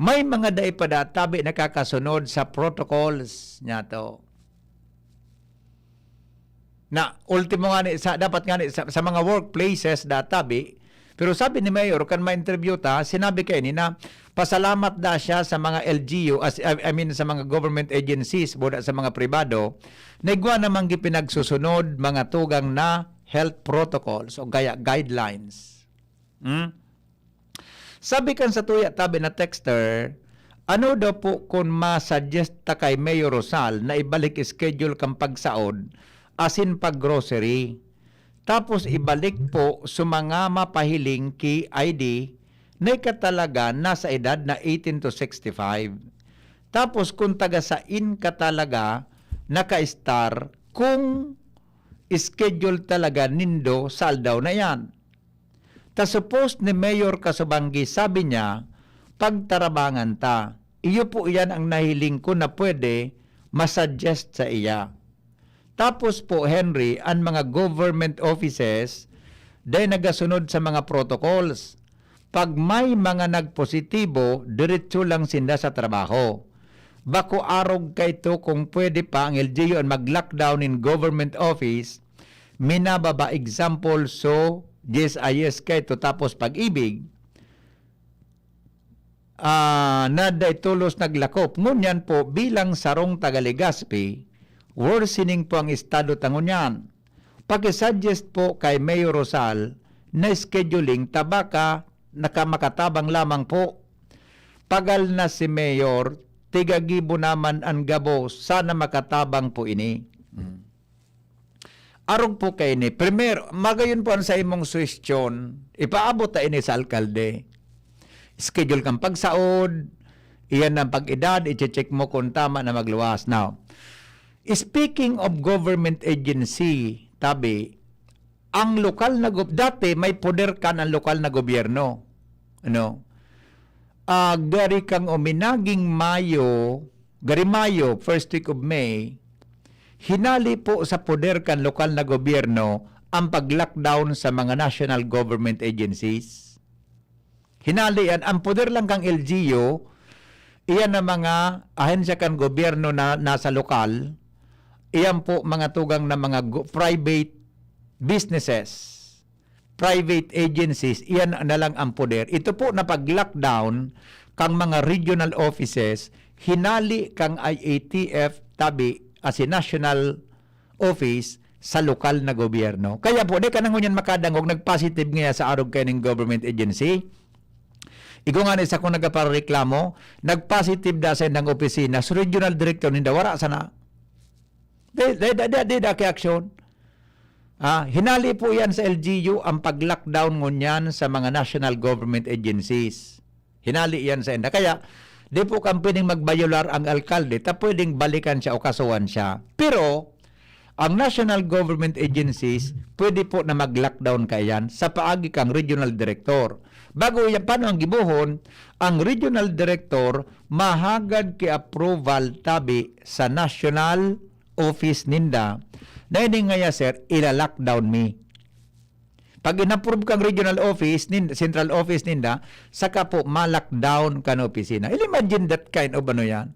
may mga dai pa da tabi nakakasunod sa protocols niya to. Na ultimo nga ni, sa, dapat nga ni, sa, sa mga workplaces da tabi, pero sabi ni Mayor, kan ma-interview ta, sinabi kaini na pasalamat da siya sa mga L G U, as, I, I mean, sa mga government agencies, buda sa mga pribado, na igwa namang gipinagsusunod, mga tugang, na health protocols o kaya guidelines. Hmm? Sabi kan satuya tabi na texter, ano daw po kun ma-suggest ta kay Mayor Rosal na ibalik schedule kan pagsaod asin pag-grocery? Tapos ibalik po sa mga mapahiling ki I D na ikatalaga na sa edad na eighteen to sixty-five. Tapos kun taga sain ka talaga naka-estar, kung schedule talaga nindo sa aldaw na iyan. Ta suppose ni Mayor Casubangui, sabi niya, "Pagtarabangan ta." Iyo po iyan ang nahiling ko na pwede masuggest sa iya. Tapos po, Henry, ang mga government offices, dai nagasunod sa mga protocols. Pag may mga nagpositibo, diretso lang sinda sa trabaho. Bako arog kaito kung pwede pa ang L G U an mag-lockdown in government office, minababa example so, yes, ayes kaito, tapos pag-ibig, ah, na dai tolos naglakop. Ngunyan po, bilang sarong taga Legazpi, worsening po ang estado ta ngunyan. Paki-suggest po kay Mayor Rosal na scheduling ta baka naka-, makatabang lamang po. Pagal na si Mayor, tiga Gibo naman an gabos, sana makatabang po ini. Mm. Arog po kaini. Primero, magayon po an sa imong suhestyon, ipaabot ta ini sa alkalde. Schedule kang pagsaod, iyan ang pag-edad, iche-check mo kung tama na magluwas. Now, speaking of government agency, tabi, ang lokal na gob-, dati may poder kan ang lokal na gobyerno. Ano? Ah, gari kang uminaging Mayo, gari Mayo, first week of May, hinali po sa poder kan lokal na gobyerno ang pag-lockdown sa mga national government agencies. Hinali yan. Ang poder lang kang L G U, iyan na mga ahensya kan gobyerno na nasa lokal, iyan po mga tugang na mga go-, private businesses, private agencies, iyan na lang ang poder. Ito po na pag-lockdown kang mga regional offices, hinali kang I A T F, tabi, as a national office sa lokal na gobyerno. Kaya po, di ka na ngunyan makadangog, nag-positive ngaya sa arog kayo ning government agency. Igo nga ni sa kung nagaparareklamo, nag-positive da sa indang opisina, sa regional director ninda, wala sana. Di, di, di, di, di, di, aksyon. Ah, hinali po yan sa L G U ang pag-lockdown ngunyan sa mga national government agencies. Hinali yan sa inda. Kaya, di po kan pwedeng magbayular ang alkalde, ta pwedeng balikan siya o kasuhan siya. Pero, ang national government agencies, pwede po na mag-lockdown kaiyan sa paagi kang regional director. Bago yan, paano ang gibohon? Ang regional director, mahagad ki approval tabi sa national office ninda. Na ini ngaya, sir, ila-lockdown mi. Pag in-approve kang regional office, nin-, central office ninda, saka po ma-lockdown kan opisina. Imagine that kind of ano yan,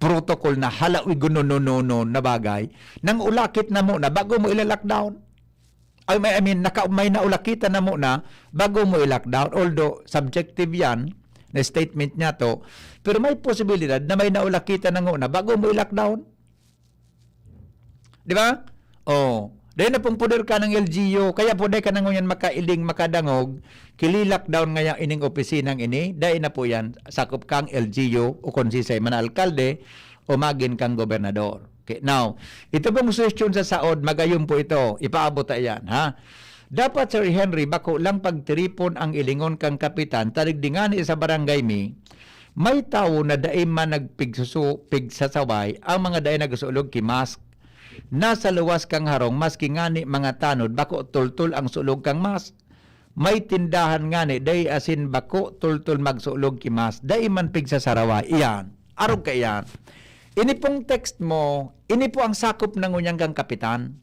protocol na halawi gunononono na bagay. Nang ulakit na muna, bago mo ila-lockdown. I mean, I mean, naka-, may naulakitan na muna, bago mo i-lockdown. Although, subjective yan, na statement niya to, pero may posibilidad na may naulakitan na muna, bago mo i-lockdown. Di ba? Oh, dahil na pong poder ka ng L G U, kaya po dahil ka na ngunyan makailing, makadangog, kili-lockdown ngaya ining opisinang ini, dahil na po yan, sakop kang L G U o kung sisay man na alkalde, o magin kang gobernador. Okay, now, ito pong suhestyon sa saod, magayon po ito, ipaabot ta yan, ha? Dapat, Sir Henry, bako lang pagtiripon ang ilingon kang kapitan, taligdingani sa barangay mi, may tawo na dai man nagpigsusu-, pigsasaway ang mga dai nagsulog ki mask. Nasa luwas kang harong, maski ngani mga tanod, bako tultol ang sulog kang mask. May tindahan ngani, dai asin bako tultol magsulog ki mask. Dai man pigsasaraway. Iyan. Arog ka iyan. Ini pong text mo, ini po ang sakop ng unyang kang kapitan.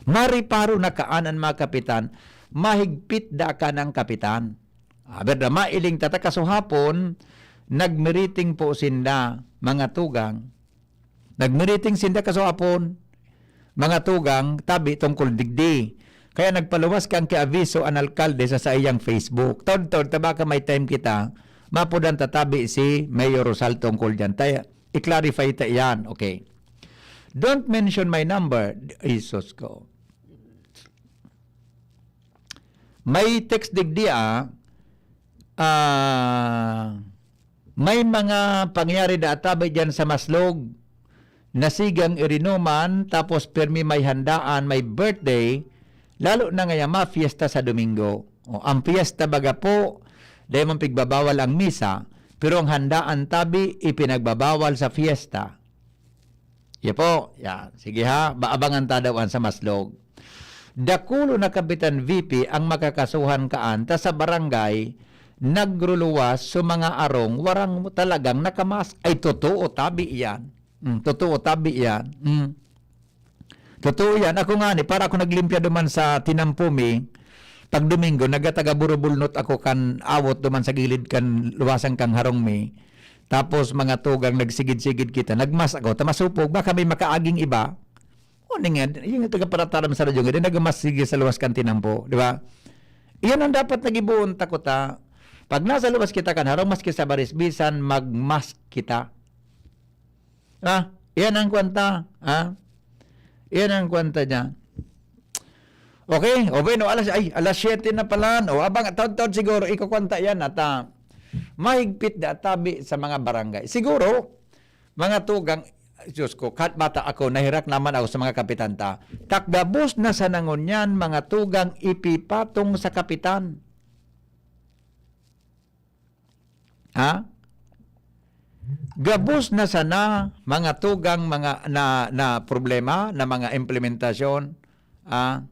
Mariparo na kaan an mga kapitan, mahigpit da kaan ang kapitan. Aber na mailing tata kasuhapon, nagmiriting po sinda, mga tugang. Nagmiriting sinda kasuhapon, mga tugang, tabi tungkol digdi. Kaya nagpaluwas kang kiaviso an alkalde sa saiyang Facebook. Taod-taod, ta baka may time kita, mapudan tatabi si Mayor Rosal tungkol dyan. Tayo, i-clarify ta iyan. Okay. Don't mention my number. Jesus ko. May text digdi, ah. Ah, may mga pangyayari da atabi diyan sa Maslog. Nasigang irinuman, tapos pirmi may handaan, may birthday, lalo na ngaya mafiesta sa Domingo. O, ang fiesta baga po, dai man pigbabawal ang misa, pero ang handaan tabi, ipinagbabawal sa fiesta. Iya po, yan. Sige ha, ba-, abangan ta daw an sa Maslog. dakulo na kapitan V P ang makakasuhan kaan ta sa barangay nagruluwas sa mga arong warang talagang nakamask. Ay, totoo, tabi iyan. Mm, totoo, tabi iyan. Mm. Totoo yan. Ako nga ni, para ako naglimpya duman sa tinampo mi, pag Domingo, nagataga burubulnot ako kan awot duman sa gilid kan luwasan kang harong mi. Tapos mga tugang nagsigid-sigid kita. Nagmas ako, ta masupog, baka may makaaging iba. O, ni nga, yung taga-parataram sa radyo nga, di nagmas sige sa luwas kan tinampo, di ba? Iyan ang dapat nagibuon ta kuta. Pag nasa luwas kita kan harong, maski sa barisbisan, magmask kita. Ah, iyan ang kwanta, ah. Iyan ang kwanta niya. Okay, o bueno, alas, ay, alas siyete na pala. O, abang, taon-taon siguro, ikukwanta yan at, ah, mahigpit na tabi sa mga barangay. Siguro, mga tugang, Diyos ko, kat bata ako, nahirak naman ako sa mga kapitan ta. Takgabos na sa nangunyan, mga tugang ipipatong sa kapitan. Ha? Gabos na sana mga tugang, mga na, na problema, na mga implementasyon. Ah,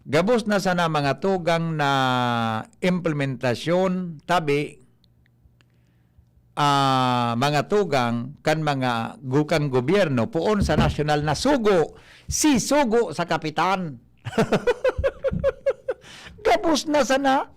gabos na sana mga tugang na implementasyon, tabi, ah, mga tugang kan mga gukang gobyerno, poon sa nasyonal na sugo, si sugo sa kapitan. Gabos na sana.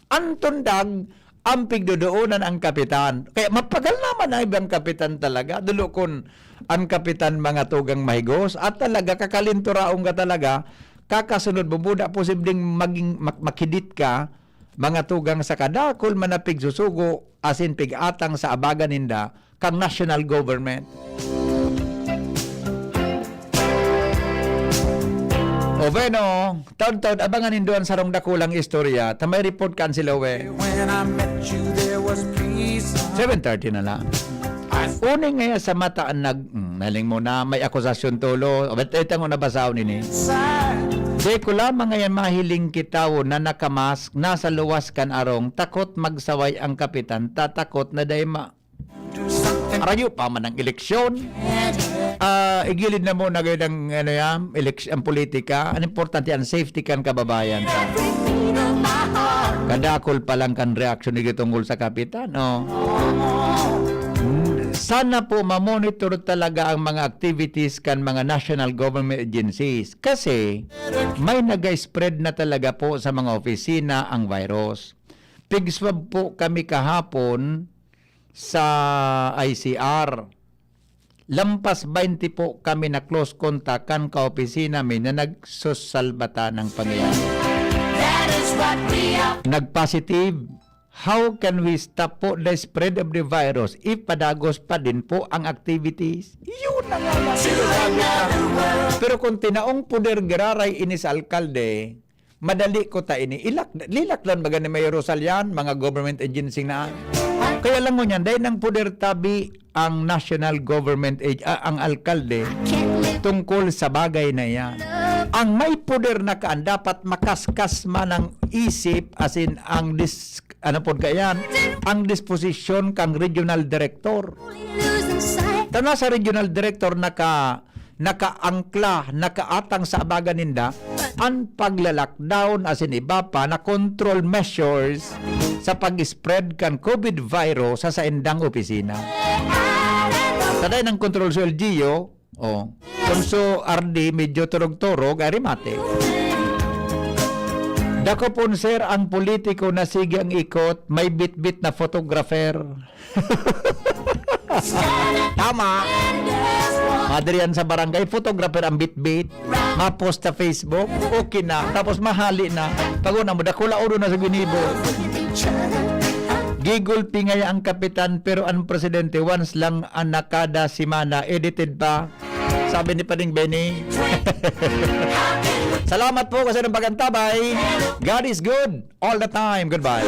An tundag, ang pigdodoonan ang kapitan. Kaya mapagal naman ang ibang kapitan talaga. Dulo kun an kapitan mga tugang mahigos, at talaga kakalinturaon ka talaga, kakasunod mo, buda posibleng maging mak-, makidit ka, mga tugang sa kadakul man na pigsusugo, asin pig-atang sa abaga ninda, kang national government. O bueno, taon-taon, abangan nindo an sarong dakulang istorya. Ta may report kan si Lowe. When I met you, there was peace. Seven thirty na lang. Uning ngaya sa mata ang nag-, hmm, naling mo na, may akusasyon tulo. Abet, eh, tango na basahon ini. Di ko lamang ngayon mahiling kitawo na nakamask, nasa luwas kan arong, takot magsaway ang kapitan, tatakot na dai ma-, arayo pa man ang eleksyon. Ah, igilid na muna gayud ang, ano yan, eleks-, ang politika. Ang importante, ang safety kan kababayan ta. Kadakol pa lang kan reaksyon ni tungkol sa kapitan, oh. Sana po ma-monitor talaga ang mga activities kan mga national government agencies kasi may nag-spread na talaga po sa mga opisina ang virus. Pig-swab po kami kahapon sa I C R. Lampas baynte po kami na close contact kan kaopisina mi na nagsusalbata ng pangyayari. That is what we are. Nag-positive. How can we stop po the spread of the virus if padagos pa din po ang activities? Yun na nga yung sinasabi ko. Pero kung tinaong poder giraray ini sa alkalde, madali ko ta ini. Ilak-, lilakdan baga ni Mayor Rosal yan, mga government agency na. Kaya lang ngunyan, dahil ng poder tabi ang national government ag-, ah, ang alkalde tungkol sa bagay na yan. Ang may poder na kaan dapat makaskas man ang isip, as in, ang dis-, ano pod kaiyan, ang disposisyon kang regional director. Tana sa regional director naka-, nakaangkla, nakaatang sa abaga ninda, an pagla-lockdown asin iba pa na control measures sa pag-spread kan COVID virus sa saindang opisina. Sa dai nang kontrol si L G U, oh, Konso R D, medyo turog-turog, ay remate. Dako pon, sir, ang politiko na sige ang ikot, may bitbit na photographer. Tama. Madrian sa barangay, photographer ang bitbit. Ma-post sa Facebook, okay na. Tapos mahali na. Pag una mo, dakula ulo na sa ginibo. Gigulpi ngaya ang kapitan, pero ang presidente, once lang ang nakada semana, edited pa. Sabi ni Pading Benny. Salamat po kasi ng pag-antabay. God is good all the time. Goodbye.